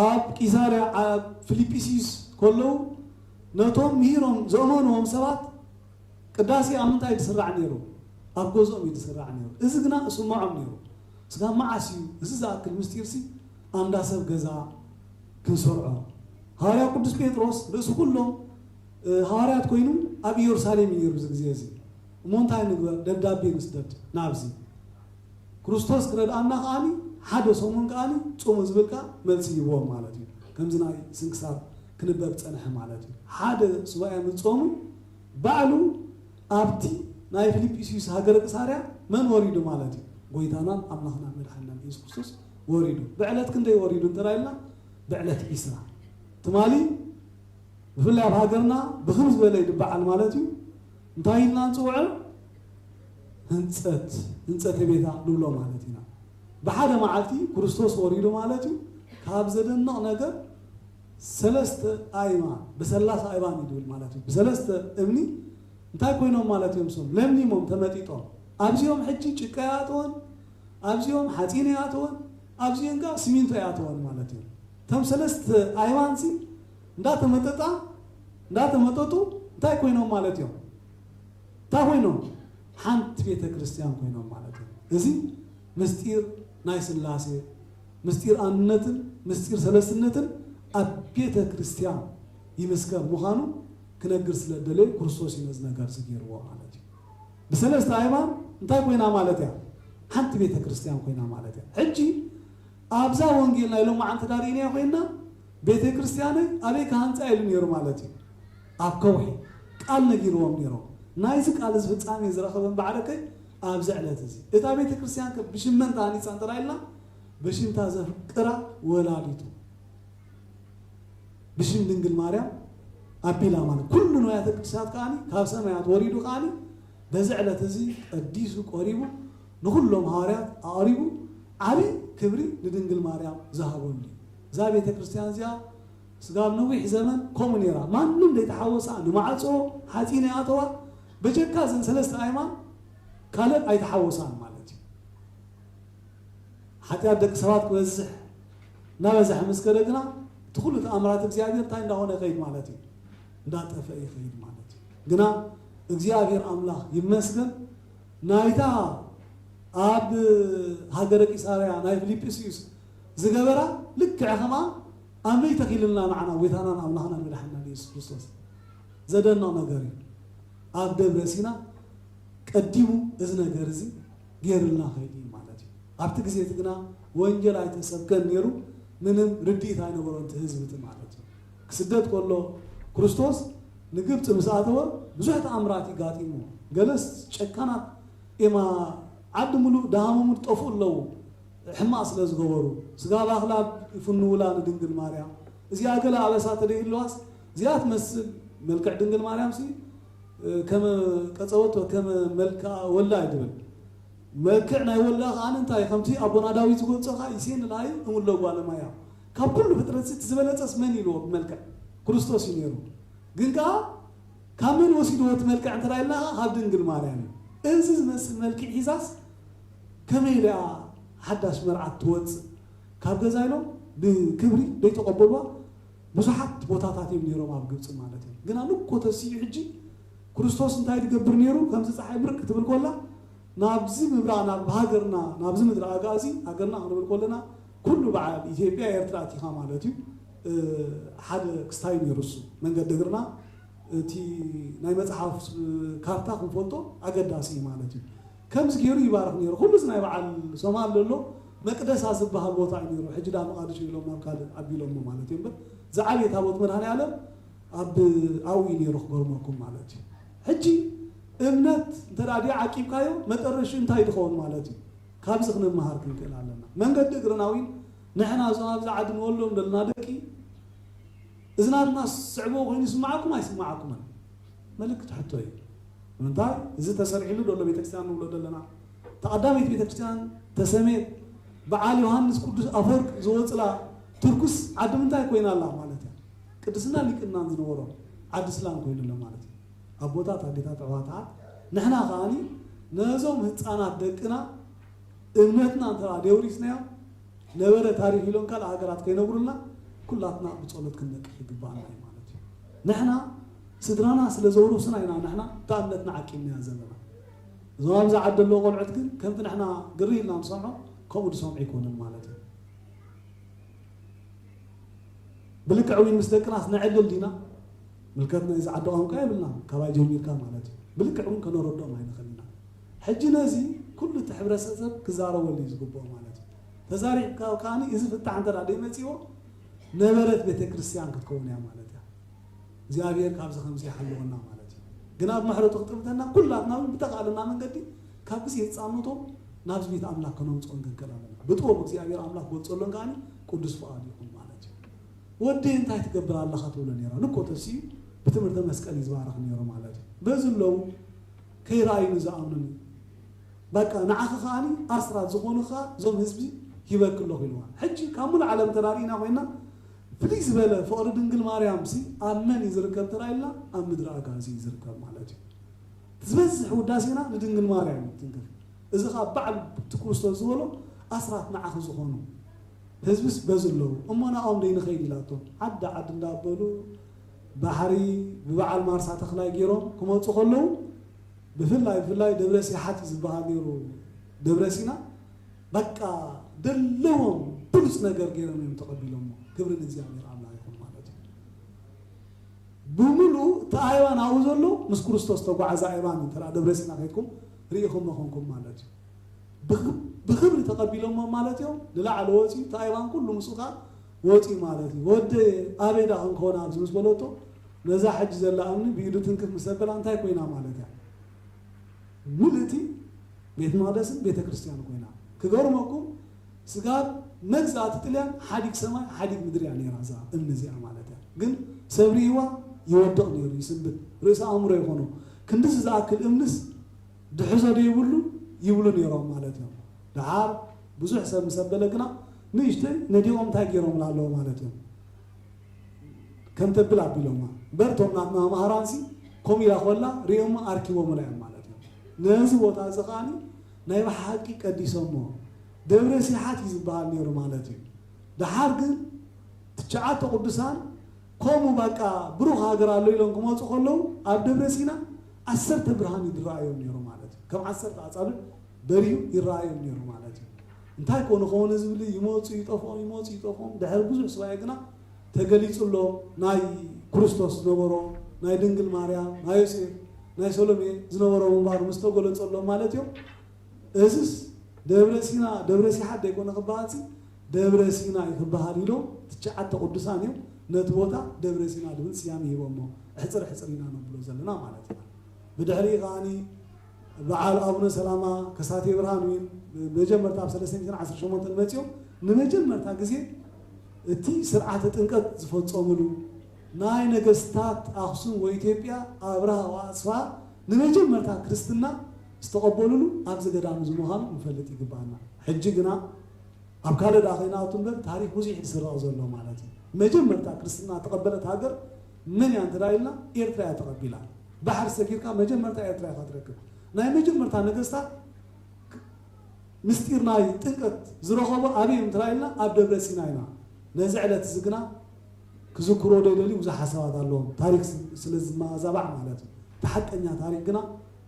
ኣብ ቂሳርያ፣ ኣብ ፊልጵስዩስ ከለዉ፣ ነቶም ምሂሮም ዘእመንዎም ሰባት ቅዳሴ ኣብ ምንታይ ድስራዕ ነይሩ? ኣብ ገዝኦም እዩ ድስራዕ ነይሩ። እዚ ግና እስምዖም ነይሩ። ስጋብ መዓስ እዩ እዚ ዝኣክል ምስጢርሲ ኣብ እንዳ ሰብ ገዛ ክንሰርዖ? ሃዋርያ ቅዱስ ጴጥሮስ ርእሲ ኩሎም፣ እ፣ ሃዋርያት ኮይኑ ኣብ ኢየሩሳሌም እዩ ነይሩ እዚ ግዜ እዚ። እሞ እንታይ ንግበር? ደብዳቤ ንስደድ ናብዚ። ክርስቶስ ክረድኣና ከኣኒ ሓደ ሰሙን ከኣኒ ጾሙ ዝብል ከኣ መልሲ ይህቦም ማለት እዩ። ከምዚ ናይ ስንክሳር ክንበብ ጸንሐ ማለት እዩ። ሓደ ሱባኤ ምስ ጾሙ ባዕሉ ኣብቲ ናይ ፊልጵስዩስ ሃገረ ቅሳርያ መን ወሪዱ ማለት እዩ? ጎይታናን ኣምላኽናን መድሓኒናን ኢየሱስ ክርስቶስ ወሪዱ። ብዕለት ክንደይ ወሪዱ እንተ ኢልና፣ ብዕለት ዒስራ። ትማሊ ብፍላይ ኣብ ሃገርና ብኽም ዝበለ እዩ ድበዓል ማለት እዩ። እንታይ ኢልና ንጽውዖ? ህንጸት፣ ህንጸተ ቤታ ንብሎ ማለት ኢና። ብሓደ መዓልቲ ክርስቶስ ወሪዱ ማለት እዩ። ካብ ዘደንቕ ነገር ሰለስተ ኣእማን፣ ብሰላሳ ኣእማን እዩ ድብል ማለት እዩ። ብሰለስተ እምኒ እንታይ ኮይኖም ማለት እዮም? እሶም ለምሊሞም ተመጢጦም። ኣብዚኦም ሕጂ ጭቃ ኣይኣተወን፣ ኣብዚኦም ሓጺን ኣይኣተወን፣ ኣብዚኦም ከኣ ሲሚንቶ ኣይኣተወን ማለት እዩ። እቶም ሰለስተ ኣእማንሲ እንዳተመጠጣ፣ እንዳተመጠጡ እንታይ ኮይኖም ማለት እዮም? እንታይ ኮይኖም? ሓንቲ ቤተ ክርስቲያን ኮይኖም ማለት እዩ። እዚ ምስጢር ናይ ስላሴ፣ ምስጢር ኣንድነትን ምስጢር ሰለስትነትን ኣብ ቤተ ክርስቲያን ይምስከር ምዃኑ ክነግር ስለ ደለየ ክርስቶስ እዩ ነዚ ነገር እዚ ገይርዎ ማለት እዩ። ብሰለስተ ኣእማን እንታይ ኮይና ማለት እያ? ሓንቲ ቤተ ክርስቲያን ኮይና ማለት እያ። ሕጂ ኣብዛ ወንጌል ናይ ሎማዓንቲ ዳርኢናያ ኮይና፣ ቤተ ክርስቲያነይ ኣበይ ክሃንጻ ኢሉ ነይሩ ማለት እዩ? ኣብ ከውሒ ቃል ነጊርዎም ነይሮም። ናይዚ ቃል እዚ ፍጻሜ ዝረኸበ እምበኣርከ ኣብዚ ዕለት እዚ እታ ቤተ ክርስቲያን ከ ብሽም መን ተሃኒጻ እንተ ኢልና፣ ብሽም እታ ዘፍቅራ ወላዲቱ፣ ብሽም ድንግል ማርያም ኣቢላ ማለት። ኩሉ ንዋያተ ቅድሳት ከኣኒ ካብ ሰማያት ወሪዱ ከኣኒ በዚ ዕለት እዚ ቀዲሱ ቆሪቡ ንኹሎም ሃዋርያት ኣቕሪቡ ዓቢ ክብሪ ንድንግል ማርያም ዝሃበሉ እዩ። እዛ ቤተ ክርስቲያን እዚኣ ስጋብ ነዊሕ ዘመን ከምኡ ነይራ። ማንም ዘይተሓወሳ፣ ንማዕጾ ሓጺን ይኣተዋ፣ በጀካ እዘን ሰለስተ ኣእማን ካልእ ኣይተሓወሳን ማለት እዩ። ሓጢኣት ደቂ ሰባት ክበዝሕ እናበዝሐ ምስ ከደ ግና እቲ ኩሉ ተኣምራት እግዚኣብሔር እንታይ እንዳኾነ ይኸይድ ማለት እዩ? እንዳጠፍአ ይኸይድ ማለት እዩ። ግና እግዚኣብሔር ኣምላኽ ይመስገን፣ ናይታ ኣብ ሃገረ ቂሳርያ ናይ ፊልጵስዩስ ዝገበራ ልክዕ ከምኣ ኣመይ ተኺልልና ንዓና ጎይታናን ኣምላኽናን መድሓኒናን ኢየሱስ ክርስቶስ። ዘደንቕ ነገር እዩ። ኣብ ደብረ ሲና ቀዲሙ እዚ ነገር እዚ ገይሩልና ከይዱ እዩ ማለት እዩ። ኣብቲ ግዜ እቲ ግና ወንጌል ኣይተሰብከን ነይሩ፣ ምንም ርድኢት ኣይነበሮን እቲ ህዝቢ እቲ ማለት እዩ። ክስደድ ከሎ ክርስቶስ ንግብፂ ምስ ኣተወ ብዙሕ ተኣምራት እዩ ጋጢሙ። ገለስ ጨካናት ኤማ ዓዲ ሙሉእ ደሃመሙ ዝጠፍኡ ኣለዉ። ሕማቕ ስለ ዝገበሩ፣ ስጋ ባኽላ ይፍንውላ ንድንግል ማርያም። እዚኣ ገለ ኣበሳ ተደይህልዋስ፣ እዚኣ ትመስል መልክዕ ድንግል ማርያምሲ፣ እ፣ ከመ ቀጸወቶ ከመ መልክዓ ወልዳ እዩ ድብል። መልክዕ ናይ ወልዳ ከኣ እንታይ፣ ከምቲ ኣቦና ዳዊት ዝገልጾ ከኣ፣ ይሴኒ ለሃዩ እም እለ እጓለ እመሕያው። ካብ ኩሉ ፍጥረትሲ እቲ ዝበለጸስ መን ኢልዎ ብመልክዕ? ክርስቶስ እዩ ነይሩ። ግን ከኣ ካብ መን ወሲድዎ እቲ መልክዕ እንተ ኢልና ከኣ ካብ ድንግል ማርያም እዩ። እዚ ዝመስል መልክዕ ሒዛስ ከመይ ኢላ ሓዳሽ መርዓት ትወጽእ? ካብ ገዛ ኢሎም ብክብሪ ዘይተቐበልዋ ብዙሓት ቦታታት እዮም ነይሮም ኣብ ግብጺ ማለት እዩ። ግና ልኮ ተሲኡ ሕጂ ክርስቶስ እንታይ ዝገብር ነይሩ? ከምዚ ጸሓይ ብርቅ ክትብል ኮላ ናብዚ ምብራቕ፣ ናብ ሃገርና፣ ናብዚ ምድሪ ኣጋዚ ሃገርና ክንብል ኮለና ኩሉ በዓል ኢትዮጵያ ኤርትራ ኣቲኻ ማለት እዩ። እ፣ ሓደ ክስታይ ነይሩ እሱ። መንገዲ እግርና እቲ ናይ መጽሓፍ ካርታ ክንፈልጦ ኣገዳሲ እዩ ማለት እዩ። ከምዚ ገይሩ ይባርኽ ነይሩ። ኩሉ እዚ ናይ በዓል ሶማል ዘሎ መቅደሳ ዝበሃል ቦታ እዩ ነይሩ። ሕጂ ዳ መቓድሾ ኢሎም ናብ ካልእ ኣቢሎሞ ማለት እዩ። እምበር ዝዓበየ ታቦት መድኃኔ ዓለም ኣብ፣ ኣብኡ እዩ ነይሩ ክገርመኩም ማለት እዩ። ሕጂ እምነት እንተ ደኣ ድዩ ዓቂብካዮ መጠረሽኡ እንታይ ድኸውን ማለት እዩ? ካብዚ ክንመሃር ክንክእል ኣለና። መንገዲ እግርና እውን ንሕና እዞም ኣብዚ ዓዲ ንወልዶም ዘለና ደቂ፣ እዚ ናትና ዝስዕቦ ኮይኑ ይስምዓኩም ኣይስምዓኩምን? ምልክት ሕቶ እዩ። ንምንታይ? እዚ ተሰሪሕሉ ዘሎ ቤተክርስትያን ንብሎ ዘለና፣ ተቐዳመይቲ ቤተክርስትያን ተሰሜት በዓል ዮሃንስ ቅዱስ ኣፈወርቅ ዝወፅላ ቱርክስ ዓዲ ምንታይ ኮይና ኣላ ማለት እያ? ቅድስና ሊቅናን ዝነበሮ ዓዲ እስላም ኮይኑ ኣሎ ማለት እዩ። ኣቦታት፣ ኣዴታት፣ ኣሕዋታት፣ ንሕና ከዓኒ ነዞም ህፃናት ደቅና እምነትና እንተ ደኣ ደውሪስናዮ፣ ነበረ ታሪኽ ኢሎም ካልእ ሃገራት ከይነብሩልና፣ ኩላትና ብጸሎት ክንነቅሕ ይግባኣና እዩ ማለት እዩ። ንሕና ስድራና ስለ ዘውረሱና ኢና፣ ንሕና እታ እምነትና ዓቂብናያ ዘለና። እዞም ኣብዚ ዓዲ ዘለዉ ቆልዑት ግን ከምቲ ንሕና ግርህ ኢልና ንሰምዖ፣ ከምኡ ዝሰምዑ ኣይኮኑን ማለት እዩ። ብልክዕ እውን ምስ ደቅናስ ነዕልል ዲና? ምልከት ናይዚ ዓዲ ቋንቋ የብልናን፣ ካባይ ጀሚርካ ማለት እዩ። ብልክዕ እውን ከነረድኦም ኣይንኽእልን ኢና። ሕጂ ነዚ ኩሉ እቲ ሕብረተሰብ ክዛረበሉ እዩ ዝግብኦ ማለት እዩ። ተዛሪብካ ከዓኒ እዚ ፍታሕ እንተ ደኣ ደይመጺእዎ፣ ነበረት ቤተክርስትያን ክትከውን እያ ማለት እያ። እግዚኣብሔር ካብዚ ከምዚ ይሓልወና ማለት እዩ። ግን ኣብ ምሕረቱ ክጥምተና፣ ኩላትና እውን ብተኻእለና መንገዲ ካብ ግዜ ህፃንነቶም ናብዚ ቤት ኣምላኽ ከነምፅኦም ክንክእል ኣለና። ብጥበቡ እግዚኣብሔር ኣምላኽ ክገልፀሎም ከዓኒ ቅዱስ ፍቓዱ ይኹን ማለት እዩ። "ወደይ እንታይ ትገብር ኣለኻ?" ትብሎ ነይራ። ንኮተሲ ብትምህርተ መስቀል ይዝባረኽ ነይሩ ማለት እዩ። በዚ ኣለዉ ከይረኣዩኒ ዝኣምኑኒ። በቃ ንዓኺ ከዓኒ ኣስራት ዝኾኑኻ እዞም ህዝቢ ሂበኪ ኣለኹ ኢልዋ። ሕጂ ካብ ሙሉእ ዓለም ተራሪእና ኮይና ፍልይ ዝበለ ፍቕሪ ድንግል ማርያምሲ ኣብ መን እዩ ዝርከብ ተራኢልና? ኣብ ምድሪ ኣጋዚ እዩ ዝርከብ ማለት እዩ። ዝበዝሕ ውዳሴና ንድንግል ማርያም እዩ ትንክፍ። እዚ ኸኣ በዓል እቲ ክርስቶስ ዝበሎ ኣስራት ንዓኺ ዝኾኑ ህዝብስ በዚ ኣለዉ። እሞ ናኦም ደይ ንኸይድ ኢላቶም። ዓዲ ዓዲ እንዳበሉ ባሕሪ ብበዓል ማርሳ ተኽላይ ገይሮም ክመጹ ከለዉ ብፍላይ ብፍላይ ደብረ ሲሓት እዩ ዝበሃል ነይሩ ደብረ ሲና። በቃ ደለዎም ብሉጽ ነገር ገይሮም እዮም ተቐቢሎሞ። ክብሪ ንእግዚኣብሔር ኣምላኽ ይኹን ማለት እዩ። ብምሉእ እቲ ኣእባን ኣብኡ ዘሎ ምስ ክርስቶስ ተጓዕዘ ኣእባን እዩ። እንተ ደኣ ደብረ ሲና ከይድኩም ርኢኹሞ ኾንኩም ማለት እዩ። ብኽ-፣ ብኽብሪ ተቐቢሎሞ ማለት እዮም። ንላዕሊ ወፂኡ እቲ ኣእባን ኩሉ ምስኡ ኸዓ ወፂኡ ማለት እዩ። "ወደየ ኣበይ ደኣ ክንከውን ኣብዚ?" ምስ በለቶ፣ ነዛ ሕጂ ዘላ እምኒ ብኢዱ ትንክፍ ምስ ኣበላ እንታይ ኮይና ማለት እያ? ምልእቲ ቤት መቕደስን ቤተ ክርስቲያን ኮይና። ክገርመኩም፣ ስጋብ መግዛእቲ ጥልያን ሓዲግ ሰማይ ሓዲግ ምድሪ እያ ነይራ እዛ እምኒ እዚኣ ማለት እያ። ግን ሰብ ርእይዋ ይወድቕ ነይሩ፣ ይስንብድ፣ ርእሰ ኣእምሮ ይኾኖ። ክንድዚ ዝኣክል እምንስ ድሕዞ ዶ ይብሉ ይብሉ ነይሮም ማለት እዮም። ደሓር ብዙሕ ሰብ ምስ ኣበለ ግና ንእሽተይ ነዲቖም እንታይ ገይሮምላ ኣለዉ ማለት እዮም። ከም ተብል ኣቢሎማ። እምበር እቶም ናትና መሃራንሲ ከምኡ ኢላ ኮላ ርእዮማ ኣርኪቦምላ እዮም ማለት እዩ። ነዚ ቦታ እዚ ከዓኒ ናይ ብሓቂ ቀዲሶሞ። ደብረ ሲሓት እዩ ዝበሃል ነይሩ ማለት እዩ። ደሓር ግን ትሽዓተ ቅዱሳን ከምኡ በቃ ብሩኽ ሃገር ኣሎ ኢሎም ክመጹ ከለዉ ኣብ ደብረ ሲና ዓሰርተ ብርሃን እዩ ዝረኣዮም ነይሩ ማለት እዩ። ከም ዓሰርተ ኣጻብዕ በሪሁ ይረኣዮም ነይሩ ማለት እዩ። እንታይ ኮን ይኸውን ዝብል ይመጹ ይጠፍኦም፣ ይመጹ ይጠፍኦም። ድሕሪ ብዙሕ ስባኤ ግና ተገሊጹሎም ናይ ክርስቶስ ዝነበሮ፣ ናይ ድንግል ማርያም፣ ናይ ዮሴፍ፣ ናይ ሰሎሜ ዝነበሮ ምንባሩ ምስ ተገለጸሎም ማለት እዮም። እዝስ ደብረ ሲና፣ ደብረ ሲሓት ዘይኮነ ክበሃል ሲ፣ ደብረ ሲና እዩ ክበሃል ኢሎም ትሽዓተ ቅዱሳን እዮም ነቲ ቦታ ደብረ ሲና ዝብል ስያሜ ሂቦሞ። ሕጽር ሕጽር ኢና ነብሎ ዘለና ማለት እዩ። ብድሕሪ ከዓኒ በዓል ኣቡነ ሰላማ ከሳቴ ብርሃን እውን መጀመርታ ኣብ ሰለስተ ሚእትን ዓሰርተ ሸሞንተን መጺኦም ንመጀመርታ ግዜ እቲ ስርዓተ ጥምቀት ዝፈጸሙሉ፣ ናይ ነገስታት ኣኽሱም ወኢትዮጵያ ኣብርሃ ወኣጽብሃ ንመጀመርታ ክርስትና ዝተቐበሉሉ ኣብዚ ገዳም እዚ ምዃኑ ክንፈልጥ ይግባኣና። ሕጂ ግና ኣብ ካልእ ደኣ ከይንኣቱ እምበር ታሪኽ ብዙሕ እዩ ዝስረቕ ዘሎ ማለት እዩ። መጀመርታ ክርስትና እተቐበለት ሃገር መን እያ እንተ ኢልና ኤርትራ እያ ተቐቢላ። ባሕሪ ሰጊርካ መጀመርታ ኤርትራ ኢኻ ትረክብ። ናይ መጀመርታ ነገስታት ምስጢር ናይ ጥምቀት ዝረኸቦ ኣበይ እዮም እንተ ኢልና ኣብ ደብረ ሲና ኢና። ነዚ ዕለት እዚ ግና ክዝክሮ ዘይደልዩ ብዙሕ ሓሳባት ኣለዎም። ታሪኽ ስ-፣ ስለ ዝመዛባዕ ማለት እዩ። እቲ ሓቀኛ ታሪኽ ግና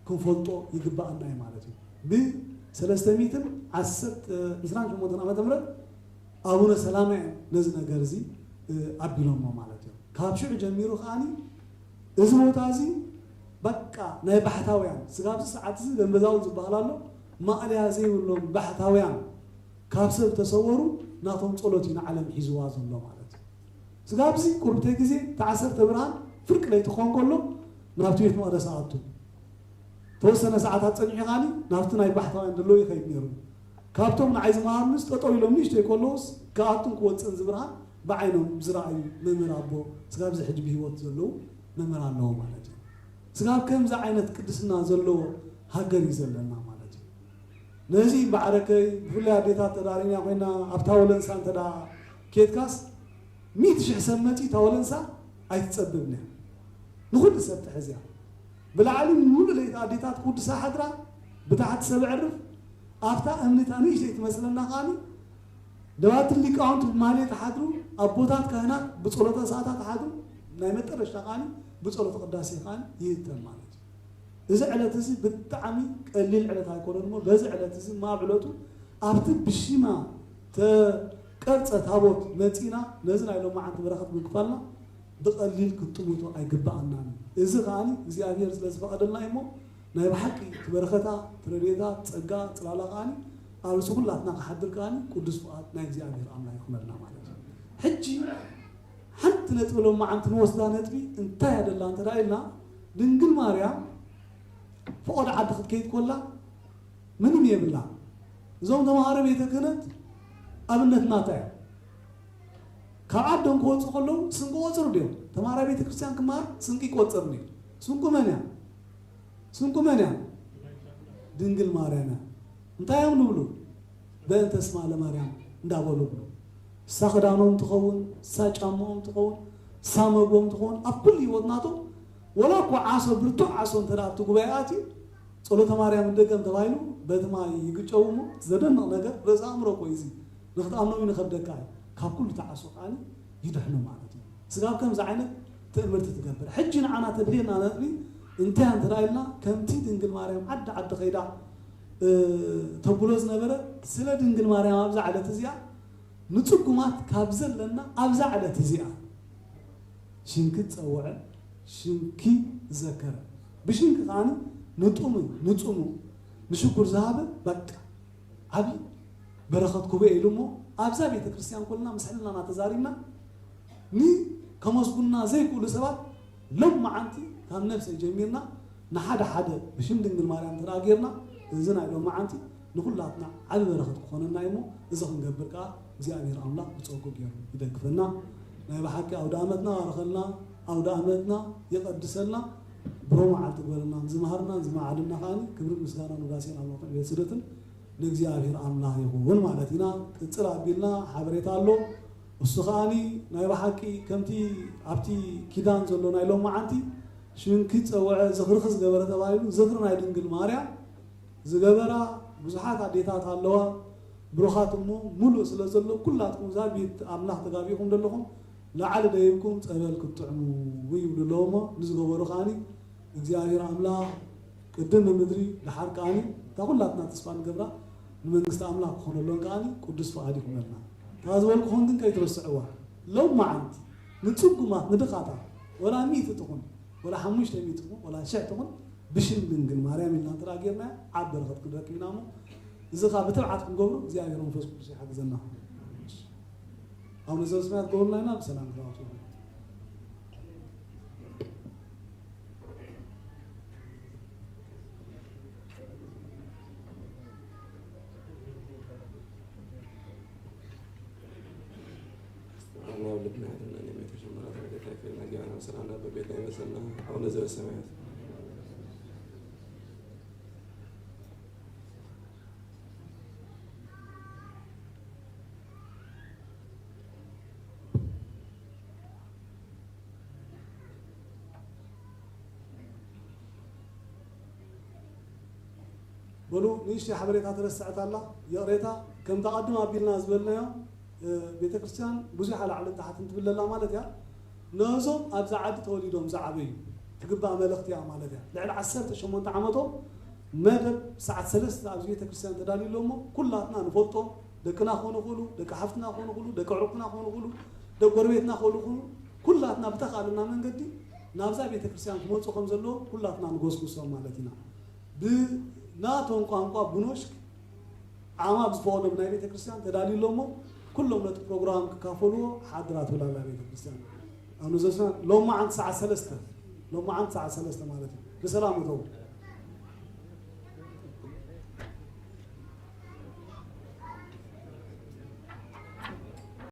ክንፈልጦ ይግባኣና እዩ ማለት እዩ። ብሰለስተ ሚእትን ዓሰርተ፣ ዕስራን ሸሞንተን ዓመተ ምህረት ኣቡነ ሰላማ እዮም ነዚ ነገር እዚ፣ እ፣ ኣቢሎሞ ማለት እዮም። ካብ ሽዑ ጀሚሩ ከዓኒ እዚ ቦታ እዚ በቃ ናይ ባሕታውያን፣ ስጋብ እዚ ሰዓት እዚ ደንበዛውን ዝበሃል ኣሎ፣ ማእለያ ዘይብሎም ባሕታውያን ካብ ሰብ ተሰወሩ ናቶም ጸሎት እዩ ንዓለም ሒዝዋ ዘሎ ማለት እዩ። ስጋብ እዚ ቁርብተይ ግዜ እቲ ዓሰርተ ብርሃን ፍርቂ ለይቲ ክኾን ከሎ ናብቲ ቤት መቕደስ ኣቱ። ተወሰነ ሰዓታት ጸኒሑ ከዓኒ ናብቲ ናይ ባሕታውያን ዘለዎ ይኸይድ ነይሩ። ካብቶም ንዓይ ዝመሃሩኒስ ጠጠው ኢሎም ንእሽተይ ከለውስ ክኣቱን ክወጽእን ዝብርሃን ብዓይኖም ዝረኣዩ መምህር ኣቦ ስጋብ እዚ ሕጂ ብህይወት ዘለዉ መምህር ኣለዉ ማለት እዩ። ስጋብ ከምዚ ዓይነት ቅድስና ዘለዎ ሃገር እዩ ዘለና ማለት እዩ። ነዚ ባዕረከይ ብፍላይ ኣዴታት ተዳሪና ኮይና ኣብታ ወለንሳ እንተ ደኣ ኬድካስ ሚእቲ ሽሕ ሰብ መጺኡ እታ ወለንሳ ኣይትጸብብን እያ። ንኹሉ ሰብ ትሕዝ እያ። ብላዕሊ ሙሉእ ለይቲ ኣዴታት ክውድሳ ሓድራ ብታሕቲ ሰብ ዕርፍ ኣብታ እምኒታ ንእሽተይ ትመስለና ከኣኒ ደባትን ሊቃውንት ብማህሌት ሓድሩ ኣቦታት ካህናት ብጸሎተ ሰዓታት ሓድሩ ናይ መጠረሽታ ከኣኒ ብጸሎተ ቅዳሴ ከኣኒ ይህተም ማለት እዩ። እዚ ዕለት እዚ ብጣዕሚ ቀሊል ዕለት ኣይኮነን እሞ በዚ ዕለት እዚ ማብ ዕለቱ ኣብቲ ብሽማ ተቀርጸ ታቦት መጺና ነዚ ናይ ሎማዓንቲ በረኸት ምክፋልና ብቐሊል ክንጥምቶ ኣይግባኣናን። እዚ ከኣኒ እግዚኣብሔር ስለ ዝፈቐደልና እሞ ናይ ብሓቂ እቲ በረኸታ፣ እቲ ረድኤታ፣ ጸጋ፣ ጽላላ ከኣኒ ኣብ ርእሲ ኩላትና ክሓድር ከኣኒ ቅዱስ ፍቓድ ናይ እግዚኣብሔር ኣምላኽ ይኹነልና ማለት እዩ። ሕጂ ሓንቲ ነጥቢ ሎማዓንቲ ንወስዳ ነጥቢ እንታይ ኣደላ እንተ ኢልና ድንግል ማርያም ፈቐዶ ዓዲ ክትከይድ ኮላ ምንም የብላ። እዞም ተማሃሮ ቤተ ክህነት ኣብነት ናታ እዮም። ካብ ዓዶም ክወፁ ከለዉ ስንቂ ቆፅሩ ድዮም? ተማሃራይ ቤተ ክርስቲያን ክመሃር ስንቂ ይቆፅር ድዩ? ስንቁ መን እያ? ስንቁ መን እያ? ድንግል ማርያም እያ። እንታይ እዮም ዝብሉ? በእንተ ስማ ለማርያም እንዳበሉ ብሉ። እሳ ክዳኖም ትኸውን፣ እሳ ጫማኦም ትኸውን፣ እሳ መግቦም ትኸውን፣ ኣብ ኩሉ ህይወት ናቶም ወላ እኮ ዓሶ፣ ብርቱዕ ዓሶ እንተ ደኣ ኣብቲ ጉባኤ ኣትዩ፣ ጸሎተ ማርያም ይደገም ተባሂሉ በቲ ማይ ይግጨው እሞ፣ ዘደንቕ ነገር፣ ርእሰ ኣእምሮ እኮ እዩ እዚ። ንኽትኣምኖም ይንኸብደካ እዩ። ካብ ኩሉ እቲ ዓሶ ከኣኒ ይድሕኑ ማለት እዩ። ስጋብ ከምዚ ዓይነት ትእምርቲ ትገብር። ሕጂ ንዓና ተድልየና ነጥቢ እንታይ እንተ ደኣ ኢልና፣ ከምቲ ድንግል ማርያም ዓዲ ዓዲ ኸይዳ፣ እ፣ ተብሎ ዝነበረ፣ ስለ ድንግል ማርያም ኣብዛ ዕለት እዚኣ ንጽጉማት ካብ ዘለና ኣብዛ ዕለት እዚኣ ሽንኪ ዝጸወዐ፣ ሽንኪ ዝዘከረ፣ ብሽንኪ ከኣኒ ንጡሙ፣ ንጹሙ፣ ንሽኩር ዝሃበ፣ በቃ፣ ዓቢ በረኸት ክህቦ ኢሉ እሞ፣ ኣብዛ ቤተ ክርስቲያን ኮልና ምስ ሕልናና ተዛሪብና፣ ንከመስጉኑና ዘይክእሉ ሰባት ሎማዓንቲ ካብ ነፍሰይ ጀሚርና ንሓደ ሓደ ብሽም ድንግል ማርያም እንተ ደኣ ጌርና፣ እዚ ናይ ሎማዓንቲ ንኹላትና ዓቢ በረኸት ክኾነና እዩ እሞ፣ እዚ ክንገብር ከኣ እግዚኣብሔር ኣምላኽ ብጸጉ ገይሩ ይደግፈና። ናይ ብሓቂ ኣውደ ኣመትና ይባርኸልና፣ ኣውደ ኣመትና ይቐድሰልና፣ ብሩህ መዓልቲ ግበረልና። ንዝመሃርናን ዝመዓደና ከኣ ክብርን ምስጋናን ውዳሴን ኣምልኾን ቤት ስደትን ንእግዚኣብሔር ኣምላኽ ይኹን ማለት ኢና። ቅጽል ኣቢልና ሓበሬታ ኣሎ። እሱ ከኣኒ ናይ ብሓቂ ከምቲ ኣብቲ ኪዳን ዘሎ ናይ ሎማዓንቲ ሽንኪ ዝጸወዐ ዝኽርኺ ዝገበረ ተባሂሉ ዝኽሪ ናይ ድንግል ማርያም ዝገበራ ብዙሓት ኣዴታት ኣለዋ። ብሩኻት እሞ ሙሉእ ስለ ዘሎ ኩላትኩም እዛ ቤት ኣምላኽ ተጋቢእኩም ዘለኹም ላዕሊ ደይብኩም ጸበል ክትጥዕሙ ይብሉ ኣለዉ እሞ ንዝገበሩ ከኣኒ እግዚኣብሔር ኣምላኽ ቅድም ንምድሪ ደሓር ከኣኒ እታ ኩላትና ተስፋ ንገብራ ንመንግስቲ ኣምላኽ ክኾነሎም ከኣኒ ቅዱስ ፍቓድ ይኹነልና። እታ ዝበልኩኹም ግን ከይትረስዕዋ። ሎማዓንቲ ንጽጉማት ንድኻታት ወላ ሚእቲ ትኹን ወላ ሓሙሽተ ሚእቲ ትኹን ወላ ሽሕ ትኹን ብሽም ድንግል ማርያም ኢልና እንተ ደኣ ጌርና ዓቢ በረኸት ክንረክብ ኢና እሞ እዚ ኸኣ ብትብዓት ክንገብሮ እግዚኣብሔር መንፈስ ቅዱስ ይሓግዘና። ኣቡነ ዘበሰማያት ክገብሩልና ኢና ብሰላም ክረኽቡ። በሉ፣ ንእሽተይ ሓበሬታ ተረስዐት ኣላ፣ ይቕሬታ። ከምታ ቀድም ኣቢልና ዝበልናዮ፣ እ፣ ቤተክርስትያን ብዙሕ ኣላዕልን ታሕትን ትብል ኣላ ማለት እያ። ነዞም ኣብዛ ዓዲ ተወሊዶም ዝዓበዩ ትግባእ መልእኽቲ እያ ማለት እያ። ልዕሊ ዓሰርተ ሸሞንተ ዓመቶም መደብ ሰዓት ሰለስተ ኣብዚ ቤተክርስትያን ተዳልዩ ኣሎ እሞ፣ ኩላትና ንፈልጦም፣ ደቅና ክኾኑ ይኽእሉ፣ ደቂ ሓፍትና ክኾኑ ይኽእሉ፣ ደቂ ኣዕሩኽትና ክኾኑ ይኽእሉ፣ ደቂ ጎረቤትና ክኾኑ ይኽእሉ፣ ኩላትና ብተኻእለና መንገዲ ናብዛ ቤተክርስትያን ክመጹ ከም ዘለዎም ኩላትና ንጎስጉሶም ማለት ኢና። ብናቶም ቋንቋ ብኖሽክ ዓቕማ ብዝፈቐዶ ብናይ ቤተክርስትያን ተዳልዩ ኣሎ እሞ፣ ኩሎም ነቲ ፕሮግራም ክካፈልዎ ሓድራ ትብል ኣላ ቤተክርስትያን። ኣብ ነዘስና ሎማዓንቲ ሰዓት ሰለስተ፣ ሎማዓንቲ ሰዓት ሰለስተ ማለት እዩ። ብሰላም እተው።